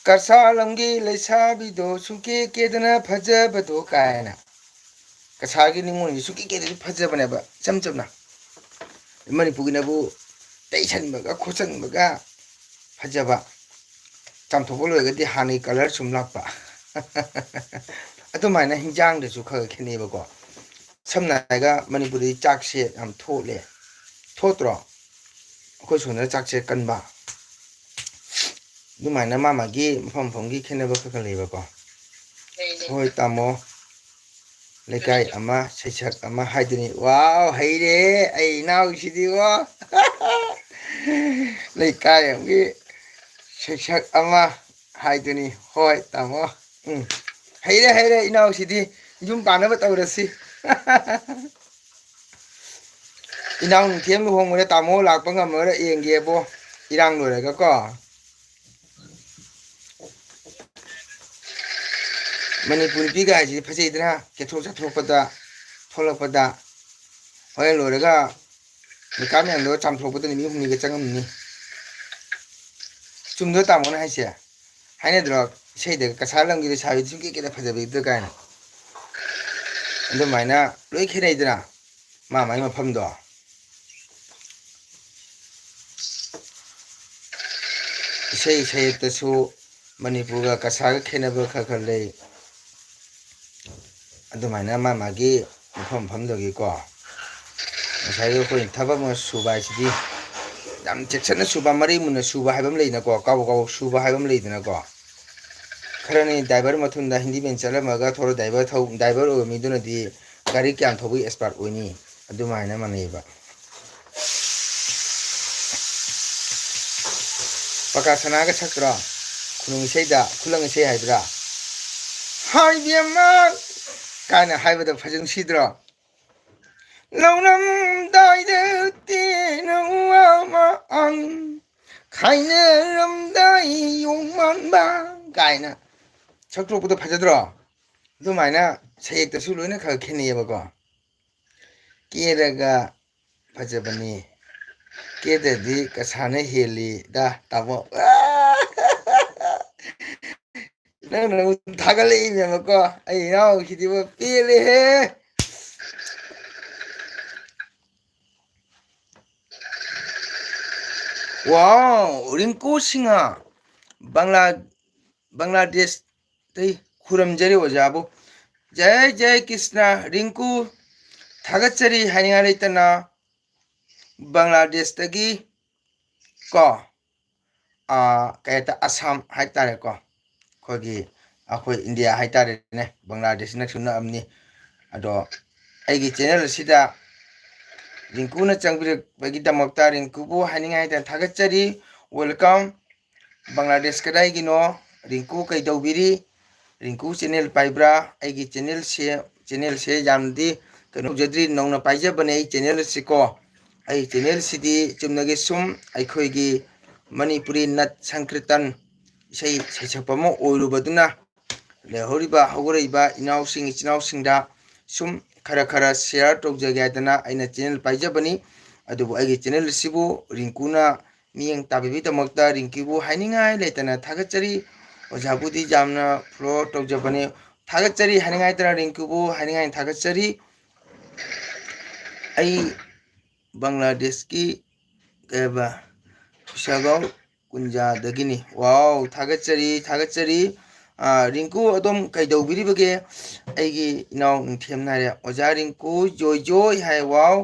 "ꯀꯁꯥꯔ ꯂꯝꯒꯤ ꯂꯩꯁꯥꯕꯤꯗꯣ ꯁꯨꯡꯀꯦ ꯀꯦꯗꯅ ꯐꯖꯕꯗꯣ" ꯀꯥꯏꯅ꯫ ꯀꯁꯥꯔꯒꯤ ꯅꯤꯉꯣꯜꯁꯦ ꯁꯨꯡꯀꯦ ꯀꯦꯗ꯭ꯔꯗꯤ ꯐꯖꯕꯅꯦꯕ, ꯏꯆꯝ ꯆꯝꯅ꯫ ꯃꯅꯤꯄꯨꯔꯒꯤꯅꯕꯨ ꯇꯩꯁꯟꯕꯒ ꯈꯣꯠꯆꯟꯕꯒ ꯐꯖꯕ꯫ ꯆꯥꯝꯊꯣꯛꯄ ꯂꯣꯏꯔꯒꯗꯤ ꯍꯥꯟꯅꯒꯤ colour ꯁꯨꯝ ꯂꯥꯛꯄ꯫ ꯑꯗꯨꯃꯥꯏꯅ ꯍꯤꯟꯖꯥꯡꯗꯁꯨ ꯈꯔ ꯈꯦꯠꯅꯩꯕꯀꯣ꯫ ꯁꯝꯅ ꯍꯥꯏꯔꯒ ꯃꯅꯤꯄꯨꯔꯗꯗꯤ ꯆꯥꯛꯁꯦ ꯌꯥꯝ ꯊꯣꯠꯂꯦ, ꯊꯣꯠꯇ꯭ꯔꯣ? ꯑꯩꯈꯣꯏ ꯁꯣꯝꯗꯅ ꯆꯥꯛꯁꯦ ꯀꯟꯕ꯫ ꯑꯗꯨꯃꯥꯏꯅ ꯃꯥ ꯃꯥꯒꯤ ꯃꯐꯝ ꯃꯐꯝꯒꯤ ꯈꯦꯠꯅꯕ ꯈꯔ ꯈꯔ ꯂꯩꯕꯀꯣ꯫ ꯍꯣꯏ ꯇꯥꯃꯣ, ꯂꯩꯀꯥꯏ ꯑꯃ ꯁꯩꯁꯛ ꯑꯃ ꯍꯥꯏꯗꯨꯅꯤ꯫ ꯋꯥꯎ, ꯍꯩꯔꯦ ꯑꯩ ꯏꯅꯥꯎꯁꯤꯗꯤꯕꯣ꯫ ꯂꯩꯀꯥꯏ ꯑꯃꯒꯤ ꯁꯩꯁꯛ ꯑꯃ ꯍꯥꯏꯗꯨꯅꯤ꯫ ꯍꯣꯏ ꯇꯥꯃꯣ꯫ ꯎꯝ, ꯍꯩꯔꯦ ꯍꯩꯔꯦ ꯏꯅꯥꯎꯁꯤꯗꯤ꯫ ꯌꯨꯝ ꯄꯥꯟꯅꯕ ꯇꯧꯔꯁꯤ꯫ ꯏꯅꯥꯎ ꯅꯨꯡꯊꯤ ꯑꯃ ꯂꯨꯍꯣꯡꯕꯗ ꯇꯥꯃꯣ ꯂꯥꯛꯄ ꯉꯝꯃꯒ ꯌꯦꯡꯒꯦꯕꯣ, ꯏꯔꯥꯡ ꯂꯣꯏꯔꯒꯀꯣ꯫ ꯃꯅꯤꯄꯨꯔ ꯅꯨꯄꯤꯒ ꯍꯥꯏꯁꯤꯗꯤ ꯐꯖꯩꯗꯅ, ꯀꯦꯊꯣꯛ ꯆꯥꯊꯣꯛꯄꯗ, ꯊꯣꯛꯂꯛꯄꯗ꯫ ꯍꯣꯔꯦꯟ ꯂꯣꯏꯔꯒ ꯃꯦꯀꯞ ꯃꯌꯥꯝꯗꯣ ꯆꯥꯝꯊꯣꯛꯄꯗ ꯅꯨꯃꯤꯠ ꯍꯨꯝꯅꯤꯒ ꯆꯪꯉꯝꯅꯤ꯫ ꯆꯨꯝꯗ꯭ꯔꯣ ꯇꯥꯃꯣꯅ ꯍꯥꯏꯁꯦ? ꯍꯥꯏꯅꯗ꯭ꯔꯣ? ꯏꯁꯩꯗ "ꯀꯁꯥꯔ ꯂꯝꯒꯤ ꯂꯩꯁꯥꯕꯤꯗꯤ ꯁꯨꯝ ꯀꯦ ꯀꯦꯗ ꯐꯖꯕꯤꯗ" ꯀꯥꯏꯅ꯫ ꯑꯗꯨꯃꯥꯏꯅ ꯂꯣꯏ ꯈꯦꯠꯅꯩꯗꯅ, ꯃꯥ ꯃꯥꯒꯤ ꯃꯐꯝꯗꯣ꯫ ꯏꯁꯩ ꯁꯩꯍꯦꯛꯇꯁꯨ ꯃꯅꯤꯄꯨꯔꯒ ꯀꯁꯥꯔꯒ ꯈꯦꯠꯅꯕ ꯈꯔ ꯈꯔ ꯂꯩ꯫ ꯑꯗꯨꯃꯥꯏꯅ ꯃꯥ ꯃꯥꯒꯤ ꯃꯐꯝ ꯃꯐꯝꯗꯨꯒꯤꯀꯣ, ꯉꯁꯥꯏꯒꯤ ꯑꯩꯈꯣꯏ ꯊꯕꯛ ꯑꯃ ꯁꯨꯕ ꯍꯥꯏꯁꯤꯗꯤ ꯌꯥꯝ ꯆꯦꯛꯁꯤꯟꯅ ꯁꯨꯕ, ꯃꯔꯩ ꯃꯨꯟꯅ ꯁꯨꯕ ꯍꯥꯏꯕ ꯑꯃ ꯂꯩꯅꯀꯣ, ꯀꯥꯎ ꯀꯥꯎ ꯁꯨꯕ ꯍꯥꯏꯕ ꯑꯃ ꯂꯩꯗꯅꯀꯣ꯫ ꯈꯔꯅꯤ ꯗ꯭ꯔꯥꯏꯚꯔ ꯃꯊꯨꯟꯗ ꯍꯤꯟꯗꯤ ꯚꯦꯟ ꯆꯠꯂꯝꯃꯒ ꯊꯧꯔ ꯗ꯭ꯔꯥꯏꯚꯔ ꯊꯧ-, ꯗ꯭ꯔꯥꯏꯚꯔ ꯑꯣꯏꯕ ꯃꯤꯗꯨꯅꯗꯤ ꯒꯥꯔꯤ ꯀꯌꯥꯝ ꯊꯧꯕꯒꯤ ꯑꯦꯛꯁꯄꯥꯔꯠ ꯑꯣꯏꯅꯤ? ꯑꯗꯨꯃꯥꯏꯅ ꯃꯥꯟꯅꯩꯕ꯫ ꯄꯀꯥ ꯁꯅꯥꯒ ꯁꯛꯇ꯭ꯔꯣ? ꯈꯨꯅꯨꯡ ꯏꯁꯩꯗ, ꯈꯨꯂꯪ ꯏꯁꯩ ꯍꯥꯏꯕ꯭ꯔꯥ? "ꯍꯥꯏꯕꯦꯝꯃ" ꯀꯥꯏꯅ ꯍꯥꯏꯕꯗ ꯐꯖꯅ ꯅꯨꯡꯁꯤꯗ꯭ꯔꯣ? "ꯂꯧꯔꯝꯗꯥꯏꯗ ꯇꯦꯅ ꯋꯥ ꯑꯃ ꯑꯪ, ꯈꯥꯏꯅꯔꯝꯗꯥꯏ ꯌꯣꯡ ꯃꯥꯟꯕ" ꯀꯥꯏꯅ ꯁꯛꯇꯣꯛꯄꯗꯣ ꯐꯖꯗ꯭ꯔꯣ? ꯑꯗꯨꯃꯥꯏꯅ ꯁꯩꯌꯦꯛꯇꯁꯨ ꯂꯣꯏꯅ ꯈꯔ ꯈꯦꯠꯅꯩꯌꯦꯕꯀꯣ꯫ ꯀꯦꯔꯒ ꯐꯖꯕꯅꯤ, ꯀꯦꯗ꯭ꯔꯗꯤ ꯀꯁꯥꯅ ꯍꯦꯜꯂꯤꯗ, ꯇꯥꯃꯣ꯫ ꯅꯪꯅ ꯑꯃꯨꯛ ꯊꯥꯒꯠꯂꯛꯏꯅꯦꯕꯀꯣ, ꯑꯩ ꯏꯅꯥꯎꯁꯤꯗꯤꯕ ꯄꯦꯜꯂꯦꯍꯦ꯫ ꯋꯥꯎ, ꯔꯤꯡꯀꯨ ꯁꯤꯡꯍ, ꯕꯪꯒ꯭ꯂꯥ ꯕꯪꯒ꯭ꯂꯥꯗꯦꯁꯇꯩ ꯈꯨꯔꯨꯝꯖꯔꯤ ꯑꯣꯖꯥꯕꯨ꯫ ꯖꯩ ꯖꯩ ꯀ꯭ꯔꯤꯁꯅ꯫ ꯔꯤꯡꯀꯨ, ꯊꯥꯒꯠꯆꯔꯤ ꯍꯥꯏꯅꯤꯡꯉꯥꯏ ꯂꯩꯇꯅ ꯕꯪꯒ꯭ꯂꯥꯗꯦꯁꯇꯒꯤ ꯀꯣ, ꯑꯥ, ꯀꯩ ꯍꯥꯏꯇꯥꯔꯦ, ꯑꯁꯥꯝ ꯍꯥꯏꯇꯥꯔꯦꯀꯣ, ꯑꯩꯈꯣꯏꯒꯤ, ꯑꯩꯈꯣꯏ ꯏꯟꯗꯤꯌꯥ ꯍꯥꯏꯇꯥꯔꯦꯅꯦ, ꯕꯪꯒ꯭ꯂꯥꯗꯦꯁ ꯅꯛꯁꯨ ꯅꯛꯑꯝꯅꯤ꯫ ꯑꯗꯣ ꯑꯩꯒꯤ ꯆꯦꯅꯦꯜ ꯑꯁꯤꯗ ꯔꯤꯡꯀꯨꯅ ꯆꯪꯕꯤꯔꯛꯄꯒꯤꯗꯃꯛꯇ ꯔꯤꯡꯀꯨꯕꯨ ꯍꯥꯏꯅꯤꯡꯉꯥꯏ ꯍꯥꯏꯇꯥꯔꯦ, ꯊꯥꯒꯠꯆꯔꯤ꯫ Welcome꯫ ꯕꯪꯒ꯭ꯂꯥꯗꯦꯁ ꯀꯗꯥꯏꯒꯤꯅꯣ? ꯔꯤꯡꯀꯨ ꯀꯩꯗꯧꯕꯤꯔꯤ? ꯔꯤꯡꯀꯨ ꯆꯦꯅꯦꯜ ꯄꯥꯏꯕ꯭ꯔꯥ? ꯑꯩꯒꯤ ꯆꯦꯅꯦꯜꯁꯦ, ꯆꯦꯅꯦꯜꯁꯦ ꯌꯥꯝꯅꯗꯤ ꯀꯩꯅꯣ ꯇꯧꯖꯗ꯭ꯔꯤ, ꯅꯧꯅ ꯄꯥꯏꯖꯕꯅꯦ ꯑꯩ ꯆꯦꯅꯦꯜ ꯑꯁꯤꯀꯣ꯫ ꯑꯩ ꯆꯦꯅꯦꯜꯁꯤꯗꯤ ꯆꯨꯝꯅꯒꯤ ꯁꯨꯝ ꯑꯩꯈꯣꯏꯒꯤ ꯃꯅꯤꯄꯨꯔꯤ ꯅꯠ ꯁꯪꯀ꯭ꯔꯤꯇꯟ ꯏꯁꯩ ꯁꯩꯁꯛꯄ ꯑꯃ ꯑꯣꯏꯔꯨꯕꯗꯨꯅ, ꯂꯩꯍꯧꯔꯤꯕ ꯍꯧꯒꯠꯂꯛꯏꯕ ꯏꯅꯥꯎꯁꯤꯡ ꯏꯆꯤꯟ ꯏꯅꯥꯎꯁꯤꯡꯗ ꯁꯨꯝ ꯈꯔ ꯈꯔ ꯁꯤꯌꯥꯔ ꯇꯧꯖꯒꯦ ꯍꯥꯏꯗꯅ ꯑꯩꯅ ꯆꯦꯅꯦꯜ ꯄꯥꯏꯖꯕꯅꯤ꯫ ꯑꯗꯨꯕꯨ ꯑꯩꯒꯤ ꯆꯦꯅꯦꯜ ꯑꯁꯤꯕꯨ ꯔꯤꯡꯀꯨꯅ ꯃꯤꯠꯌꯦꯡ ꯇꯥꯕꯤꯕꯒꯤꯗꯃꯛꯇ ꯔꯤꯡꯀꯨꯕꯨ ꯍꯥꯏꯅꯤꯡꯉꯥꯏ ꯂꯩꯇꯅ ꯊꯥꯒꯠꯆꯔꯤ꯫ ꯑꯣꯖꯥꯕꯨꯗꯤ ꯌꯥꯝꯅ ꯐꯣꯂꯣ ꯇꯧꯖꯕꯅꯤ꯫ ꯊꯥꯒꯠꯆꯔꯤ ꯍꯥꯏꯅꯤꯡꯉꯥꯏ ꯂꯩꯇꯅ ꯔꯤꯡꯀꯨꯕꯨ ꯍꯥꯏꯅꯤꯡꯉꯥꯏ ꯊꯥꯒꯠꯆꯔꯤ꯫ ꯑꯩ ꯕꯪꯒ꯭ꯂꯥꯗꯦꯁꯀꯤ ꯀꯩ ꯍꯥꯏꯕ, ꯊꯨꯁꯥꯒꯥꯎ ꯀꯨꯟꯖꯥꯗꯒꯤꯅꯤ꯫ ꯋꯥꯎ, ꯊꯥꯒꯠꯆꯔꯤ, ꯊꯥꯒꯠꯆꯔꯤ꯫ ꯑꯥ, ꯔꯤꯡꯀꯨ ꯑꯗꯣꯝ ꯀꯩꯗꯧꯕꯤꯔꯤꯕꯒꯦ? ꯑꯩꯒꯤ ꯏꯅꯥꯎ ꯅꯤꯡꯊꯦꯝꯅ ꯍꯥꯏꯔꯦ꯫ ꯑꯣꯖꯥ ꯔꯤꯡꯀꯨ ꯖꯣꯏ ꯖꯣꯏ ꯍꯥꯏ꯫ ꯋꯥꯎ,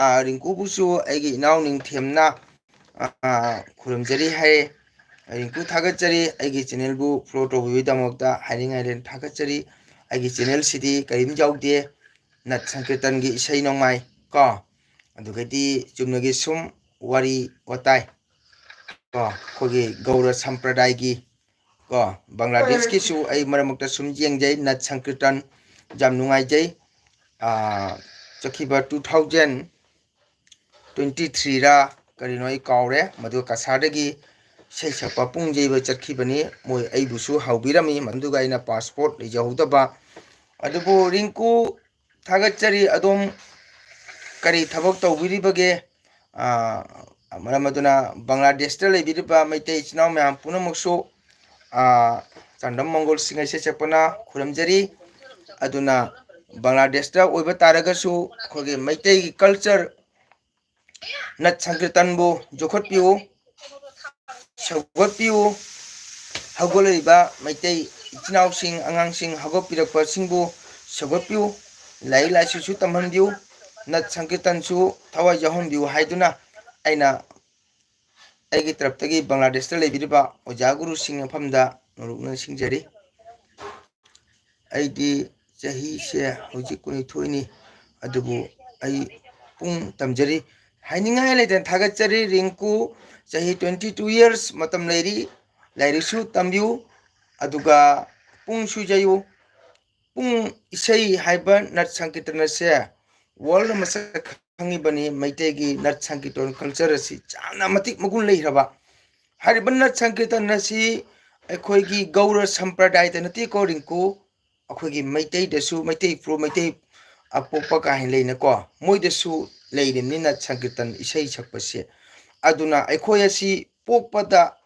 ꯑꯥ, ꯔꯤꯡꯀꯨꯕꯨꯁꯨ ꯑꯩꯒꯤ ꯏꯅꯥꯎ ꯅꯤꯡꯊꯦꯝꯅ, ꯑꯥ, ꯈꯨꯔꯨꯝꯖꯔꯤ ꯍꯥꯏꯔꯦ꯫ ꯔꯤꯡꯀꯨ ꯊꯥꯒꯠꯆꯔꯤ, ꯑꯩꯒꯤ ꯆꯦꯅꯦꯜꯕꯨ ꯐꯣꯂꯣ ꯇꯧꯕꯤꯕꯒꯤꯗꯃꯛꯇ ꯍꯥꯏꯅꯤꯡꯉꯥꯏ ꯂꯩꯅ ꯊꯥꯒꯠꯆꯔꯤ꯫ ꯑꯩꯒꯤ ꯆꯦꯅꯦꯜꯁꯤꯗꯤ ꯀꯔꯤꯝ ꯌꯥꯎꯗꯦ, ꯅꯠ ꯁꯪꯀꯤꯔꯇꯟꯒꯤ ꯏꯁꯩ ꯅꯣꯡꯃꯥꯏ ꯀꯣ, ꯑꯗꯨꯒꯗꯤ ꯆꯨꯝꯅꯒꯤ ꯁꯨꯝ ꯋꯥꯔꯤ ꯋꯥꯇꯥꯏ ꯀꯣ, ꯑꯩꯈꯣꯏꯒꯤ ꯒꯧꯔ ꯁꯝꯄ꯭ꯔꯗꯥꯏꯒꯤ ꯀꯣ, ꯕꯪꯒ꯭ꯂꯥꯗꯦꯁꯀꯤꯁꯨ ꯑꯩ ꯃꯔꯛ ꯃꯔꯛꯇ ꯁꯨꯝ ꯌꯦꯡꯖꯩ, ꯅꯠ ꯁꯪꯀꯤꯔꯇꯟ ꯌꯥꯝ ꯅꯨꯡꯉꯥꯏꯖꯩ꯫ ꯑꯥ, ꯆꯠꯈꯤꯕ two thousand twenty threeꯔ ꯀꯔꯤꯅꯣ ꯑꯩ ꯀꯥꯎꯔꯦ, ꯃꯗꯨ ꯀꯁꯥꯔꯗꯒꯤ ꯏꯁꯩ ꯁꯛꯄ ꯄꯨꯡ ꯌꯩꯕ ꯆꯠꯈꯤꯕꯅꯤ꯫ ꯃꯣꯏ ꯑꯩꯕꯨꯁꯨ ꯍꯧꯕꯤꯔꯝꯃꯤ, ꯃꯗꯨꯒ ꯑꯩꯅ ꯄꯥꯁꯄꯣꯔꯠ ꯂꯩꯖꯍꯧꯗꯕ꯫ ꯑꯗꯨꯕꯨ ꯔꯤꯡꯀꯨ, ꯊꯥꯒꯠꯆꯔꯤ꯫ ꯑꯗꯣꯝ ꯀꯔꯤ ꯊꯕꯛ ꯇꯧꯕꯤꯔꯤꯕꯒꯦ? ꯑꯥ, ꯃꯔꯝ ꯑꯗꯨꯅ ꯕꯪꯒ꯭ꯂꯥꯗꯦꯁꯇ ꯂꯩꯕꯤꯔꯤꯕ ꯃꯩꯇꯩ ꯏꯆꯤꯟ ꯏꯅꯥꯎ ꯃꯌꯥꯝ ꯄꯨꯝꯅꯃꯛꯁꯨ, ꯑꯥ, ꯆꯥꯡꯗꯝ ꯃꯪꯒꯣꯜ ꯁꯤꯡ ꯏꯁꯩ ꯁꯛꯄꯅ ꯈꯨꯔꯨꯝꯖꯔꯤ꯫ ꯑꯗꯨꯅ ꯕꯪꯒ꯭ꯂꯥꯗꯦꯁꯇ ꯑꯣꯏꯕ ꯇꯥꯔꯒꯁꯨ ꯑꯩꯈꯣꯏꯒꯤ ꯃꯩꯇꯩꯒꯤ ꯀꯜꯆꯔ ꯅꯠ ꯁꯪꯀꯤꯔꯇꯟꯕꯨ ꯌꯣꯛꯈꯠꯄꯤꯌꯨ, ꯁꯧꯒꯠꯄꯤꯌꯨ꯫ ꯍꯧꯒꯠꯂꯛꯂꯤꯕ ꯃꯩꯇꯩ ꯏꯆꯤꯟ ꯏꯅꯥꯎꯁꯤꯡ, ꯑꯉꯥꯡꯁꯤꯡ ꯍꯧꯒꯠꯄꯤꯔꯛꯄꯁꯤꯡꯕꯨ ꯁꯧꯒꯠꯄꯤꯌꯨ, ꯂꯥꯏꯔꯤꯛ ꯂꯥꯏꯁꯨꯁꯨ ꯇꯝꯍꯟꯕꯤꯌꯨ, ꯅꯠ ꯁꯪꯀꯤꯔꯇꯟꯁꯨ ꯊꯋꯥꯏ ꯌꯥꯎꯍꯟꯕꯤꯌꯨ ꯍꯥꯏꯗꯨꯅ ꯑꯩꯅ ꯑꯩꯒꯤ ꯇꯔꯞꯇꯒꯤ ꯕꯪꯒ꯭ꯂꯥꯗꯦꯁꯇ ꯂꯩꯕꯤꯔꯤꯕ ꯑꯣꯖꯥ ꯒꯨꯔꯨꯁꯤꯡ ꯃꯐꯝꯗ ꯅꯣꯂꯨꯛꯅ ꯅꯤꯡꯁꯤꯡꯖꯔꯤ꯫ ꯑꯩꯗꯤ ꯆꯍꯤꯁꯦ ꯍꯧꯖꯤꯛ ꯀꯨꯟꯅꯤꯊꯣꯏꯅꯤ, ꯑꯗꯨꯕꯨ ꯑꯩ ꯄꯨꯡ ꯇꯝꯖꯔꯤ꯫ ꯍꯥꯏꯅꯤꯡꯉꯥꯏ ꯂꯩꯇꯅ ꯊꯥꯒꯠꯆꯔꯤ꯫ ꯔꯤꯡꯀꯨ ꯆꯍꯤ twenty two years ꯃꯇꯝ ꯂꯩꯔꯤ, ꯂꯥꯏꯔꯤꯛꯁꯨ ꯇꯝꯕꯤꯌꯨ, ꯑꯗꯨꯒ ꯄꯨꯡꯁꯨ ꯌꯩꯌꯨ꯫ ꯄꯨꯡ ꯏꯁꯩ ꯍꯥꯏꯕ ꯅꯠ ꯁꯪꯀꯤꯔꯇꯟ ꯑꯁꯦ world ꯃꯁꯛ ꯈꯪꯉꯤꯕꯅꯤ꯫ ꯃꯩꯇꯩꯒꯤ ꯅꯠ ꯁꯪꯀꯤꯔꯇꯟ culture ꯑꯁꯤ ꯌꯥꯝꯅ ꯃꯇꯤꯛ ꯃꯒꯨꯟ ꯂꯩꯈ꯭ꯔꯕ꯫ ꯍꯥꯏꯔꯤꯕ ꯅꯠ ꯁꯪꯀꯤꯔꯇꯟ ꯑꯁꯤ ꯑꯩꯈꯣꯏꯒꯤ ꯒꯧꯔ ꯁꯝꯄ꯭ꯔꯗꯥꯌꯗ ꯅꯠꯇꯦꯀꯣ ꯔꯤꯡꯀꯨ, ꯑꯩꯈꯣꯏꯒꯤ ꯃꯩꯇꯩꯗꯁꯨ, ꯃꯩꯇꯩ ꯐꯨꯔꯨꯞ, ꯃꯩꯇꯩ ꯑꯄꯣꯛꯄ ꯀꯥꯏꯅ ꯂꯩꯅꯀꯣ, ꯃꯣꯏꯗꯁꯨ ꯂꯩꯔꯤꯕꯅꯤ ꯅꯠ ꯁꯪꯀꯤꯔꯇꯟ ꯏꯁꯩ ꯁꯛꯄꯁꯦ꯫ ꯑꯗꯨꯅ ꯑꯩꯈꯣꯏ ꯑꯁꯤ ꯄꯣꯛꯄꯗ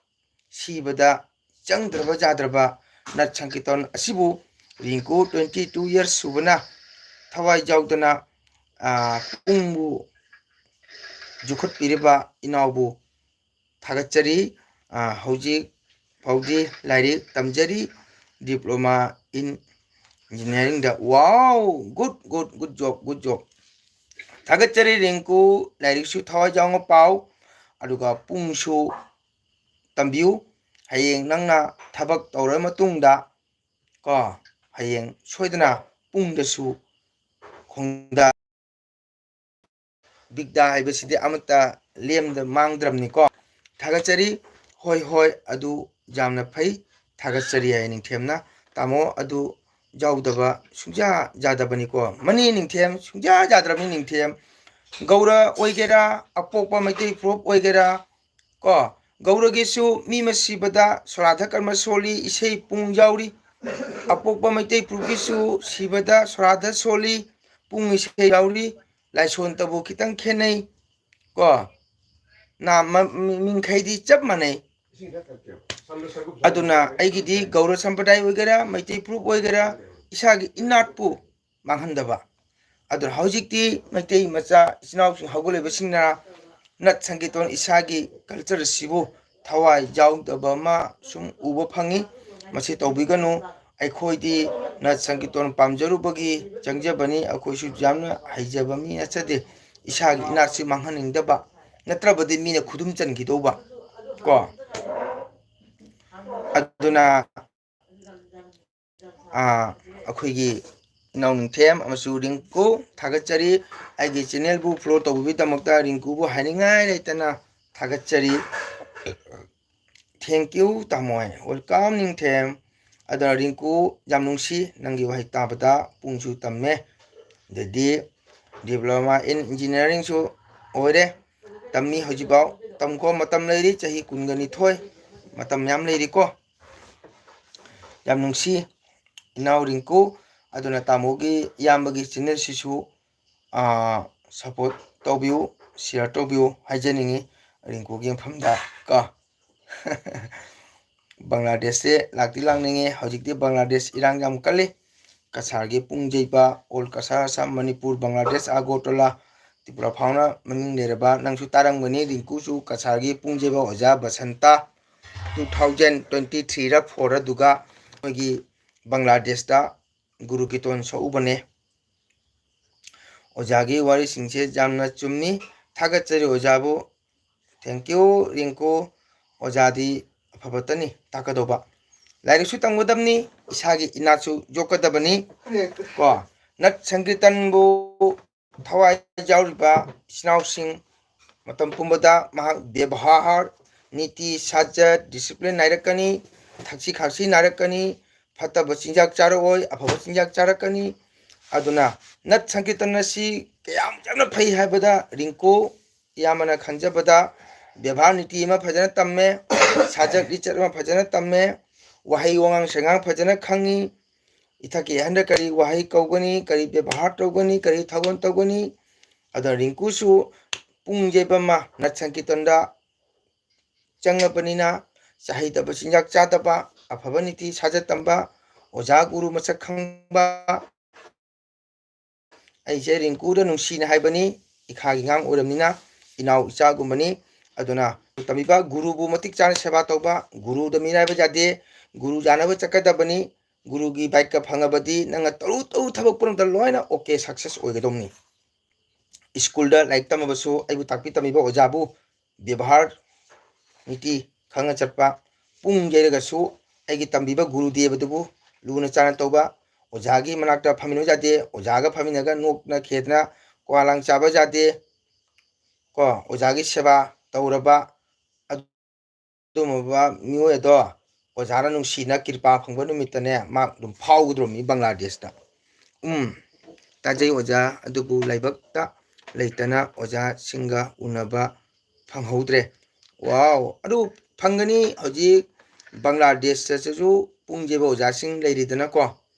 ꯁꯤꯕꯗ ꯆꯪꯗ꯭ꯔꯕ ꯌꯥꯗ꯭ꯔꯕ ꯅꯠ ꯁꯪꯀꯤꯔꯇꯟ ꯑꯁꯤꯕꯨ ꯔꯤꯡꯀꯨ twenty two years ꯁꯨꯕꯅ ꯊꯋꯥꯏ ꯌꯥꯎꯗꯅ, ꯑ, ꯄꯨꯡꯕꯨ ꯌꯣꯛꯈꯠꯄꯤꯔꯤꯕ ꯏꯅꯥꯎꯕꯨ ꯊꯥꯒꯠꯆꯔꯤ꯫ ꯑ, ꯍꯧꯖꯤꯛ ꯐꯥꯎꯗꯤ ꯂꯥꯏꯔꯤꯛ ꯇꯝꯖꯔꯤ, diploma in engineeringꯗ꯫ Wow, good, good, good job, good job꯫ ꯊꯥꯒꯠꯆꯔꯤ ꯔꯤꯡꯀꯨ, ꯂꯥꯏꯔꯤꯛꯁꯨ ꯊꯋꯥꯏ ꯌꯥꯎꯅ ꯄꯥꯎ, ꯑꯗꯨꯒ ꯄꯨꯡꯁꯨ ꯇꯝꯕꯤꯌꯨ꯫ ꯍꯌꯦꯡ ꯅꯪꯅ ꯊꯕꯛ ꯇꯧꯔ ꯃꯇꯨꯡꯗ ꯀꯣ, ꯍꯌꯦꯡ ꯁꯣꯏꯗꯅ ꯄꯨꯡꯗꯁꯨ ꯈꯣꯡꯗꯥ ꯕꯤꯗ꯭ꯌꯥ ꯍꯥꯏꯕꯁꯤꯗꯤ ꯑꯃꯠꯇ ꯂꯦꯝꯗ ꯃꯥꯡꯗ꯭ꯔꯕꯅꯤꯀꯣ꯫ ꯊꯥꯒꯠꯆꯔꯤ꯫ ꯍꯣꯏ, ꯍꯣꯏ, ꯑꯗꯨ ꯌꯥꯝꯅ ꯐꯩ꯫ ꯊꯥꯒꯠꯆꯔꯤ ꯍꯥꯏ ꯅꯤꯡꯊꯦꯝꯅ꯫ ꯇꯥꯃꯣ, ꯑꯗꯨ ꯌꯥꯎꯗꯕ ꯁꯨꯡꯌꯥ ꯌꯥꯗꯕꯅꯤꯀꯣ꯫ ꯃꯅꯤ ꯅꯤꯡꯊꯦꯝ, ꯁꯨꯡꯌꯥ ꯌꯥꯗ꯭ꯔꯕꯅꯤ ꯅꯤꯡꯊꯦꯝ꯫ ꯒꯧꯔ ꯑꯣꯏꯒꯦꯔꯥ, ꯑꯄꯣꯛꯄ ꯃꯩꯇꯩ ꯐꯨꯔꯨꯞ ꯑꯣꯏꯒꯦꯔꯥ, ꯀꯣ, ꯒꯧꯔꯒꯤꯁꯨ ꯃꯤ ꯑꯃ ꯁꯤꯕꯗ ꯁꯣꯔꯥꯙ ꯀꯔꯃ ꯁꯣꯜꯂꯤ, ꯏꯁꯩ ꯄꯨꯡ ꯌꯥꯎꯔꯤ꯫ ꯑꯄꯣꯛꯄ ꯃꯩꯇꯩ ꯐꯨꯔꯨꯞꯀꯤꯁꯨ ꯁꯤꯕꯗ ꯁꯣꯔꯥꯙ ꯁꯣꯜꯂꯤ, ꯄꯨꯡ ꯏꯁꯩ ꯌꯥꯎꯔꯤ꯫ ꯂꯥꯏꯁꯣꯟꯇꯕꯨ ꯈꯤꯇꯪ ꯈꯦꯠꯅꯩ, ꯀꯣ, ꯅꯥ-, ꯃ-, ꯃꯤ-, ꯃꯤꯡꯈꯩꯗꯤ ꯆꯞ ꯃꯥꯟꯅꯩ꯫ ꯑꯗꯨꯅ ꯑꯩꯒꯤꯗꯤ ꯒꯧꯔ ꯁꯝꯄ꯭ꯔꯗꯥꯏ ꯑꯣꯏꯒꯦꯔꯥ, ꯃꯩꯇꯩ ꯐꯨꯔꯨꯞ ꯑꯣꯏꯒꯦꯔꯥ, ꯏꯁꯥꯒꯤ ꯏꯅꯥꯠꯄꯨ ꯃꯥꯡꯍꯟꯗꯕ꯫ ꯑꯗꯨꯅ ꯍꯧꯖꯤꯛꯇꯤ ꯃꯩꯇꯩ ꯃꯆꯥ ꯏꯆꯤꯟ ꯏꯅꯥꯎꯁꯤꯡ ꯍꯧꯒꯠꯂꯤꯕꯁꯤꯡꯅ ꯅꯠ ꯁꯪꯀꯤꯔꯇꯟ ꯏꯁꯥꯒꯤ culture ꯑꯁꯤꯕꯨ ꯊꯋꯥꯏ ꯌꯥꯎꯗꯕ ꯑꯃ ꯁꯨꯝ ꯎꯕ ꯐꯪꯉꯤ꯫ ꯃꯁꯤ ꯇꯧꯕꯤꯒꯅꯨ꯫ ꯑꯩꯈꯣꯏꯗꯤ ꯅꯠ ꯁꯪꯀꯤꯔꯇꯟ ꯄꯥꯝꯖꯔꯨꯕꯒꯤ ꯆꯪꯖꯕꯅꯤ꯫ ꯑꯩꯈꯣꯏꯁꯨ ꯌꯥꯝꯅ ꯍꯩꯖꯕ ꯃꯤ ꯅꯠꯆꯗꯦ꯫ ꯏꯁꯥꯒꯤ ꯏꯅꯥꯠꯁꯤ ꯃꯥꯡꯍꯟꯅꯤꯡꯗꯕ, ꯅꯠꯇ꯭ꯔꯕꯗꯤ ꯃꯤꯅ ꯈꯨꯗꯨꯝ ꯆꯟꯈꯤꯗꯧꯕ ꯀꯣ꯫ ꯑꯗꯨꯅ ꯑꯩꯈꯣꯏꯒꯤ ꯏꯅꯥꯎ ꯅꯤꯡꯊꯦꯝ ꯑꯃꯁꯨꯡ ꯔꯤꯡꯀꯨ ꯊꯥꯒꯠꯆꯔꯤ꯫ ꯑꯩꯒꯤ ꯆꯦꯅꯦꯜꯕꯨ ꯐꯣꯂꯣ ꯇꯧꯕꯤꯕꯒꯤꯗꯃꯛꯇ ꯔꯤꯡꯀꯨꯕꯨ ꯍꯥꯏꯅꯤꯡꯉꯥꯏ ꯂꯩꯇꯅ ꯊꯥꯒꯠꯆꯔꯤ꯫ Thank you ꯇꯥꯃꯣ꯫ Welcome ꯅꯤꯡꯊꯦꯝ꯫ ꯑꯗꯨꯅ ꯔꯤꯡꯀꯨ, ꯌꯥꯝ ꯅꯨꯡꯁꯤ ꯅꯪꯒꯤ ꯋꯥꯍꯩ ꯇꯥꯕꯗ, ꯄꯨꯡꯁꯨ ꯇꯝꯃꯦ꯫ ꯑꯗꯩꯗꯤ diploma in engineeringꯁꯨ ꯑꯣꯏꯔꯦ, ꯇꯝꯃꯤ ꯍꯧꯖꯤꯛꯐꯥꯎ꯫ ꯇꯝꯈꯣ, ꯃꯇꯝ ꯂꯩꯔꯤ, ꯆꯍꯤ ꯀꯨꯟꯒ ꯅꯤꯊꯣꯏ ꯃꯇꯝ ꯌꯥꯝ ꯂꯩꯔꯤꯀꯣ꯫ ꯌꯥꯝ ꯅꯨꯡꯁꯤ ꯏꯅꯥꯎ ꯔꯤꯡꯀꯨ꯫ ꯑꯗꯨꯅ ꯇꯥꯃꯣꯒꯤ ꯏꯌꯥꯝꯕꯒꯤ ꯆꯦꯅꯦꯜꯁꯤꯁꯨ ꯁꯞꯄꯣꯔꯠ ꯇꯧꯕꯤꯌꯨ, ꯁꯤꯌꯔ ꯇꯧꯕꯤꯌꯨ ꯍꯥꯏꯖꯅꯤꯡꯉꯤ ꯔꯤꯡꯀꯨꯒꯤ ꯃꯐꯝꯗ ꯀꯣ꯫ ꯕꯪꯒ꯭ꯂꯥꯗꯦꯁꯁꯦ ꯂꯥꯛꯇꯤ ꯂꯥꯛꯅꯤꯡꯉꯦ꯫ ꯍꯧꯖꯤꯛꯇꯤ ꯕꯪꯒ꯭ꯂꯥꯗꯦꯁ ꯏꯔꯥꯡ ꯌꯥꯝ ꯀꯜꯂꯤ꯫ ꯀꯁꯥꯔꯒꯤ ꯄꯨꯡ ꯌꯩꯕ, All Kashar Assam Manipur Bangladesh Agartala Tripura ꯐꯥꯎꯅ ꯃꯃꯤꯡ ꯂꯩꯔꯕ, ꯅꯪꯁꯨ ꯇꯥꯔꯝꯒꯅꯤ, ꯔꯤꯡꯀꯨꯁꯨ ꯀꯁꯥꯔꯒꯤ ꯄꯨꯡ ꯌꯩꯕ ꯑꯣꯖꯥ Basanta two thousand twenty three ꯔ four ꯔ ꯗꯨꯒ ꯑꯩꯈꯣꯏꯒꯤ ꯕꯪꯒ꯭ꯂꯥꯗꯦꯁꯇ ꯒꯨꯔꯨ ꯀꯤꯔꯇꯟ ꯁꯛꯎꯕꯅꯦ꯫ ꯑꯣꯖꯥꯒꯤ ꯋꯥꯔꯤꯁꯤꯡꯁꯦ ꯌꯥꯝꯅ ꯆꯨꯝꯃꯤ꯫ ꯊꯥꯒꯠꯆꯔꯤ ꯑꯣꯖꯥꯕꯨ꯫ Thank you ꯔꯤꯡꯀꯨ꯫ ꯑꯣꯖꯥꯗꯤ ꯑꯐꯕꯇꯅꯤ ꯇꯥꯛꯀꯗꯧꯕ꯫ ꯂꯥꯏꯔꯤꯛꯁꯨ ꯇꯝꯒꯗꯕꯅꯤ, ꯏꯁꯥꯒꯤ ꯏꯅꯥꯠꯁꯨ ꯌꯣꯛꯀꯗꯕꯅꯤ꯫ ꯀꯣ, ꯅꯠ ꯁꯪꯀꯤꯔꯇꯟꯕꯨ ꯊꯋꯥꯏ ꯌꯥꯎꯔꯤꯕ ꯏꯆꯤꯟ ꯏꯅꯥꯎꯁꯤꯡ, ꯃꯇꯝ ꯄꯨꯝꯕꯗ ꯃꯍꯥꯛ ꯕꯦꯕꯍꯥꯔ, ꯅꯤꯇꯤ, ꯁꯥꯖꯠ, ꯗꯤꯁꯤꯄ꯭ꯂꯤꯟ ꯅꯥꯏꯔꯛꯀꯅꯤ, ꯊꯛꯁꯤ ꯈꯥꯁꯤ ꯅꯥꯏꯔꯛꯀꯅꯤ, ꯐꯠꯇꯕ ꯆꯤꯟꯖꯥꯛ ꯆꯥꯔꯛꯑꯣꯏ, ꯑꯐꯕ ꯆꯤꯟꯖꯥꯛ ꯆꯥꯔꯛꯀꯅꯤ꯫ ꯑꯗꯨꯅ ꯅꯠ ꯁꯪꯀꯤꯔꯇꯟ ꯑꯁꯤ ꯀꯌꯥꯝ ꯌꯥꯝꯅ ꯐꯩ ꯍꯥꯏꯕꯗ ꯔꯤꯡꯀꯨ ꯏꯌꯥꯝꯕꯅ ꯈꯟꯖꯕꯗ ꯕꯦꯕꯥꯔ ꯅꯤꯇꯤ ꯑꯃ ꯐꯖꯅ ꯇꯝꯃꯦ, ꯁꯥꯖꯠ ꯂꯤꯆꯠ ꯑꯃ ꯐꯖꯅ ꯇꯝꯃꯦ, ꯋꯥꯍꯩ ꯋꯥꯉꯥꯡ ꯁꯉꯥꯡ ꯐꯖꯅ ꯈꯪꯉꯤ, ꯏꯊꯛꯀꯤ ꯑꯍꯟꯗ ꯀꯔꯤ ꯋꯥꯍꯩ ꯀꯧꯒꯅꯤ, ꯀꯔꯤ ꯕꯦꯕꯥꯔ ꯇꯧꯒꯅꯤ, ꯀꯔꯤ ꯊꯧꯒꯜ ꯇꯧꯒꯅꯤ꯫ ꯑꯗ ꯔꯤꯡꯀꯨꯁꯨ ꯄꯨꯡ ꯌꯩꯕ ꯑꯃ ꯅꯠ ꯁꯪꯀꯤꯔꯇꯟꯗ ꯆꯪꯉꯕꯅꯤꯅ ꯆꯍꯩꯗꯕ ꯆꯤꯟꯖꯥꯛ ꯆꯥꯗꯕ, ꯑꯐꯕ ꯅꯤꯇꯤ ꯁꯥꯖꯠ ꯇꯝꯕ, ꯑꯣꯖꯥ ꯒꯨꯔꯨ ꯃꯁꯛ ꯈꯪꯕ꯫ ꯑꯩꯁꯦ ꯔꯤꯡꯀꯨꯗ ꯅꯨꯡꯁꯤꯅ ꯍꯥꯏꯕꯅꯤ, ꯏꯈꯥꯒꯤ ꯑꯉꯥꯡ ꯑꯣꯏꯔꯕꯅꯤꯅ ꯏꯅꯥꯎ ꯏꯆꯥꯒꯨꯝꯕꯅꯤ꯫ ꯑꯗꯨꯅ ꯇꯝꯕꯤꯕ ꯒꯨꯔꯨꯕꯨ ꯃꯇꯤꯛ ꯆꯥꯅ ꯁꯦꯕꯥ ꯇꯧꯕ, ꯒꯨꯔꯨꯗ ꯃꯤꯔꯥꯏꯕ ꯌꯥꯗꯦ, ꯒꯨꯔꯨ ꯌꯥꯅꯕ ꯆꯠꯀꯗꯕꯅꯤ꯫ ꯒꯨꯔꯨꯒꯤ ꯕꯥꯏꯠꯀ ꯐꯪꯉꯕꯗꯤ ꯅꯪꯅ ꯇꯧꯔꯨ ꯇꯧꯔꯨ ꯊꯕꯛ ꯄꯨꯝꯅꯃꯛꯇ ꯂꯣꯏꯅ okay success ꯑꯣꯏꯒꯗꯧꯅꯤ꯫ ꯁ꯭ꯀꯨꯜꯗ ꯂꯥꯏꯔꯤꯛ ꯇꯝꯃꯕꯁꯨ ꯑꯩꯕꯨ ꯇꯥꯛꯄꯤ ꯇꯝꯕꯤꯕ ꯑꯣꯖꯥꯕꯨ ꯕꯦꯕꯥꯔ ꯅꯤꯇꯤ ꯈꯪꯅ ꯆꯠꯄ, ꯄꯨꯡ ꯌꯩꯔꯒꯁꯨ ꯑꯩꯒꯤ ꯇꯝꯕꯤꯕ ꯒꯨꯔꯨꯗꯦꯕꯗꯨꯕꯨ ꯂꯨꯅ ꯆꯥꯟꯅ ꯇꯧꯕ, ꯑꯣꯖꯥꯒꯤ ꯃꯅꯥꯛꯇ ꯐꯝꯃꯤꯟꯅꯕ ꯌꯥꯗꯦ, ꯑꯣꯖꯥꯒ ꯐꯝꯃꯤꯟꯅꯒ ꯅꯣꯛꯅ ꯈꯦꯗꯅ ꯀ꯭ꯋꯥ ꯂꯥꯡ ꯆꯥꯕ ꯌꯥꯗꯦ꯫ ꯀꯣ, ꯑꯣꯖꯥꯒꯤ ꯁꯦꯕꯥ ꯇꯧꯔꯕ ꯑꯗꯨꯒꯨꯝꯂꯕ ꯃꯤꯑꯣꯏ ꯑꯗꯣ ꯑꯣꯖꯥꯅ ꯅꯨꯡꯁꯤꯅ ꯀ꯭ꯔꯤꯄꯥ ꯐꯪꯕ ꯅꯨꯃꯤꯠꯇꯅꯦ ꯃꯥ ꯑꯗꯨꯝ ꯐꯥꯎꯒꯗꯧꯔꯝꯃꯤ ꯕꯪꯒ꯭ꯂꯥꯗꯦꯁꯇ꯫ ꯎꯝ, ꯇꯥꯖꯩ ꯑꯣꯖꯥ, ꯑꯗꯨꯕꯨ ꯂꯥꯏꯕꯛꯇ ꯂꯩꯇꯅ ꯑꯣꯖꯥꯁꯤꯡꯒ ꯎꯅꯕ ꯐꯪꯍꯧꯗ꯭ꯔꯦ꯫ ꯋꯥꯎ, ꯑꯗꯨ ꯐꯪꯒꯅꯤ꯫ ꯍꯧꯖꯤꯛ ꯕꯪꯒ꯭ꯂꯥꯗꯦꯁꯇꯁꯨ ꯄꯨꯡ ꯌꯩꯕ ꯑꯣꯖꯥꯁꯤꯡ ꯂꯩꯔꯤꯗꯅꯀꯣ,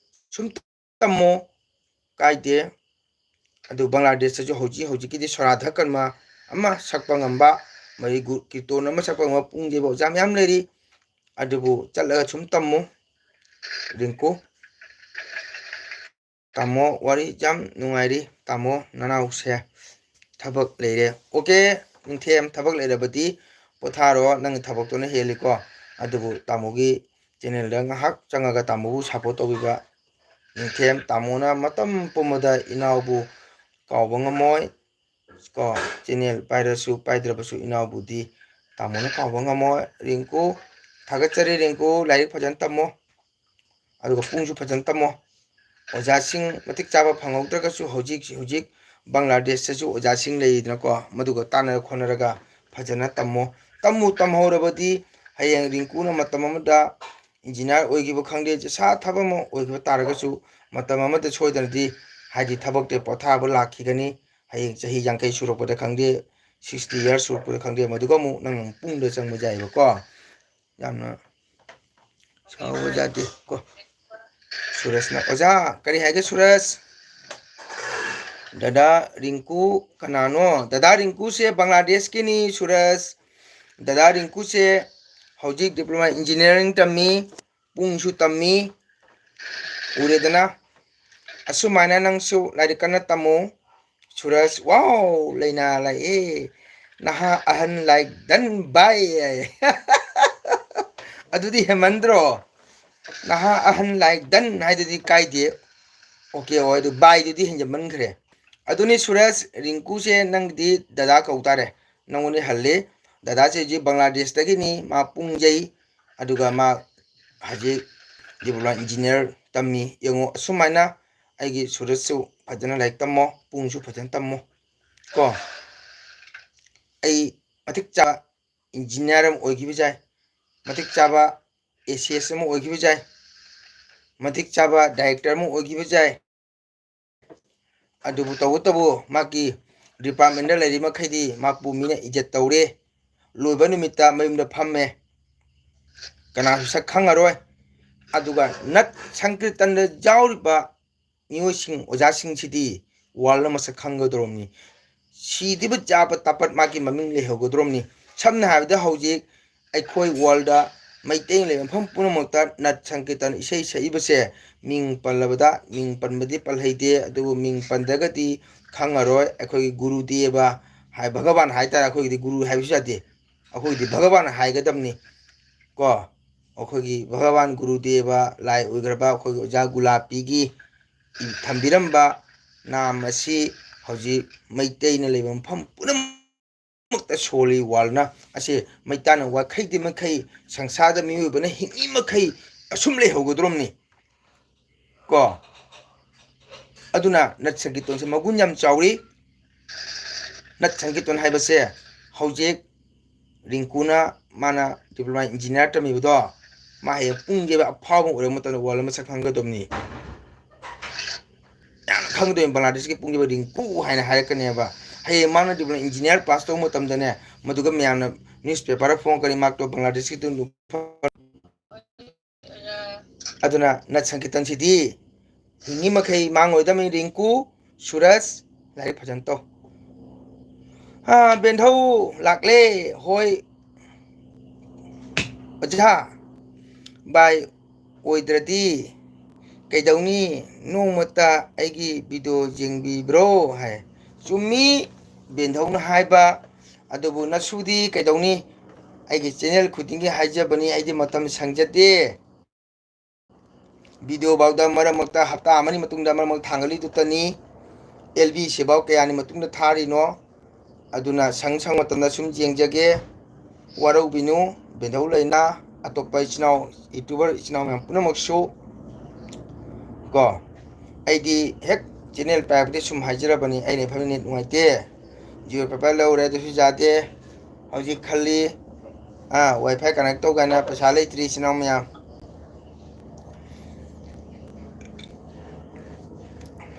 ꯁꯨꯝ ꯇꯝꯃꯣ, ꯀꯥꯏꯗꯦ꯫ ꯑꯗꯨ ꯕꯪꯒ꯭ꯂꯥꯗꯦꯁꯇꯁꯨ ꯍꯧꯖꯤꯛ ꯍꯧꯖꯤꯛꯀꯤꯗꯤ ꯁꯣꯔꯥꯙ ꯀꯔꯃ ꯑꯃ ꯁꯛꯄ ꯉꯝꯕ, ꯃꯔꯤ ꯒꯨ-, ꯀꯤꯔꯇꯣꯟ ꯑꯃ ꯁꯛꯄ ꯉꯝꯕ ꯄꯨꯡ ꯌꯩꯕ ꯑꯣꯖꯥ ꯃꯌꯥꯝ ꯂꯩꯔꯤ꯫ ꯑꯗꯨꯕꯨ ꯆꯠꯂꯒ ꯁꯨꯝ ꯇꯝꯃꯨ, ꯔꯤꯡꯀꯨ꯫ ꯇꯥꯃꯣ, ꯋꯥꯔꯤ ꯌꯥꯝ ꯅꯨꯡꯉꯥꯏꯔꯤ꯫ ꯇꯥꯃꯣ, ꯅꯅꯥꯎꯁꯦ ꯊꯕꯛ ꯂꯩꯔꯦ꯫ Okay, ꯅꯤꯡꯊꯦꯝ, ꯊꯕꯛ ꯂꯩꯔꯕꯗꯤ ꯄꯣꯊꯥꯔꯣ, ꯅꯪꯒꯤ ꯊꯕꯛꯇꯨꯅ ꯍꯦꯜꯂꯤꯀꯣ꯫ ꯑꯗꯨꯕꯨ ꯇꯥꯃꯣꯒꯤ channelꯗ ꯉꯥꯏꯍꯥꯛ ꯆꯪꯉꯒ ꯇꯥꯃꯣꯕꯨ support ꯇꯧꯕꯤꯕ꯫ ꯅꯤꯡꯊꯦꯝ, ꯇꯥꯃꯣꯅ ꯃꯇꯝ ꯄꯨꯝꯕꯗ ꯏꯅꯥꯎꯕꯨ ꯀꯥꯎꯕ ꯉꯝꯃꯣꯏ꯫ ꯀꯣ, channel ꯄꯥꯏꯔꯁꯨ ꯄꯥꯏꯗ꯭ꯔꯕꯁꯨ ꯏꯅꯥꯎꯕꯨꯗꯤ ꯇꯥꯃꯣꯅ ꯀꯥꯎꯕ ꯉꯝꯃꯣꯏ꯫ ꯔꯤꯡꯀꯨ, ꯊꯥꯒꯠꯆꯔꯤ ꯔꯤꯡꯀꯨ, ꯂꯥꯏꯔꯤꯛ ꯐꯖꯅ ꯇꯝꯃꯣ꯫ ꯑꯗꯨꯒ ꯄꯨꯡꯁꯨ ꯐꯖꯅ ꯇꯝꯃꯣ꯫ ꯑꯣꯖꯥꯁꯤꯡ ꯃꯇꯤꯛ ꯆꯥꯕ ꯐꯪꯍꯧꯗ꯭ꯔꯒꯁꯨ ꯍꯧꯖꯤꯛ ꯍꯧꯖꯤꯛ ꯕꯪꯒ꯭ꯂꯥꯗꯦꯁꯇꯁꯨ ꯑꯣꯖꯥꯁꯤꯡ ꯂꯩꯔꯤꯗꯅꯀꯣ, ꯃꯗꯨꯒ ꯇꯥꯟꯅꯔ ꯈꯣꯠꯅꯔꯒ ꯐꯖꯅ ꯇꯝꯃꯣ꯫ ꯇꯝꯃꯨ ꯇꯝꯍꯧꯔꯕꯗꯤ ꯍꯌꯦꯡ ꯔꯤꯡꯀꯨꯅ ꯃꯇꯝ ꯑꯃꯗ engineer ꯑꯣꯏꯈꯤꯕ ꯈꯪꯗꯦ, ꯁꯥ ꯊꯕꯛ ꯑꯃ ꯑꯣꯏꯈꯤꯕ ꯇꯥꯔꯒꯁꯨ ꯃꯇꯝ ꯑꯃꯗ ꯁꯣꯏꯗꯅꯗꯤ, ꯍꯥꯏꯗꯤ, ꯊꯕꯛꯇ ꯄꯣꯊꯥꯕ ꯂꯥꯛꯈꯤꯒꯅꯤ꯫ ꯍꯌꯦꯡ ꯆꯍꯤ ꯌꯥꯡꯈꯩ ꯁꯨꯔꯛꯄꯗ ꯈꯪꯗꯦ, sixty years ꯁꯨꯔꯛꯄꯗ ꯈꯪꯗꯦ, ꯃꯗꯨꯒ ꯑꯃꯨꯛ ꯅꯪ ꯑꯃꯨꯛ ꯄꯨꯡꯗ ꯆꯪꯕ ꯌꯥꯏꯑꯕꯀꯣ꯫ ꯌꯥꯝꯅ ꯁꯥꯎꯕ ꯌꯥꯗꯦ ꯀꯣ꯫ ꯁꯨꯔꯖꯅ, "ꯑꯣꯖꯥ, ꯀꯔꯤ ꯍꯥꯏꯒꯦ ꯁꯨꯔꯖ?" ꯗꯗꯥ ꯔꯤꯡꯀꯨ ꯀꯅꯥꯅꯣ? ꯗꯗꯥ ꯔꯤꯡꯀꯨꯁꯦ ꯕꯪꯒ꯭ꯂꯥꯗꯦꯁꯀꯤꯅꯤ ꯁꯨꯔꯖ꯫ ꯗꯗꯥ ꯔꯤꯡꯀꯨꯁꯦ ꯍꯧꯖꯤꯛ diploma engineering ꯇꯝꯃꯤ, ꯄꯨꯡꯁꯨ ꯇꯝꯃꯤ꯫ ꯎꯔꯦꯗꯅ? ꯑꯁꯨꯃꯥꯏꯅ ꯅꯪꯁꯨ ꯂꯥꯏꯔꯤꯛ ꯀꯟꯅ ꯇꯝꯃꯨ꯫ ꯁꯨꯔꯖ, wow, ꯂꯩꯅꯥ ꯂꯥꯛꯑꯦ꯫ ꯅꯍꯥ ꯑꯍꯟ ꯂꯥꯏꯛ ꯗꯟ ꯕꯥꯏ ꯍꯥꯏ꯫ ꯑꯗꯨꯗꯤ ꯍꯦꯟꯃꯟꯗ꯭ꯔꯣ? ꯅꯍꯥ ꯑꯍꯟ ꯂꯥꯏꯛ ꯗꯟ ꯍꯥꯏꯗꯨꯗꯤ ꯀꯥꯏꯗꯦ꯫ ꯑꯣꯀꯦ, ꯑꯣ, ꯑꯗꯨ ꯕꯥꯏꯗꯨꯗꯤ ꯍꯦꯟꯖꯟꯃꯟꯈ꯭ꯔꯦ꯫ ꯑꯗꯨꯅꯤ ꯁꯨꯔꯖ, ꯔꯤꯡꯀꯨꯁꯦ ꯅꯪꯒꯤꯗꯤ ꯗꯗꯥ ꯀꯧ ꯇꯥꯔꯦ꯫ ꯅꯪꯉꯣꯟꯗ ꯍꯜꯂꯤ꯫ ꯗꯗꯥꯁꯦ ꯍꯧꯖꯤꯛ ꯕꯪꯒ꯭ꯂꯥꯗꯦꯁꯇꯒꯤꯅꯤ, ꯃꯥ ꯄꯨꯡꯖꯩ꯫ ꯑꯗꯨꯒ ꯃꯥ ꯍꯧꯖꯤꯛ ꯗꯤꯄ꯭ꯂꯣꯃꯥ ꯏꯟꯖꯤꯅꯤꯌꯥꯔ ꯇꯝꯃꯤ꯫ ꯌꯦꯡꯉꯣ, ꯑꯁꯨꯃꯥꯏꯅ ꯑꯩꯒꯤ ꯁꯨꯔꯖꯁꯨ ꯐꯖꯅ ꯂꯥꯏꯔꯤꯛ ꯇꯝꯃꯣ, ꯄꯨꯡꯁꯨ ꯐꯖꯅ ꯇꯝꯃꯣ ꯀꯣ꯫ ꯑꯩ ꯃꯇꯤꯛ ꯆꯥꯕ ꯏꯟꯖꯤꯅꯤꯌꯥꯔ ꯑꯃ ꯑꯣꯏꯈꯤꯕ ꯌꯥꯏ, ꯃꯇꯤꯛ ꯆꯥꯕ ꯑꯦ ꯁꯤ ꯑꯦꯁ ꯑꯃ ꯑꯣꯏꯈꯤꯕ ꯌꯥꯏ, ꯃꯇꯤꯛ ꯆꯥꯕ ꯗꯥꯏꯔꯦꯛꯇꯔ ꯑꯃ ꯑꯣꯏꯈꯤꯕ ꯌꯥꯏ꯫ ꯑꯗꯨꯕꯨ ꯇꯧꯕꯇꯕꯨ ꯃꯥꯒꯤ ꯗꯤꯄꯥꯔꯠꯃꯦꯟꯗ ꯂꯩꯔꯤ ꯃꯈꯩꯗꯤ ꯃꯍꯥꯛꯄꯨ ꯃꯤꯅ ꯏꯖꯠ ꯇꯧꯔꯦ꯫ ꯂꯣꯏꯕ ꯅꯨꯃꯤꯠꯇ ꯃꯌꯨꯝꯗ ꯐꯝꯃꯦ, ꯀꯅꯥꯁꯨ ꯁꯛ ꯈꯪꯉꯔꯣꯏ꯫ ꯑꯗꯨꯒ ꯅꯠ ꯁꯪꯀꯤꯔꯇꯟꯗ ꯌꯥꯎꯔꯤꯕ ꯃꯤꯑꯣꯏꯁꯤꯡ, ꯑꯣꯖꯥꯁꯤꯡꯁꯤꯗꯤ ꯋꯥꯔꯜꯗ ꯃꯁꯛ ꯈꯪꯒꯗꯧꯔꯕꯅꯤ꯫ ꯁꯤꯗ꯭ꯔꯤꯕ ꯆꯥꯕ ꯇꯥꯄꯠ ꯃꯥꯒꯤ ꯃꯃꯤꯡ ꯂꯩꯍꯧꯒꯗꯧꯔꯕꯅꯤ꯫ ꯁꯝꯅ ꯍꯥꯏꯔꯕꯗ ꯍꯧꯖꯤꯛ ꯑꯩꯈꯣꯏ ꯋꯥꯔꯜꯗ ꯃꯩꯇꯩ ꯂꯩꯕ ꯃꯐꯝ ꯄꯨꯝꯅꯃꯛꯇ ꯅꯠ ꯁꯪꯀꯤꯔꯇꯟ ꯏꯁꯩ ꯁꯛꯏꯕꯁꯦ ꯃꯤꯡ ꯄꯜꯂꯕꯗ, ꯃꯤꯡ ꯄꯟꯕꯗꯤ ꯄꯜꯍꯩꯗꯦ, ꯑꯗꯨꯕꯨ ꯃꯤꯡ ꯄꯟꯗ꯭ꯔꯒꯗꯤ ꯈꯪꯉꯔꯣꯏ꯫ ꯑꯩꯈꯣꯏꯒꯤ ꯒꯨꯔꯨꯗꯦꯕ ꯍꯥꯏ, ꯚꯒꯕꯥꯟ ꯍꯥꯏꯇꯥꯔꯦ, ꯑꯩꯈꯣꯏꯒꯤꯗꯤ ꯒꯨꯔꯨ ꯍꯥꯏꯕꯁꯨ ꯌꯥꯗꯦ, ꯑꯩꯈꯣꯏꯒꯤꯗꯤ ꯚꯒꯕꯥꯟ ꯍꯥꯏꯒꯗꯕꯅꯤ ꯀꯣ꯫ ꯑꯩꯈꯣꯏꯒꯤ ꯚꯒꯕꯥꯟ ꯒꯨꯔꯨꯗꯦꯕ ꯂꯥꯏ ꯑꯣꯏꯈ꯭ꯔꯕ ꯑꯩꯈꯣꯏꯒꯤ ꯑꯣꯖꯥ ꯒꯨꯂꯥꯄꯤꯒꯤ ꯊꯝꯕꯤꯔꯝꯕ ꯅꯥꯝ ꯑꯁꯤ ꯍꯧꯖꯤꯛ ꯃꯩꯇꯩꯅ ꯂꯩꯕ ꯃꯐꯝ ꯄꯨꯝꯅꯃꯛꯇ ꯁꯣꯜꯂꯤ꯫ ꯋꯥꯔꯜꯅ ꯑꯁꯤ ꯃꯩꯇꯥꯟꯅ ꯋꯥꯈꯩꯗꯤ ꯃꯈꯩ ꯁꯪꯁꯥꯔꯗ ꯃꯤꯑꯣꯏꯕꯅ ꯍꯤꯡꯉꯤ ꯃꯈꯩ ꯑꯁꯨꯝ ꯂꯩꯍꯧꯒꯗ꯭ꯔꯣꯝꯅꯤ ꯀꯣ꯫ ꯑꯗꯨꯅ ꯅꯠ ꯁꯪꯀꯤꯔꯇꯟꯁꯦ ꯃꯒꯨꯟ ꯌꯥꯝ ꯆꯥꯎꯔꯤ꯫ ꯅꯠ ꯁꯪꯀꯤꯔꯇꯟ ꯍꯥꯏꯕꯁꯦ ꯍꯧꯖꯤꯛ ꯔꯤꯡꯀꯨꯅ ꯃꯥꯅ ꯗꯤꯄ꯭ꯂꯣꯃꯥ ꯏꯟꯖꯤꯅꯤꯌꯥꯔ ꯇꯝꯃꯤꯕꯗꯣ, ꯃꯥ ꯍꯌꯦꯡ ꯄꯨꯡꯒꯤ ꯑꯐꯥꯎꯕ ꯑꯣꯏꯔꯛꯄ ꯃꯇꯝꯗ ꯋꯥꯔꯜ ꯃꯁꯛ ꯈꯪꯒꯗꯕꯅꯤ꯫ ꯌꯥꯝꯅ ꯈꯪꯒꯗꯣꯏꯅꯤ, ꯕꯪꯒ꯭ꯂꯥꯗꯦꯁꯀꯤ ꯄꯨꯡꯒꯤ ꯔꯤꯡꯀꯨ ꯍꯥꯏꯅ ꯍꯥꯏꯔꯛꯀꯅꯦꯕ꯫ ꯍꯌꯦꯡ ꯃꯥꯅ ꯗꯤꯄ꯭ꯂꯣꯃꯥ ꯏꯟꯖꯤꯅꯤꯌꯥꯔ ꯄꯥꯁ ꯇꯧꯕ ꯃꯇꯝꯗꯅꯦ, ꯃꯗꯨꯒ ꯃꯌꯥꯝꯅ ꯅ꯭ꯌꯨꯁꯄꯦꯄꯔꯗ ꯐꯣꯡꯉꯛꯀꯅꯤ, ꯃꯍꯥꯛꯇꯣ ꯕꯪꯒ꯭ꯂꯥꯗꯦꯁꯀꯤ ꯇꯨꯡ-, ꯑꯗꯨꯅ ꯅꯠ ꯁꯪꯀꯤꯔꯇꯟꯁꯤꯗꯤ ꯍꯤꯡꯉꯤ ꯃꯈꯩ ꯃꯥꯡꯉꯣꯏꯗꯕꯅꯤ꯫ ꯔꯤꯡꯀꯨ, ꯁꯨꯔꯖ, ꯂꯥꯏꯔꯤꯛ ꯐꯖꯅ ꯇꯧ꯫ ꯑꯥ, ꯕꯦꯟꯙꯧ ꯂꯥꯛꯂꯦ꯫ ꯍꯣꯏ ꯑꯣꯖꯥ, ꯕꯥꯏ ꯑꯣꯏꯗ꯭ꯔꯗꯤ ꯀꯩꯗꯧꯅꯤ? ꯅꯣꯡꯃꯇ ꯑꯩꯒꯤ ꯚꯤꯗꯤꯑꯣ ꯌꯦꯡꯕꯤꯕ꯭ꯔꯣ ꯍꯥꯏ꯫ ꯆꯨꯝꯃꯤ, ꯕꯦꯟꯙꯧꯅ ꯍꯥꯏꯕ, ꯑꯗꯨꯕꯨ ꯅꯁꯨꯗꯤ ꯀꯩꯗꯧꯅꯤ? ꯑꯩꯒꯤ ꯆꯦꯅꯦꯜ ꯈꯨꯗꯤꯡꯒꯤ ꯍꯥꯏꯖꯕꯅꯤ, ꯑꯩꯗꯤ ꯃꯇꯝ ꯁꯪꯖꯗꯦ꯫ ꯚꯤꯗꯤꯑꯣ ꯐꯥꯎꯗ ꯃꯔꯛ ꯃꯔꯛꯇ ꯍꯞꯇꯥ ꯑꯃꯅꯤ ꯃꯇꯨꯡꯗ ꯃꯔꯛ ꯃꯔꯛ ꯊꯥꯡꯒꯠꯂꯤꯗꯨꯇꯅꯤ꯫ ꯑꯦꯜ ꯕꯤ ꯁꯤꯐꯥꯎ ꯀꯌꯥꯅꯤ ꯃꯇꯨꯡꯗ ꯊꯥꯔꯤꯅꯣ? ꯑꯗꯨꯅ ꯁꯪ ꯁꯪ ꯃꯇꯝꯗ ꯁꯨꯝ ꯌꯦꯡꯖꯒꯦ꯫ ꯋꯥꯔꯧꯕꯤꯅꯨ, ꯕꯦꯟꯙꯧ ꯂꯩꯅ ꯑꯇꯣꯞꯄ ꯏꯆꯤꯟ ꯏꯅꯥꯎ, ꯌꯨꯇ꯭ꯌꯨꯕꯔ ꯏꯆꯤꯟ ꯏꯅꯥꯎ ꯃꯌꯥꯝ ꯄꯨꯝꯅꯃꯛꯁꯨ ꯀꯣ, ꯑꯩꯗꯤ ꯍꯦꯛ ꯆꯦꯅꯦꯜ ꯄꯥꯏꯕꯗꯤ ꯁꯨꯝ ꯍꯥꯏꯖꯔꯕꯅꯤ, ꯑꯩꯅ ꯏꯐꯝꯗ ꯅꯦꯠ ꯅꯨꯡꯉꯥꯏꯇꯦ, ꯖꯤꯑꯣ ꯐꯥꯏꯕꯔ ꯂꯧꯔꯦ ꯑꯗꯨꯁꯨ ꯌꯥꯗꯦ꯫ ꯍꯧꯖꯤꯛ ꯈꯜꯂꯤ, ꯑꯥ, ꯋꯥꯏ ꯐꯥꯏ ꯀꯅꯦꯛ ꯇꯧ ꯀꯥꯏꯅ ꯄꯩꯁꯥ ꯂꯩꯇ꯭ꯔꯤ ꯏꯆꯤꯟ ꯏꯅꯥꯎ ꯃꯌꯥꯝ꯫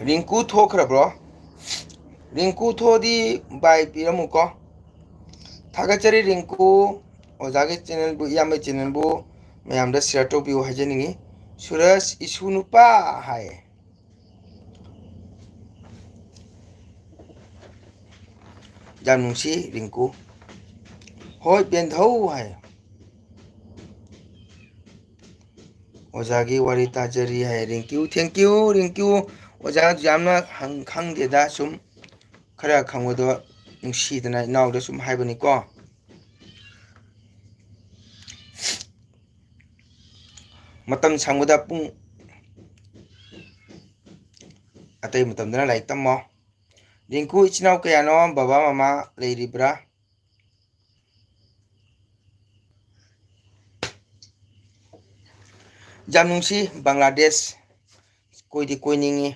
ꯔꯤꯡꯀꯨ ꯊꯣꯛꯈ꯭ꯔꯕ꯭ꯔꯣ? ꯔꯤꯡꯀꯨ ꯊꯣꯛꯑꯗꯤ ꯕꯥꯏ ꯄꯤꯔꯝꯃꯨꯀꯣ꯫ ꯊꯥꯒꯠꯆꯔꯤ ꯔꯤꯡꯀꯨ, ꯑꯣꯖꯥꯒꯤ ꯆꯦꯅꯦꯜꯕꯨ, ꯏꯌꯥꯝꯕꯒꯤ ꯆꯦꯅꯦꯜꯕꯨ ꯃꯌꯥꯝꯗ ꯁꯤꯌꯔ ꯇꯧꯕꯤꯌꯨ ꯍꯥꯏꯖꯅꯤꯡꯉꯤ꯫ ꯁꯨꯔꯖ ꯏꯁꯨ ꯅꯨꯄꯥ ꯍꯥꯏ꯫ ꯌꯥꯝ ꯅꯨꯡꯁꯤ ꯔꯤꯡꯀꯨ꯫ ꯍꯣꯏ ꯕꯦꯟꯙꯧ ꯍꯥꯏ꯫ ꯑꯣꯖꯥꯒꯤ ꯋꯥꯔꯤ ꯇꯥꯖꯔꯤ ꯍꯥꯏ ꯔꯤꯡꯀꯨ꯫ Thank you ꯔꯤꯡꯀꯨ꯫ ꯑꯣꯖꯥ ꯌꯥꯝꯅ ꯍꯪ-, ꯈꯪꯗꯦꯗ, ꯁꯨꯝ ꯈꯔ ꯈꯪꯕꯗꯣ ꯅꯨꯡꯁꯤꯗꯅ ꯏꯅꯥꯎꯗ ꯁꯨꯝ ꯍꯥꯏꯕꯅꯤꯀꯣ꯫ ꯃꯇꯝ ꯁꯪꯕꯗ ꯄꯨꯡ ꯑꯇꯩ ꯃꯇꯝꯗꯅ ꯂꯥꯏꯔꯤꯛ ꯇꯝꯃꯣ꯫ ꯔꯤꯡꯀꯨ, ꯏꯆꯤꯟ ꯏꯅꯥꯎ ꯀꯌꯥꯅꯣ? ꯕꯕꯥ ꯃꯃꯥ ꯂꯩꯔꯤꯕ꯭ꯔꯥ? ꯌꯥꯝ ꯅꯨꯡꯁꯤ ꯕꯪꯒ꯭ꯂꯥꯗꯦꯁ꯫ ꯀꯣꯏꯗꯤ ꯀꯣꯏꯅꯤꯡꯉꯤ꯫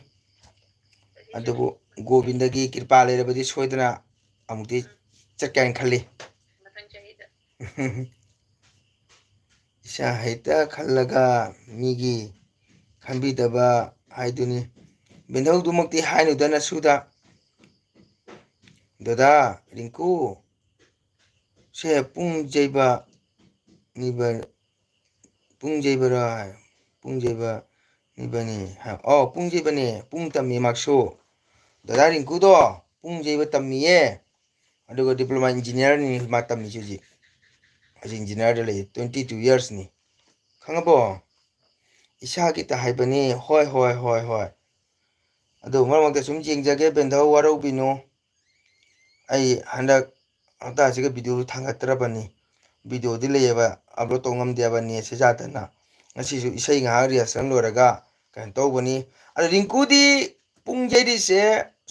ꯑꯗꯨꯕꯨ ꯒꯣꯕꯤꯟꯗꯒꯤ ꯀ꯭ꯔꯤꯄꯥ ꯂꯩꯔꯕꯗꯤ ꯁꯣꯏꯗꯅ ꯑꯃꯨꯛꯇꯤ ꯆꯠꯀꯦ ꯍꯥꯏꯅ ꯈꯜꯂꯤ꯫ ꯃꯊꯪ ꯆꯍꯤꯗ꯫ ꯏꯁꯥ ꯍꯦꯛꯇ ꯈꯜꯂꯒ ꯃꯤꯒꯤ ꯈꯟꯕꯤꯗꯕ ꯍꯥꯏꯗꯨꯅꯤ꯫ ꯕꯦꯟꯙꯧꯗꯨꯃꯛꯇꯤ ꯍꯥꯏꯅꯨꯗ ꯅꯁꯨꯗ꯫ ꯗꯗꯥ ꯔꯤꯡꯀꯨ, ꯁꯦ ꯄꯨꯡ ꯌꯩꯕ ꯅꯤꯕ-, ꯄꯨꯡ ꯌꯩꯕꯔꯥ ꯍꯥꯏ꯫ ꯄꯨꯡ ꯌꯩꯕ ꯅꯤꯕꯅꯤ ꯍꯥꯏ꯫ ꯑꯣ, ꯄꯨꯡ ꯌꯩꯕꯅꯦ, ꯄꯨꯡ ꯇꯝꯃꯤ ꯃꯥꯁꯨ꯫ ꯗꯗꯥ ꯔꯤꯡꯀꯨꯗꯣ ꯄꯨꯡ ꯌꯩꯕ ꯇꯝꯃꯤꯌꯦ꯫ ꯑꯗꯨꯒ diploma engineerꯅꯤ ꯃꯥ ꯇꯝꯃꯤꯁꯦ ꯍꯧꯖꯤꯛ꯫ ꯍꯧꯖꯤꯛ engineerꯗ ꯂꯩ, twenty two yearsꯅꯤ꯫ ꯈꯪꯉꯕꯣ? ꯏꯁꯥꯒꯤꯇ ꯍꯥꯏꯕꯅꯤ꯫ ꯍꯣꯏ, ꯍꯣꯏ, ꯍꯣꯏ, ꯍꯣꯏ꯫ ꯑꯗꯨ ꯃꯔꯛ ꯃꯔꯛꯇ ꯁꯨꯝ ꯌꯦꯡꯖꯒꯦ, ꯕꯦꯟꯙꯧ ꯋꯥꯔꯧꯕꯤꯅꯨ꯫ ꯑꯩ ꯍꯟꯗꯛ ꯍꯞꯇꯥꯁꯤꯒ ꯚꯤꯗꯤꯑꯣ ꯊꯥꯡꯒꯠꯇ꯭ꯔꯕꯅꯤ꯫ ꯚꯤꯗꯤꯑꯣꯗꯤ ꯂꯩꯌꯦꯕ, ꯑꯞꯂꯣꯗ ꯇꯧ ꯉꯝꯗꯦꯕ, ꯅꯦꯠꯁꯦ ꯌꯥꯗꯅ꯫ ꯉꯁꯤꯁꯨ ꯏꯁꯩ ꯉꯥꯏꯍꯥꯛ ꯔꯤꯍꯔꯁꯦꯜ ꯂꯣꯏꯔꯒ ꯀꯩꯅꯣ ꯇꯧꯕꯅꯤ꯫ ꯑꯗꯣ ꯔꯤꯡꯀꯨꯗꯤ ꯄꯨꯡ ꯌꯩꯔꯤꯁꯦ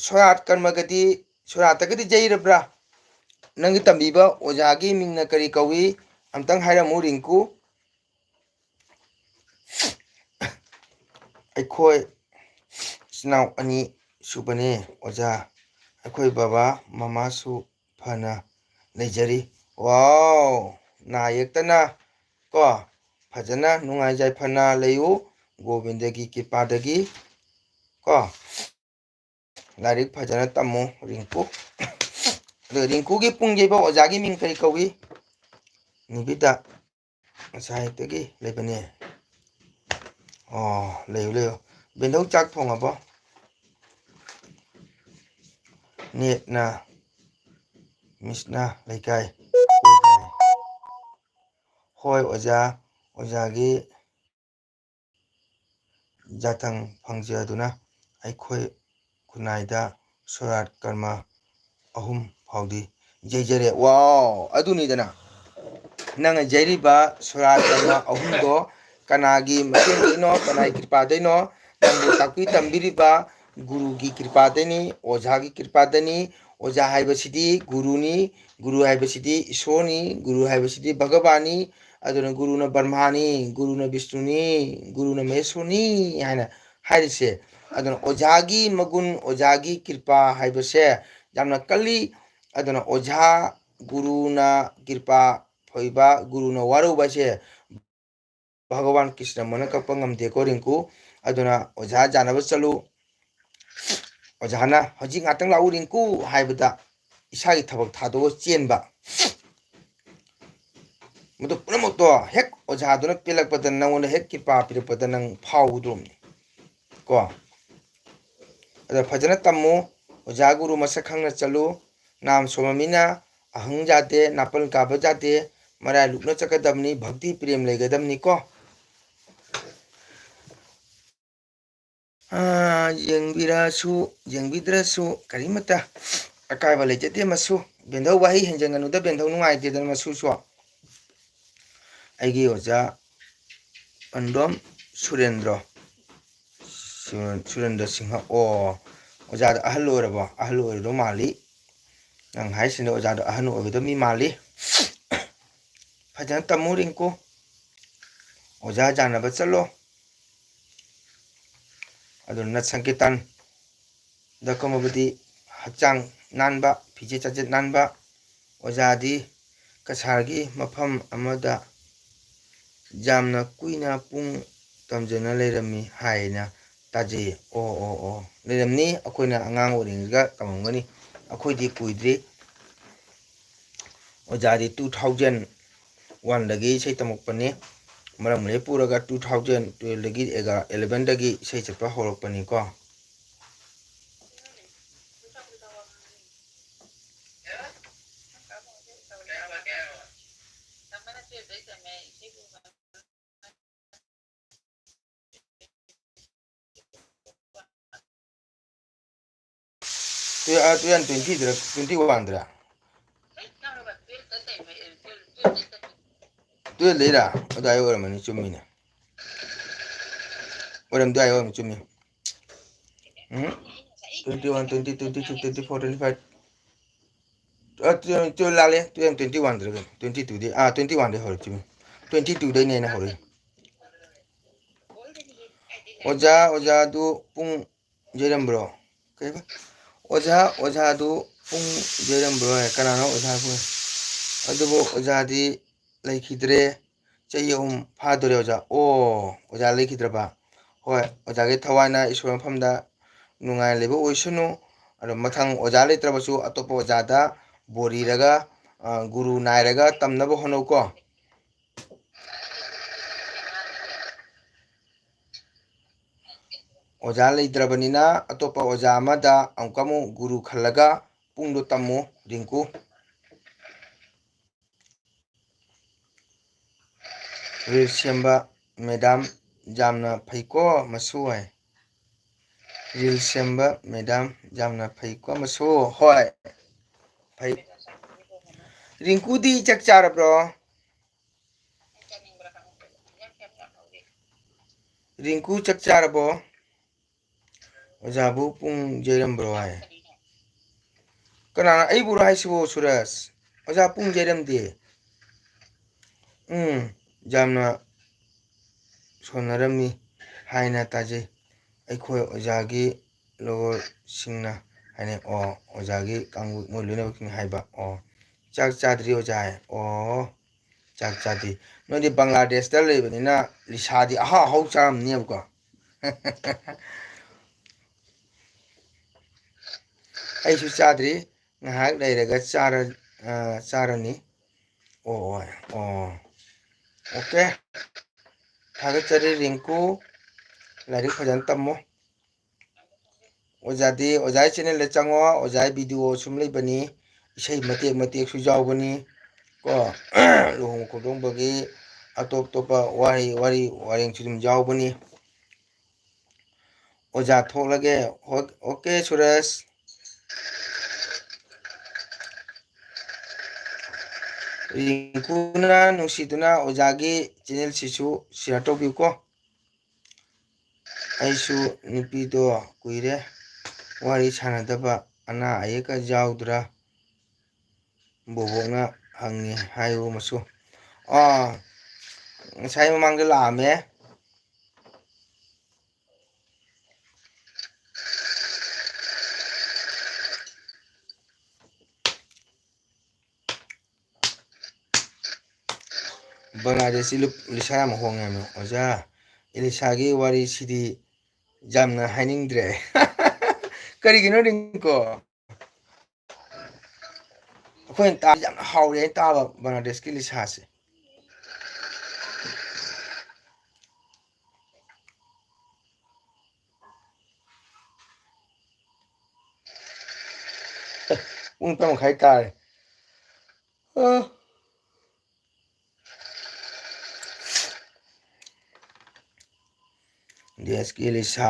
ꯁꯣꯔꯥꯠ ꯀꯔꯃꯒꯗꯤ, ꯁꯣꯔꯥꯠꯇꯒꯗꯤ ꯌꯩꯔꯕ꯭ꯔꯥ? ꯅꯪꯒꯤ ꯇꯝꯕꯤꯕ ꯑꯣꯖꯥꯒꯤ ꯃꯤꯡꯅ ꯀꯔꯤ ꯀꯧꯏ? ꯑꯝꯇꯪ ꯍꯥꯏꯔꯝꯃꯨ ꯔꯤꯡꯀꯨ꯫ ꯑꯩꯈꯣꯏ ꯏꯆꯤꯟ ꯏꯅꯥꯎ ꯑꯅꯤ ꯁꯨꯕꯅꯦ ꯑꯣꯖꯥ꯫ ꯑꯩꯈꯣꯏ ꯕꯕꯥ ꯃꯃꯥꯁꯨ ꯐꯅ ꯂꯩꯖꯔꯤ꯫ ꯋꯥꯎ! ꯅꯥ ꯌꯦꯛꯇꯅ ꯀꯣ, ꯐꯖꯅ ꯅꯨꯡꯉꯥꯏ ꯌꯥꯏꯐꯅ ꯂꯩꯌꯨ꯫ ꯒꯣꯕꯤꯟꯗꯒꯤ ꯀ꯭ꯔꯤꯄꯥꯗꯒꯤ ꯀꯣ, ꯂꯥꯏꯔꯤꯛ ꯐꯖꯅ ꯇꯝꯃꯨ ꯔꯤꯡꯀꯨ꯫ ꯑꯗꯣ ꯔꯤꯡꯀꯨꯒꯤ ꯄꯨꯡ ꯌꯩꯕ ꯑꯣꯖꯥꯒꯤ ꯃꯤꯡ ꯀꯔꯤ ꯀꯧꯏ? ꯅꯤꯕꯤꯇꯥ꯫ ꯉꯁꯥꯏꯗꯒꯤ ꯂꯩꯕꯅꯦ꯫ ꯑꯣ, ꯂꯩꯌꯨ, ꯂꯩꯌꯨ꯫ ꯕꯦꯟꯗꯧ, ꯆꯥꯛ ꯊꯣꯡꯉꯕꯣ? ꯅꯦꯠꯅ, ꯃꯤꯁꯅ ꯂꯩꯀꯥꯏ ꯀꯣꯏꯈ꯭ꯔꯦ꯫ ꯍꯣꯏ, ꯑꯣꯖꯥ, ꯑꯣꯖꯥꯒꯤ ꯌꯥꯊꯪ ꯐꯪꯖꯗꯨꯅ ꯑꯩꯈꯣꯏ ꯈꯨꯟꯅꯥꯏꯗ ꯁꯣꯔꯥꯠ ꯀꯔꯃ ꯑꯍꯨꯝ ꯐꯥꯎꯗꯤ ꯌꯩꯖꯔꯦ꯫ ꯋꯥꯎ! ꯑꯗꯨꯅꯤꯗꯅ, ꯅꯪꯅ ꯌꯩꯔꯤꯕ ꯁꯣꯔꯥꯠ ꯀꯔꯃ ꯑꯍꯨꯝꯗꯣ ꯀꯅꯥꯒꯤ ꯃꯇꯦꯡꯗꯩꯅꯣ, ꯀꯅꯥꯒꯤ ꯀ꯭ꯔꯤꯄꯥꯗꯩꯅꯣ? ꯅꯪꯕꯨ ꯇꯥꯛꯄꯤ ꯇꯝꯕꯤꯔꯤꯕ ꯒꯨꯔꯨꯒꯤ ꯀ꯭ꯔꯤꯄꯥꯗꯩꯅꯤ, ꯑꯣꯖꯥꯒꯤ ꯀ꯭ꯔꯤꯄꯥꯗꯩꯅꯤ꯫ ꯑꯣꯖꯥ ꯍꯥꯏꯕꯁꯤꯗꯤ ꯒꯨꯔꯨꯅꯤ, ꯒꯨꯔꯨ ꯍꯥꯏꯕꯁꯤꯗꯤ ꯏꯁꯣꯔꯅꯤ, ꯒꯨꯔꯨ ꯍꯥꯏꯕꯁꯤꯗꯤ ꯚꯒꯕꯥꯟꯅꯤ꯫ ꯑꯗꯨꯅ ꯒꯨꯔꯨꯅ ꯕ꯭ꯔꯍ꯭ꯃꯥꯅꯤ, ꯒꯨꯔꯨꯅ ꯕꯤꯁꯅꯨꯅꯤ, ꯒꯨꯔꯨꯅ ꯃꯍꯦꯁꯣꯔꯅꯤ ꯍꯥꯏꯅ ꯍꯥꯏꯔꯤꯁꯦ꯫ ꯑꯗꯨꯅ ꯑꯣꯖꯥꯒꯤ ꯃꯒꯨꯟ, ꯑꯣꯖꯥꯒꯤ ꯀ꯭ꯔꯤꯄꯥ ꯍꯥꯏꯕꯁꯦ ꯌꯥꯝꯅ ꯀꯜꯂꯤ꯫ ꯑꯗꯨꯅ ꯑꯣꯖꯥ, ꯒꯨꯔꯨꯅ ꯀ꯭ꯔꯤꯄꯥ ꯐꯣꯏꯕ, ꯒꯨꯔꯨꯅ ꯋꯥꯔꯧꯕ ꯍꯥꯏꯁꯦ ꯚꯒꯋꯥꯟ ꯀ꯭ꯔꯤꯁꯅ ꯃꯣꯏꯅ ꯀꯛꯄ ꯉꯝꯗꯦꯀꯣ ꯔꯤꯡꯀꯨ꯫ ꯑꯗꯨꯅ ꯑꯣꯖꯥ ꯌꯥꯅꯕ ꯆꯠꯂꯨ꯫ ꯑꯣꯖꯥꯅ "ꯍꯧꯖꯤꯛ ꯉꯥꯛꯇꯪ ꯂꯥꯛꯎ ꯔꯤꯡꯀꯨ" ꯍꯥꯏꯕꯗ ꯏꯁꯥꯒꯤ ꯊꯕꯛ ꯊꯥꯗꯣꯛꯑ ꯆꯦꯟꯕ, ꯃꯗꯨ ꯄꯨꯝꯅꯃꯛꯇꯣ ꯍꯦꯛ ꯑꯣꯖꯥꯗꯨꯅ ꯄꯦꯜꯂꯛꯄꯗ, ꯅꯪꯉꯣꯟꯗ ꯍꯦꯛ ꯀ꯭ꯔꯤꯄꯥ ꯄꯤꯔꯛꯄꯗ ꯅꯪ ꯐꯥꯎꯒꯗ꯭ꯔꯣꯝꯅꯤ ꯀꯣ꯫ ꯑꯗ ꯐꯖꯅ ꯇꯝꯃꯨ, ꯑꯣꯖꯥ ꯒꯨꯔꯨ ꯃꯁꯛ ꯈꯪꯅ ꯆꯠꯂꯨ꯫ ꯅꯥꯝ ꯁꯣꯝꯕ ꯃꯤꯅ ꯑꯍꯪ ꯌꯥꯗꯦ, ꯅꯥꯄꯜ ꯀꯥꯕ ꯌꯥꯗꯦ, ꯃꯔꯥꯏ ꯂꯨꯛꯅ ꯆꯠꯀꯗꯕꯅꯤ, ꯚꯛꯇꯤ ꯄ꯭ꯔꯦꯝ ꯂꯩꯒꯗꯕꯅꯤ ꯀꯣ꯫ ꯑꯥ, ꯌꯦꯡꯕꯤꯔꯁꯨ ꯌꯦꯡꯕꯤꯗ꯭ꯔꯁꯨ ꯀꯔꯤꯃꯠꯇ ꯑꯀꯥꯏꯕ ꯂꯩꯖꯗꯦ꯫ ꯃꯁꯨ ꯕꯦꯟꯙꯧ ꯋꯥꯍꯩ ꯍꯦꯟꯖꯟꯒꯅꯨꯗ, ꯕꯦꯟꯙꯧ ꯅꯨꯡꯉꯥꯏꯇꯦꯗꯅ ꯃꯁꯨꯁꯨ꯫ ꯑꯩꯒꯤ ꯑꯣꯖꯥ ꯄꯟꯗꯣꯝ ꯁꯨꯔꯦꯟꯗ꯭ꯔꯣ, ꯁꯨꯔꯦꯟꯗ꯭ꯔ ꯁꯤꯡꯍ꯫ ꯑꯣ, ꯑꯣꯖꯥꯗꯣ ꯑꯍꯜ ꯑꯣꯏꯔꯕꯣ? ꯑꯍꯜ ꯑꯣꯏꯔꯗꯧ ꯃꯥꯜꯂꯤ꯫ ꯅꯪ ꯍꯥꯏꯁꯤꯅ ꯑꯣꯖꯥꯗꯣ ꯑꯍꯟ ꯑꯣꯏꯒꯗꯕ ꯃꯤ ꯃꯥꯜꯂꯤ꯫ ꯐꯖꯅ ꯇꯝꯃꯨ ꯔꯤꯡꯀꯨ꯫ ꯑꯣꯖꯥ ꯌꯥꯅꯕ ꯆꯠꯂꯣ꯫ ꯑꯗꯨꯅ ꯁꯪꯀꯤꯔꯇꯟꯗ ꯀꯨꯝꯃꯕꯗꯤ ꯍꯛꯆꯥꯡ ꯅꯥꯟꯕ, ꯐꯤꯖꯦꯠ ꯆꯥꯖꯦꯠ ꯅꯥꯟꯕ꯫ ꯑꯣꯖꯥꯗꯤ ꯀꯁꯥꯔꯒꯤ ꯃꯐꯝ ꯑꯃꯗ ꯌꯥꯝꯅ ꯀꯨꯏꯅ ꯄꯨꯡ ꯇꯝꯖꯅ ꯂꯩꯔꯝꯃꯤ ꯍꯥꯏꯅ ꯇꯥꯖꯩ꯫ ꯑꯣ, ꯑꯣ, ꯑꯣ, ꯂꯩꯔꯝꯅꯤ꯫ ꯑꯩꯈꯣꯏꯅ ꯑꯉꯥꯡ ꯑꯣꯏꯔꯤꯉꯩꯒ ꯇꯝꯃꯝꯒꯅꯤ꯫ ꯑꯩꯈꯣꯏꯗꯤ ꯀꯨꯏꯗ꯭ꯔꯤ꯫ ꯑꯣꯖꯥꯗꯤ two thousand one ꯗꯒꯤ ꯏꯁꯩ ꯇꯝꯃꯛꯄꯅꯤ꯫ ꯃꯔꯝ ꯂꯣꯏ ꯄꯨꯔꯒ two thousand twelve ꯗꯒꯤ, ꯑꯦꯒ-, eleven ꯗꯒꯤ ꯏꯁꯩ ꯆꯠꯄ ꯍꯧꯔꯛꯄꯅꯤꯀꯣ꯫ Twe-, ꯑ, two thousand twenty ꯗꯔ, twenty one ꯗꯔ? Twelve ꯗꯩꯔ? ꯑꯗꯨꯋꯥꯏ ꯑꯣꯏꯔꯝꯃꯅꯤ, ꯆꯨꯝꯃꯤꯅꯦ꯫ ꯑꯣꯏꯔꯝꯗꯥꯏ ꯑꯣꯏꯔꯝ, ꯆꯨꯝꯃꯤ꯫ ꯎꯝ? Twenty one, twenty, twenty two, twenty four, twenty five꯫ ꯑ, ꯇꯨ, ꯇꯨ ꯂꯥꯜꯂꯦ, two thousand twenty one ꯗꯔ ꯀꯩꯅꯣ, twenty two ꯗꯤ, ꯑꯥ, twenty one ꯗꯩ ꯍꯧꯔꯦ, ꯆꯨꯝꯃꯤ꯫ Twenty two ꯗꯩꯅꯦ ꯑꯩꯅ ꯍꯧꯔꯛꯏ꯫ ꯑꯣꯖꯥ, ꯑꯣꯖꯥꯗꯨ ꯄꯨꯡ ꯌꯩꯔꯝꯕ꯭ꯔꯣ? ꯀꯩꯕ? ꯑꯣꯖꯥ, ꯑꯣꯖꯥꯗꯨ ꯄꯨꯡ ꯌꯩꯔꯝꯕ꯭ꯔꯣ ꯍꯥꯏ꯫ ꯀꯅꯥꯅꯣ ꯑꯣꯖꯥꯕꯨ? ꯑꯗꯨꯕꯨ ꯑꯣꯖꯥꯗꯤ ꯂꯩꯈꯤꯗ꯭ꯔꯦ꯫ ꯆꯍꯤ ꯑꯍꯨꯝ ꯐꯥꯗꯣꯔꯦ ꯑꯣꯖꯥ꯫ ꯑꯣ, ꯑꯣꯖꯥ ꯂꯩꯈꯤꯗ꯭ꯔꯕ? ꯍꯣꯏ, ꯑꯣꯖꯥꯒꯤ ꯊꯋꯥꯏꯅ ꯏꯁꯣꯔ ꯃꯐꯝꯗ ꯅꯨꯡꯉꯥꯏꯅ ꯂꯩꯕ ꯑꯣꯏꯁꯅꯨ꯫ ꯑꯗꯣ ꯃꯊꯪ ꯑꯣꯖꯥ ꯂꯩꯇ꯭ꯔꯕꯁꯨ ꯑꯇꯣꯞꯄ ꯑꯣꯖꯥꯗ ꯕꯣꯔꯤꯔꯒ, ꯑ, ꯒꯨꯔꯨ ꯅꯥꯏꯔꯒ ꯇꯝꯅꯕ ꯍꯣꯠꯅꯧꯀꯣ꯫ ꯑꯣꯖꯥ ꯂꯩꯇ꯭ꯔꯕꯅꯤꯅ ꯑꯇꯣꯞꯄ ꯑꯣꯖꯥ ꯑꯃꯗ ꯑꯃꯨꯛꯀ ꯑꯃꯨꯛ ꯒꯨꯔꯨ ꯈꯜꯂꯒ ꯄꯨꯡꯗꯣ ꯇꯝꯃꯨ, ꯔꯤꯡꯀꯨ꯫ Reel ꯁꯦꯝꯕ ꯃꯦꯗꯥꯝ ꯌꯥꯝꯅ ꯐꯩꯀꯣ ꯃꯁꯨ ꯍꯥꯏ꯫ Reel ꯁꯦꯝꯕ ꯃꯦꯗꯥꯝ ꯌꯥꯝꯅ ꯐꯩꯀꯣ ꯃꯁꯨ꯫ ꯍꯣꯏ, ꯐꯩ꯫ ꯔꯤꯡꯀꯨꯗꯤ ꯆꯥꯛ ꯆꯥꯔꯕ꯭ꯔꯣ? ꯔꯤꯡꯀꯨ ꯆꯥꯛ ꯆꯥꯔꯕꯣ? ꯑꯣꯖꯥꯕꯨ ꯄꯨꯡ ꯌꯩꯔꯝꯕ꯭ꯔꯣ ꯍꯥꯏ꯫ ꯀꯅꯥꯅ ꯑꯩꯕꯨꯔꯣ ꯍꯥꯏꯁꯤꯕꯨ, ꯁꯨꯔꯖ? ꯑꯣꯖꯥ ꯄꯨꯡ ꯌꯩꯔꯝꯗꯦ꯫ ꯎꯝ, ꯌꯥꯝꯅ ꯁꯣꯟꯅꯔꯝꯃꯤ ꯍꯥꯏꯅ ꯇꯥꯖꯩ꯫ ꯑꯩꯈꯣꯏ ꯑꯣꯖꯥꯒꯤ ꯂꯣꯒꯣꯁꯤꯡꯅ ꯍꯥꯏꯅꯩ꯫ ꯑꯣ, ꯑꯣꯖꯥꯒꯤ ꯀꯥꯡꯕꯨ, ꯃꯣꯏ ꯂꯣꯏꯅꯃꯛꯁꯤꯡꯅ ꯍꯥꯏꯕ꯫ ꯑꯣ, ꯆꯥꯛ ꯆꯥꯗ꯭ꯔꯤ ꯑꯣꯖꯥ ꯍꯥꯏ꯫ ꯑꯣ, ꯆꯥꯛ ꯆꯥꯗ꯭ꯔꯤ꯫ ꯅꯣꯏꯗꯤ ꯕꯪꯒ꯭ꯂꯥꯗꯦꯁꯇ ꯂꯩꯕꯅꯤꯅ ꯂꯤꯁꯥꯗꯤ ꯑꯍꯥꯎ ꯑꯍꯥꯎ ꯆꯥꯔꯝꯅꯦꯕꯀꯣ꯫ ꯑꯩꯁꯨ ꯆꯥꯗ꯭ꯔꯤ, ꯉꯥꯏꯍꯥꯛ ꯂꯩꯔꯒ ꯆꯥꯔ-, ꯑ, ꯆꯥꯔꯅꯤ꯫ ꯑꯣ, ꯑꯣ, ꯑꯣ꯫ ꯑꯣꯀꯦ꯫ ꯊꯥꯒꯠꯆꯔꯤ ꯔꯤꯡꯀꯨ꯫ ꯂꯥꯏꯔꯤꯛ ꯐꯖꯅ ꯇꯝꯃꯣ꯫ ꯑꯣꯖꯥꯗꯤ, ꯑꯣꯖꯥꯒꯤ ꯆꯦꯅꯦꯜꯗ ꯆꯪꯉꯣ, ꯑꯣꯖꯥꯒꯤ ꯚꯤꯗꯤꯑꯣ ꯁꯨꯝ ꯂꯩꯕꯅꯤ, ꯏꯁꯩ ꯃꯇꯦꯛ ꯃꯇꯦꯛꯁꯨ ꯌꯥꯎꯕꯅꯤ ꯀꯣ꯫ ꯂꯨꯍꯣꯡ ꯈꯣꯡꯗꯣꯡꯕꯒꯤ ꯑꯇꯣꯞ ꯑꯇꯣꯞꯄ ꯋꯥꯍꯩ, ꯋꯥꯔꯤ ꯋꯥꯔꯦꯡꯁꯨ ꯑꯗꯨꯝ ꯌꯥꯎꯕꯅꯤ꯫ ꯑꯣꯖꯥ ꯊꯣꯛꯂꯒꯦ꯫ ꯍꯣ-, ꯑꯣꯀꯦ, ꯁꯨꯔꯖ꯫ ꯔꯤꯡꯀꯨꯅ ꯅꯨꯡꯁꯤꯗꯨꯅ ꯑꯣꯖꯥꯒꯤ ꯆꯦꯅꯦꯜꯁꯤꯁꯨ ꯁꯤꯌꯔ ꯇꯧꯕꯤꯌꯨꯀꯣ꯫ ꯑꯩꯁꯨ ꯅꯨꯄꯤꯗꯣ ꯀꯨꯏꯔꯦ ꯋꯥꯔꯤ ꯁꯥꯟꯅꯗꯕ, ꯑꯅꯥ ꯑꯌꯦꯛꯀ ꯌꯥꯎꯗ꯭ꯔꯥ? ꯕꯣꯕꯣꯛꯅ ꯍꯪꯉꯤ ꯍꯥꯏꯌꯨ ꯃꯁꯨ꯫ ꯑꯥ, ꯉꯁꯥꯏ ꯃꯃꯥꯡꯗ ꯂꯥꯛꯑꯝꯃꯦ꯫ ꯕꯪꯒ꯭ꯂꯥꯗꯦꯁꯤ ꯂꯨꯞ-, ꯂꯤꯁꯥ ꯌꯥꯝ ꯍꯣꯡꯉꯦ ꯍꯥꯏꯕꯅꯦ꯫ ꯑꯣꯖꯥ, ꯏꯂꯤꯁꯥꯒꯤ ꯋꯥꯔꯤꯁꯤꯗꯤ ꯌꯥꯝꯅ ꯍꯥꯏꯅꯤꯡꯗ꯭ꯔꯦ꯫ ꯀꯔꯤꯒꯤꯅꯣ ꯔꯤꯡꯀꯣ? ꯑꯩꯈꯣꯏꯅ ꯇꯥꯕ ꯌꯥꯝꯅ ꯍꯥꯎꯔꯦ ꯍꯥꯏꯅ ꯇꯥꯕ ꯕꯪꯒ꯭ꯂꯥꯗꯦꯁꯀꯤ ꯂꯤꯁꯥꯁꯦ꯫ ꯄꯨꯡ ꯇꯔꯥ ꯃꯈꯥꯏ ꯇꯥꯔꯦ꯫ ꯑ꯫ ꯗꯦꯁꯀꯤ ꯂꯤꯁꯥ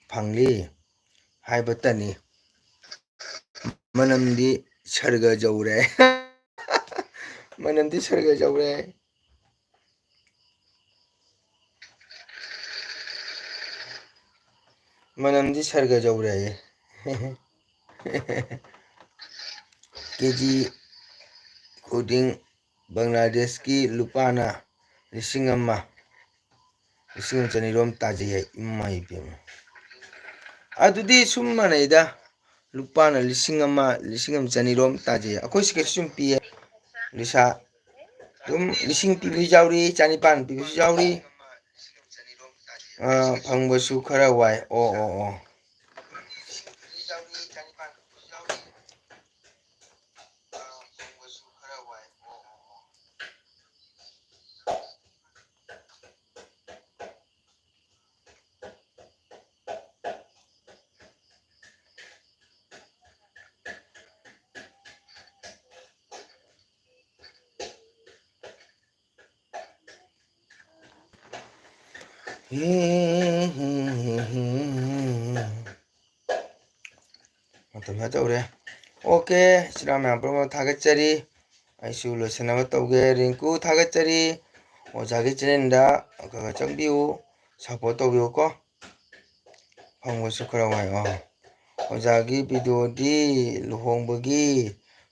ꯐꯪꯂꯤ ꯍꯥꯏꯕꯇꯅꯤ꯫ ꯃꯅꯝꯗꯤ ꯁꯔꯒ ꯌꯧꯔꯦ꯫ ꯃꯅꯝꯗꯤ ꯁꯔꯒ ꯌꯧꯔꯦ꯫ ꯃꯅꯝꯗꯤ ꯁꯔꯒ ꯌꯧꯔꯦ ꯍꯥꯏꯌꯦ꯫ ꯀꯦ ꯖꯤ ꯈꯨꯗꯤꯡ ꯕꯪꯒ꯭ꯂꯥꯗꯦꯁꯀꯤ ꯂꯨꯄꯥꯅ ꯂꯤꯁꯤꯡ ꯑꯃ, ꯂꯤꯁꯤꯡ ꯑꯃ ꯆꯅꯤꯔꯣꯝ ꯇꯥꯖꯩ ꯍꯥꯏ꯫ ꯏꯃꯥ ꯏꯕꯦꯝꯃ꯫ ꯑꯗꯨꯗꯤ ꯁꯨꯝ ꯃꯥꯟꯅꯩꯗ꯫ ꯂꯨꯄꯥꯅ ꯂꯤꯁꯤꯡ ꯑꯃ, ꯂꯤꯁꯤꯡ ꯑꯃ ꯆꯅꯤꯔꯣꯝ ꯇꯥꯖꯩ꯫ ꯑꯩꯈꯣꯏ ꯁꯤꯗꯁꯨ ꯁꯨꯝ ꯄꯤꯌꯦ꯫ ꯂꯤꯁꯥ ꯑꯗꯨꯝ ꯂꯤꯁꯤꯡ ꯄꯤꯕꯁꯨ ꯌꯥꯎꯔꯤ, ꯆꯅꯤꯄꯥꯟ ꯄꯤꯕꯁꯨ ꯌꯥꯎꯔꯤ꯫ ꯑꯥ, ꯐꯪꯕꯁꯨ ꯈꯔ ꯋꯥꯏ꯫ ꯑꯣ, ꯑꯣ, ꯑꯣ꯫ ꯃꯇꯝ ꯈꯔ ꯇꯧꯔꯦ꯫ ꯑꯣꯀꯦ, ꯏꯆꯤꯟ ꯏꯅꯥꯎ ꯃꯌꯥꯝ ꯄꯨꯝꯅꯃꯛ ꯊꯥꯒꯠꯆꯔꯤ꯫ ꯑꯩꯁꯨ ꯂꯣꯏꯁꯤꯟꯅꯕ ꯇꯧꯒꯦ꯫ ꯔꯤꯡꯀꯨ ꯊꯥꯒꯠꯆꯔꯤ꯫ ꯑꯣꯖꯥꯒꯤ ꯆꯦꯅꯦꯜꯗ ꯈꯔ ꯈꯔ ꯆꯪꯕꯤꯌꯨ, ꯁꯞꯄꯣꯔꯠ ꯇꯧꯕꯤꯌꯨꯀꯣ꯫ ꯐꯪꯕꯁꯨ ꯈꯔ ꯋꯥꯏ꯫ ꯑꯣ, ꯑꯣꯖꯥꯒꯤ ꯚꯤꯗꯤꯑꯣꯗꯤ ꯂꯨꯍꯣꯡꯕꯒꯤ,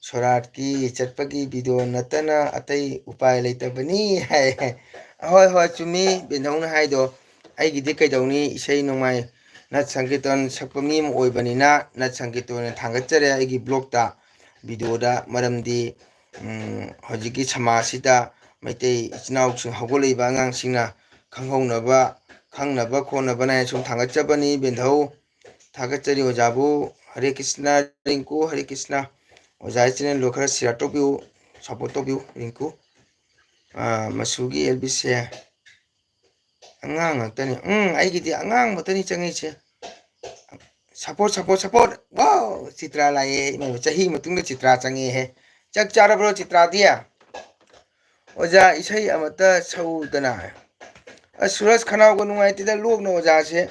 ꯁꯣꯔꯥꯠꯀꯤ, ꯆꯠꯄꯒꯤ ꯚꯤꯗꯤꯑꯣ ꯅꯠꯇꯅ ꯑꯇꯩ ꯎꯄꯥꯏ ꯂꯩꯇꯕꯅꯤ ꯍꯥꯏ꯫ ꯍꯣꯏ, ꯍꯣꯏ, ꯆꯨꯝꯃꯤ ꯕꯦꯟꯙꯧꯅ ꯍꯥꯏꯗꯣ꯫ ꯑꯩꯒꯤꯗꯤ ꯀꯩꯗꯧꯅꯤ, ꯏꯁꯩ ꯅꯣꯡꯃꯥꯏ ꯅꯠ ꯁꯪꯀꯤꯔꯇꯟ ꯁꯛꯄ ꯃꯤ ꯑꯃ ꯑꯣꯏꯕꯅꯤꯅ ꯅꯠ ꯁꯪꯀꯤꯔꯇꯟ ꯑꯣꯏꯅ ꯊꯥꯡꯒꯠꯆꯔꯦ ꯑꯩꯒꯤ ꯕ꯭ꯂꯣꯛꯇ, ꯚꯤꯗꯤꯑꯣꯗ꯫ ꯃꯔꯝꯗꯤ, ꯎꯝ, ꯍꯧꯖꯤꯛꯀꯤ ꯁꯃꯥꯖꯁꯤꯗ ꯃꯩꯇꯩ ꯏꯆꯤꯟ ꯏꯅꯥꯎꯁꯤꯡ, ꯍꯧꯒꯠꯂꯛꯏꯕ ꯑꯉꯥꯡꯁꯤꯡꯅ ꯈꯪꯍꯧꯅꯕ, ꯈꯪꯅꯕ ꯈꯣꯠꯅꯕꯅ ꯍꯥꯏꯅ ꯁꯨꯝ ꯊꯥꯡꯒꯠꯆꯕꯅꯤ ꯕꯦꯟꯙꯧ꯫ ꯊꯥꯒꯠꯆꯔꯤ ꯑꯣꯖꯥꯕꯨ꯫ ꯍꯔꯦ ꯀ꯭ꯔꯤꯁꯅ, ꯔꯤꯡꯀꯨ, ꯍꯔꯦ ꯀ꯭ꯔꯤꯁꯅ꯫ ꯑꯣꯖꯥꯒꯤ ꯆꯦꯅꯦꯜꯗꯣ ꯈꯔ ꯁꯤꯌꯥꯔ ꯇꯧꯕꯤꯌꯨ, ꯁꯞꯄꯣꯔꯠ ꯇꯧꯕꯤꯌꯨ, ꯔꯤꯡꯀꯨ꯫ ꯑꯥ, ꯃꯆꯨꯒꯤ ꯑꯦꯜꯕꯤꯁꯁꯦ ꯑꯉꯥꯡ ꯉꯥꯛꯇꯅꯤ꯫ ꯎꯝ, ꯑꯩꯒꯤꯗꯤ ꯑꯉꯥꯡ ꯉꯥꯛꯇꯅꯤ ꯆꯪꯉꯛꯏꯁꯦ꯫ Support, support, support. ꯋꯥꯎ! ꯆꯤꯇ꯭ꯔꯥ ꯂꯥꯛꯑꯦ꯫ ꯏꯃꯥꯏ, ꯆꯍꯤ ꯃꯇꯨꯡꯗ ꯆꯤꯇ꯭ꯔꯥ ꯆꯪꯉꯛꯑꯦꯍꯦ꯫ ꯆꯥꯛ ꯆꯥꯔꯕ꯭ꯔꯣ ꯆꯤꯇ꯭ꯔꯥꯗꯤ? ꯑꯣꯖꯥ, ꯏꯁꯩ ꯑꯃꯇ ꯁꯛꯎꯗꯅ꯫ ꯑꯁ, ꯁꯨꯔꯖ, ꯈꯅꯥꯎꯒ ꯅꯨꯡꯉꯥꯏꯇꯦꯗ, ꯂꯣꯛꯅ ꯑꯣꯖꯥꯁꯦ꯫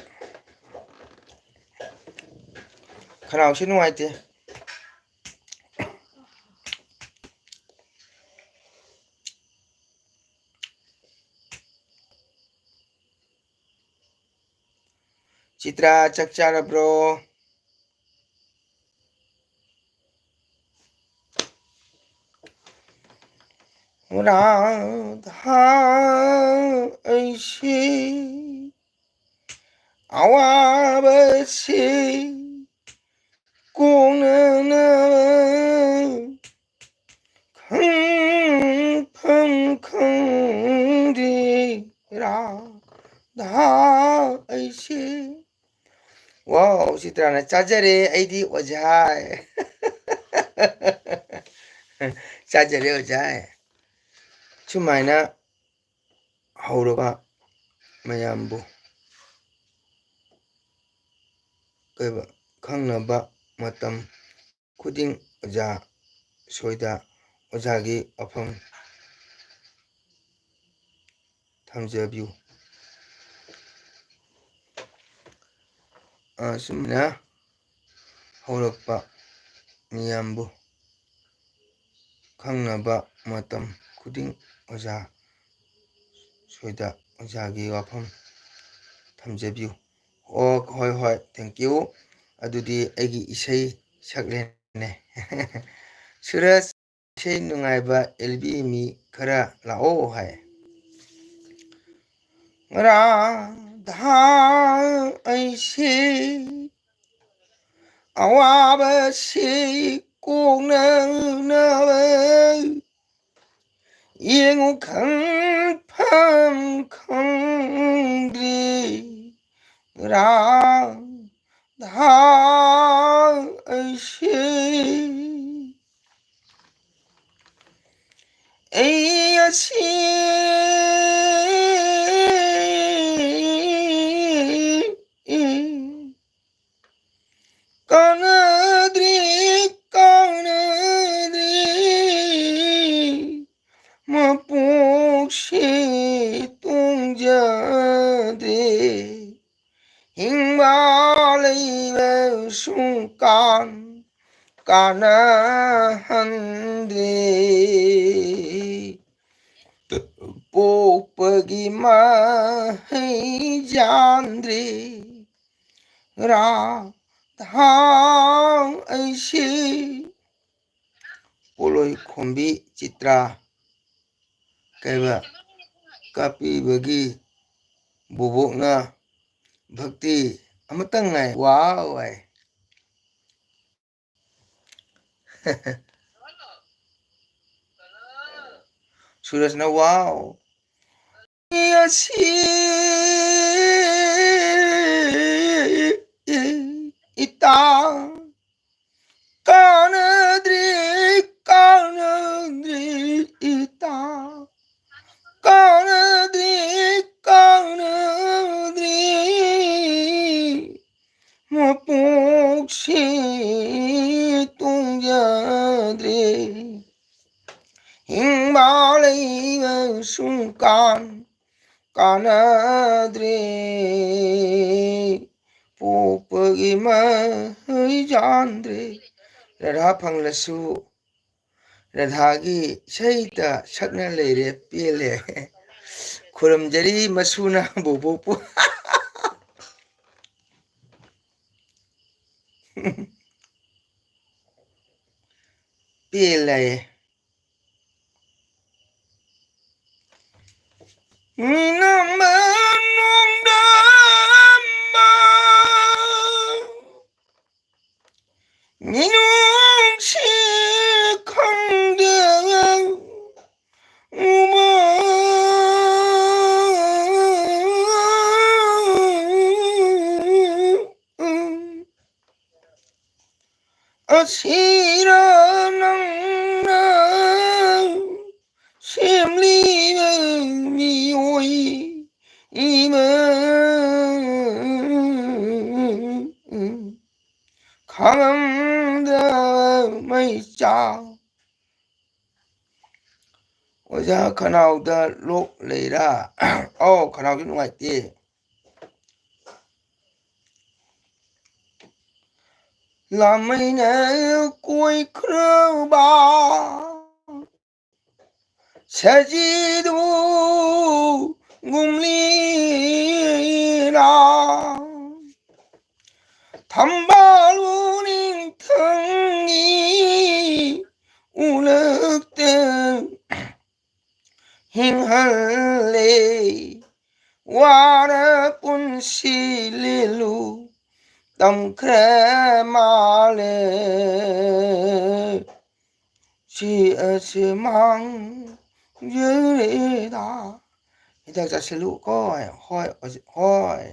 ꯈꯅꯥꯎꯁꯦ ꯅꯨꯡꯉꯥꯏꯇꯦ꯫ ꯆꯤꯇ꯭ꯔꯥ, ꯆꯥꯛ ꯆꯥꯔꯕ꯭ꯔꯣ? ꯔꯥꯙꯥ, ꯑꯩꯁꯤ ꯑꯋꯥꯕꯁꯤ ꯀꯣꯛꯅꯅꯕ ꯈꯪꯐꯝ ꯈꯪꯗꯦ ꯔꯥꯙꯥ ꯑꯩꯁꯦ꯫ ꯋꯥꯎ, ꯆꯤꯇ꯭ꯔꯥꯅ ꯆꯥꯖꯔꯦ, ꯑꯩꯗꯤ ꯑꯣꯖꯥ꯫ ꯆꯥꯖꯔꯦ ꯑꯣꯖꯥ꯫ ꯁꯨꯃꯥꯏꯅ ꯍꯧꯔꯒ ꯃꯌꯥꯝꯕꯨ ꯀꯩꯕ, ꯈꯪꯅꯕ ꯃꯇꯝ ꯈꯨꯗꯤꯡ ꯑꯣꯖꯥ ꯁꯣꯏꯗ ꯑꯣꯖꯥꯒꯤ ꯋꯥꯐꯝ ꯊꯝꯖꯕꯤꯌꯨ꯫ ꯑꯁꯨꯝꯅ ꯍꯧꯔꯛꯄ ꯃꯤꯌꯥꯝꯕꯨ ꯈꯪꯅꯕ ꯃꯇꯝ ꯈꯨꯗꯤꯡ ꯑꯣꯖꯥ ꯁꯣꯏꯗ ꯑꯣꯖꯥꯒꯤ ꯋꯥꯐꯝ ꯊꯝꯖꯕꯤꯌꯨ꯫ ꯑꯣ, ꯍꯣꯏ, ꯍꯣꯏ, thank you꯫ ꯑꯗꯨꯗꯤ ꯑꯩꯒꯤ ꯏꯁꯩ ꯁꯛꯂꯦꯅꯦ꯫ ꯁꯨꯔꯖ, ꯏꯁꯩ ꯅꯨꯡꯉꯥꯏꯕ ꯑꯦꯜꯕꯤ ꯃꯤ ꯈꯔ ꯂꯥꯛꯑꯣ ꯍꯥꯏ꯫ ꯔꯥꯙꯥ ꯑꯩꯁꯦ ꯑꯋꯥꯕꯁꯤ ꯀꯣꯛꯅꯅꯕ ꯌꯦꯡꯉꯨ ꯈꯪꯐꯝ ꯈꯪꯗ꯭ꯔꯤ ꯔꯥꯙꯥ ꯑꯩꯁꯦ꯫ ꯑꯩ ꯑꯁꯤ ꯀꯥꯟꯅꯗ꯭ꯔꯦ, ꯀꯥꯟꯅꯗ꯭ꯔꯦ, ꯃꯄꯣꯛꯁꯦ ꯇꯣꯡꯖꯗ꯭ꯔꯦ, ꯍꯤꯡꯕ ꯂꯩꯕ ꯁꯨꯡꯀꯥꯟ ꯀꯥꯟꯅꯍꯟꯗ꯭ꯔꯦ꯫ ꯄꯣꯛꯄꯒꯤ ꯃꯍꯩ ꯌꯥꯟꯗ꯭ꯔꯦ, ꯔꯥꯙꯥ ꯑꯩꯁꯤ꯫ ꯄꯣꯂꯣꯏ ꯈꯣꯝꯕꯤ ꯆꯤꯇ꯭ꯔꯥ ꯀꯩꯕ ꯀꯥꯞꯄꯤꯕꯒꯤ ꯕꯣꯕꯣꯛꯅ ꯚꯛꯇꯤ ꯑꯃꯇꯪ ꯉꯥꯏ꯫ ꯋꯥꯎ ꯍꯥꯏ꯫ ꯁꯨꯔꯖꯅ ꯋꯥꯎ꯫ ꯑꯁꯤ ꯏꯇꯥ ꯀꯥꯟꯅꯗ꯭ꯔꯦ, ꯀꯥꯟꯅꯗ꯭ꯔꯦ ꯏꯇꯥ, ꯀꯥꯟꯅꯗ꯭ꯔꯦ, ꯀꯥꯟꯅꯗ꯭ꯔꯦ꯫ ꯃꯄꯣꯛꯁꯤ ꯇꯣꯡꯖꯗ꯭ꯔꯦ꯫ ꯍꯤꯡꯕ ꯂꯩꯕ ꯁꯨꯡꯀꯥꯟ ꯀꯥꯟꯅꯗ꯭ꯔꯦ꯫ ꯄꯣꯛꯄꯒꯤ ꯃꯍꯩ ꯆꯥꯟꯗ꯭ꯔꯦ꯫ ꯔꯥꯙꯥ ꯐꯪꯂꯁꯨ ꯔꯥꯙꯥꯒꯤ ꯏꯁꯩꯇ ꯁꯛꯅ ꯂꯩꯔꯦ, ꯄꯦꯜꯂꯦ꯫ ꯈꯨꯔꯨꯝꯖꯔꯤ ꯃꯁꯨꯅ ꯕꯣꯕꯣꯛꯄꯨ꯫ ꯄꯦꯜꯂꯦ꯫ ꯃꯤꯅꯝꯕ ꯅꯣꯡꯗꯝꯕ ꯃꯤꯅꯨꯡꯁꯤ ꯈꯪꯗꯦ ꯎꯃ ꯑꯁꯤꯔ ꯅꯪꯅ ꯁꯦꯝꯂꯤꯕ ꯃꯤꯑꯣꯏ ꯏꯃ ꯈꯥꯡꯉꯝꯗ ꯃꯩꯆꯥ꯫ ꯑꯣꯖꯥ, ꯈꯅꯥꯎꯗ ꯂꯣꯛ ꯂꯩꯔꯥ? ꯑꯧ, ꯈꯅꯥꯎꯁꯨ ꯅꯨꯡꯉꯥꯏꯇꯦ꯫ ꯂꯥꯃꯩꯅ ꯀꯣꯏꯈ꯭ꯔꯕ ꯁꯖꯤꯗꯨ ꯒꯨꯝꯂꯤꯔꯥ? ꯍꯜꯂꯦ꯫ ꯋꯥꯅ ꯄꯨꯟꯁꯤ ꯂꯦꯜꯂꯨ ꯇꯝꯈ꯭ꯔꯦ ꯃꯥꯂꯦ꯫ ꯁꯤ ꯑꯁꯤ ꯃꯥꯡꯖꯔꯦꯗ꯫ ꯍꯤꯗꯥꯛ ꯆꯥꯁꯤꯜꯂꯨ ꯀꯣ꯫ ꯍꯣꯏ, ꯍꯣꯏ꯫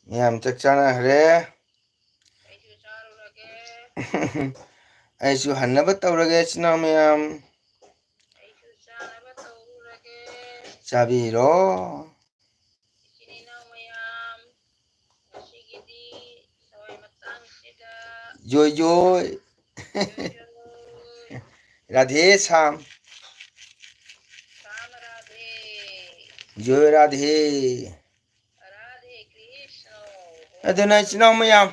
ꯃꯌꯥꯝ ꯆꯥꯛ ꯆꯥꯅꯈ꯭ꯔꯦ꯫ ꯑꯩꯁꯨ ꯍꯟꯅꯕ ꯇꯧꯔꯒꯦ, ꯏꯆꯤꯟ ꯏꯅꯥꯎ ꯃꯌꯥꯝ꯫ ꯆꯥꯕꯤꯔꯣ꯫ ꯖꯣꯏ ꯖꯣꯏ꯫ ꯔꯥꯙꯦ ꯁꯥꯝ꯫ ꯖꯣꯏ ꯔꯥꯙꯦ꯫ ꯑꯗꯨꯅ ꯏꯆꯤꯟ ꯏꯅꯥꯎ ꯃꯌꯥꯝ,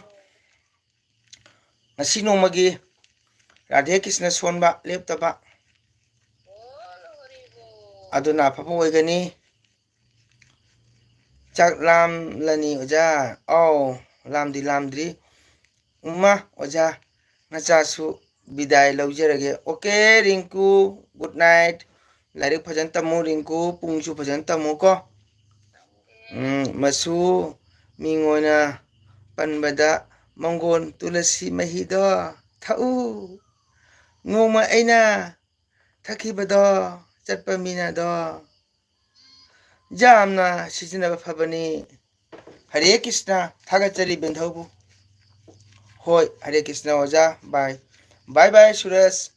ꯉꯁꯤ ꯅꯣꯡꯃꯒꯤ ꯔꯥꯙꯦ ꯀ꯭ꯔꯤꯁꯅ ꯁꯣꯟꯕ ꯂꯦꯞꯇꯕ ꯑꯗꯨꯅ ꯑꯐꯕ ꯑꯣꯏꯒꯅꯤ꯫ ꯆꯥꯛ ꯂꯥꯝꯂꯅꯤ ꯑꯣꯖꯥ꯫ ꯑꯧ, ꯂꯥꯝꯗꯤ ꯂꯥꯝꯗ꯭ꯔꯤ꯫ ꯎꯃ, ꯑꯣꯖꯥ, ꯅꯆꯥꯁꯨ ꯕꯤꯗꯥꯏ ꯂꯧꯖꯔꯒꯦ꯫ Okay, Rinku, good night꯫ ꯂꯥꯏꯔꯤꯛ ꯐꯖꯅ ꯇꯝꯃꯨ, ꯔꯤꯡꯀꯨ, ꯄꯨꯡꯁꯨ ꯐꯖꯅ ꯇꯝꯃꯨꯀꯣ꯫ ꯎꯝ, ꯃꯁꯨ, ꯃꯤꯡ ꯑꯣꯏꯅ ꯄꯟꯕꯗ, ꯃꯪꯒꯣꯟ ꯇꯨꯂꯁꯤ ꯃꯍꯤꯗꯣ ꯊꯛꯎ꯫ ꯅꯣꯡꯃ ꯑꯩꯅ ꯊꯛꯈꯤꯕꯗꯣ, ꯆꯠꯄ ꯃꯤꯅꯗꯣ꯫ ꯌꯥꯝꯅ ꯁꯤꯖꯤꯟꯅꯕ ꯐꯕꯅꯤ꯫ ꯍꯔꯦ ꯀ꯭ꯔꯤꯁꯅ, ꯊꯥꯒꯠꯆꯔꯤ ꯕꯦꯟꯙꯧꯕꯨ꯫ ꯍꯣꯏ, ꯍꯔꯦ ꯀ꯭ꯔꯤꯁꯅ ꯑꯣꯖꯥ, bye꯫ Bye bye ꯁꯨꯔꯖ꯫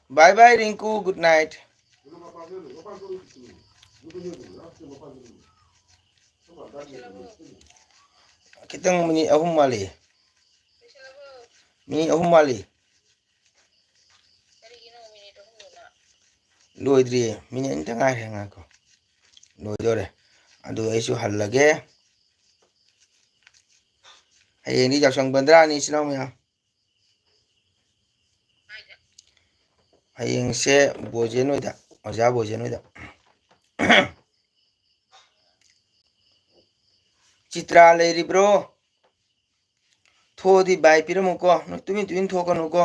Bye bye ꯔꯤꯡꯀꯨ, good night꯫ ꯈꯤꯇꯪ ꯃꯤꯅꯤꯠ ꯑꯍꯨꯝ ꯋꯥꯠꯂꯤ꯫ ꯃꯤꯅꯤꯠ ꯑꯍꯨꯝ ꯋꯥꯠꯂꯤ꯫ ꯂꯣꯏꯗ꯭ꯔꯤꯌꯦ, ꯃꯤꯅꯤꯠ ꯑꯅꯤꯇ ꯉꯥꯏꯔꯦ, ꯉꯥꯏꯈꯣ꯫ ꯂꯣꯏꯗꯣꯔꯦ꯫ ꯑꯗꯨ ꯑꯩꯁꯨ ꯍꯜꯂꯒꯦ꯫ ꯍꯌꯦꯡꯗꯤ ꯌꯥꯎꯁꯪ ꯕꯟꯗ꯭ꯔꯥꯅꯤ, ꯏꯆꯤꯟ ꯏꯅꯥꯎ ꯃꯌꯥꯝ꯫ ꯍꯌꯦꯡꯁꯦ ꯕꯣꯏꯖꯦꯟ ꯍꯣꯏꯗ, ꯑꯣꯖꯥ ꯕꯣꯏꯖꯦꯟ ꯍꯣꯏꯗ꯫ ꯆꯤꯇ꯭ꯔꯥ ꯂꯩꯔꯤꯕ꯭ꯔꯣ? ꯊꯣꯛꯑꯗꯤ ꯕꯥꯏ ꯄꯤꯔꯝꯃꯨꯀꯣ, ꯅꯣꯏ ꯇꯨꯃꯤꯟ ꯇꯨꯃꯤꯟ ꯊꯣꯛꯀꯅꯨꯀꯣ꯫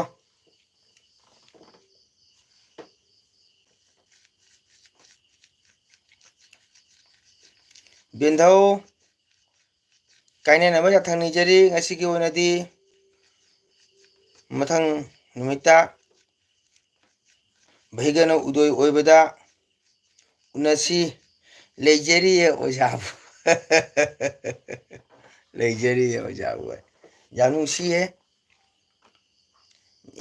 ꯕꯦꯟꯙꯧ, ꯀꯥꯏꯅꯅꯕ ꯌꯥꯊꯪ ꯅꯤꯖꯔꯤ꯫ ꯉꯁꯤꯒꯤ ꯑꯣꯏꯅꯗꯤ ꯃꯊꯪ ꯅꯨꯃꯤꯠꯇ ꯚꯩꯒꯅ ꯎꯗꯣꯏ ꯑꯣꯏꯕꯗ ꯎꯅꯁꯤ꯫ ꯂꯩꯖꯔꯤꯌꯦ ꯑꯣꯖꯥꯕꯨ꯫ ꯂꯩꯖꯔꯤꯌꯦ ꯑꯣꯖꯥꯕꯨ꯫ ꯌꯥꯝ ꯅꯨꯡꯁꯤꯌꯦ꯫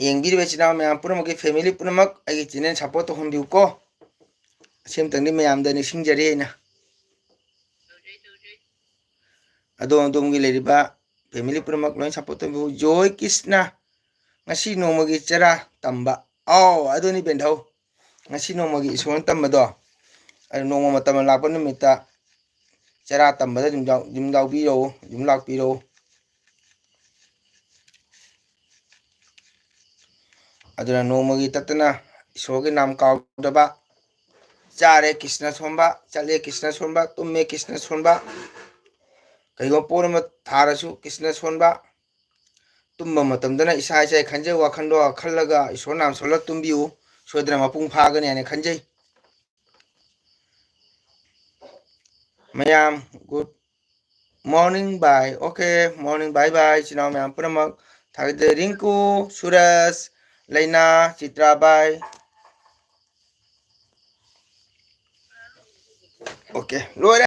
ꯌꯦꯡꯕꯤꯔꯤꯕ ꯏꯆꯤꯟ ꯏꯅꯥꯎ ꯃꯌꯥꯝ ꯄꯨꯝꯅꯃꯛꯀꯤ family ꯄꯨꯝꯅꯃꯛ ꯑꯩꯒꯤ channel support ꯇꯧꯍꯟꯕꯤꯌꯨꯀꯣ꯫ ꯑꯁꯤ ꯑꯃꯇꯪꯗꯤ ꯃꯌꯥꯝꯗ ꯅꯤꯡꯁꯤꯡꯖꯔꯤ ꯑꯩꯅ꯫ ꯑꯗꯣꯝ ꯑꯗꯣꯝꯒꯤ ꯂꯩꯔꯤꯕ family ꯄꯨꯝꯅꯃꯛ ꯂꯣꯏ support ꯇꯧꯕꯤꯌꯨ꯫ ꯖꯣꯏ ꯀ꯭ꯔꯤꯁꯅ, ꯉꯁꯤ ꯅꯣꯡꯃꯒꯤ ꯆꯔꯥ ꯇꯝꯕ꯫ ꯑꯥꯎ, ꯑꯗꯨꯅꯤ ꯕꯦꯟꯙꯧ꯫ ꯉꯁꯤ ꯅꯣꯡꯃꯒꯤ ꯏꯁꯣꯔꯅ ꯇꯝꯕꯗꯣ, ꯑꯗꯨ ꯅꯣꯡꯃ ꯃꯇꯝ ꯂꯥꯛꯄ ꯅꯨꯃꯤꯠꯇ ꯆꯔꯥ ꯇꯝꯕꯗ ꯑꯗꯨꯝ ꯌꯥꯎ-, ꯑꯗꯨꯝ ꯌꯥꯎꯕꯤꯔꯛꯎ, ꯑꯗꯨꯝ ꯂꯥꯛꯄꯤꯔꯛꯎ꯫ ꯑꯗꯨꯅ ꯅꯣꯡꯃꯒꯤ ꯇꯠꯇꯅ ꯏꯁꯣꯔꯒꯤ ꯅꯥꯝ ꯀꯥꯎꯗꯕ, ꯆꯥꯔꯦ ꯀ꯭ꯔꯤꯁꯅ ꯁꯣꯟꯕ, ꯆꯠꯂꯦ ꯀ꯭ꯔꯤꯁꯅ ꯁꯣꯟꯕ, ꯇꯨꯝꯃꯦ ꯀ꯭ꯔꯤꯁꯅ ꯁꯣꯟꯕ, ꯀꯩꯒꯨꯝꯕ ꯄꯣꯠ ꯑꯃ ꯊꯥꯔꯁꯨ ꯀ꯭ꯔꯤꯁꯅ ꯁꯣꯟꯕ, ꯇꯨꯝꯕ ꯃꯇꯝꯗꯅ ꯏꯁꯥ ꯏꯁꯥꯒꯤ ꯈꯟꯖꯕ ꯋꯥꯈꯜꯗꯣ ꯈꯜꯂꯒ ꯏꯁꯣꯔ ꯅꯥꯝ ꯁꯣꯜꯂ ꯇꯨꯝꯕꯤꯌꯨ, ꯁꯣꯏꯗꯅ ꯃꯄꯨꯡ ꯐꯥꯒꯅꯤ ꯍꯥꯏꯅ ꯈꯟꯖꯩ꯫ ꯃꯌꯥꯝ, good morning, bye꯫ Okay, morning, bye bye꯫ ꯏꯆꯤꯟ ꯏꯅꯥꯎ ꯃꯌꯥꯝ ꯄꯨꯝꯅꯃꯛ ꯊꯥꯒꯠꯆꯔꯤ꯫ ꯔꯤꯡꯀꯨ, ꯁꯨꯔꯖ, ꯂꯩꯅꯥ, ꯆꯤꯇ꯭ꯔꯥ, bye꯫ Okay, ꯂꯣꯏꯔꯦ꯫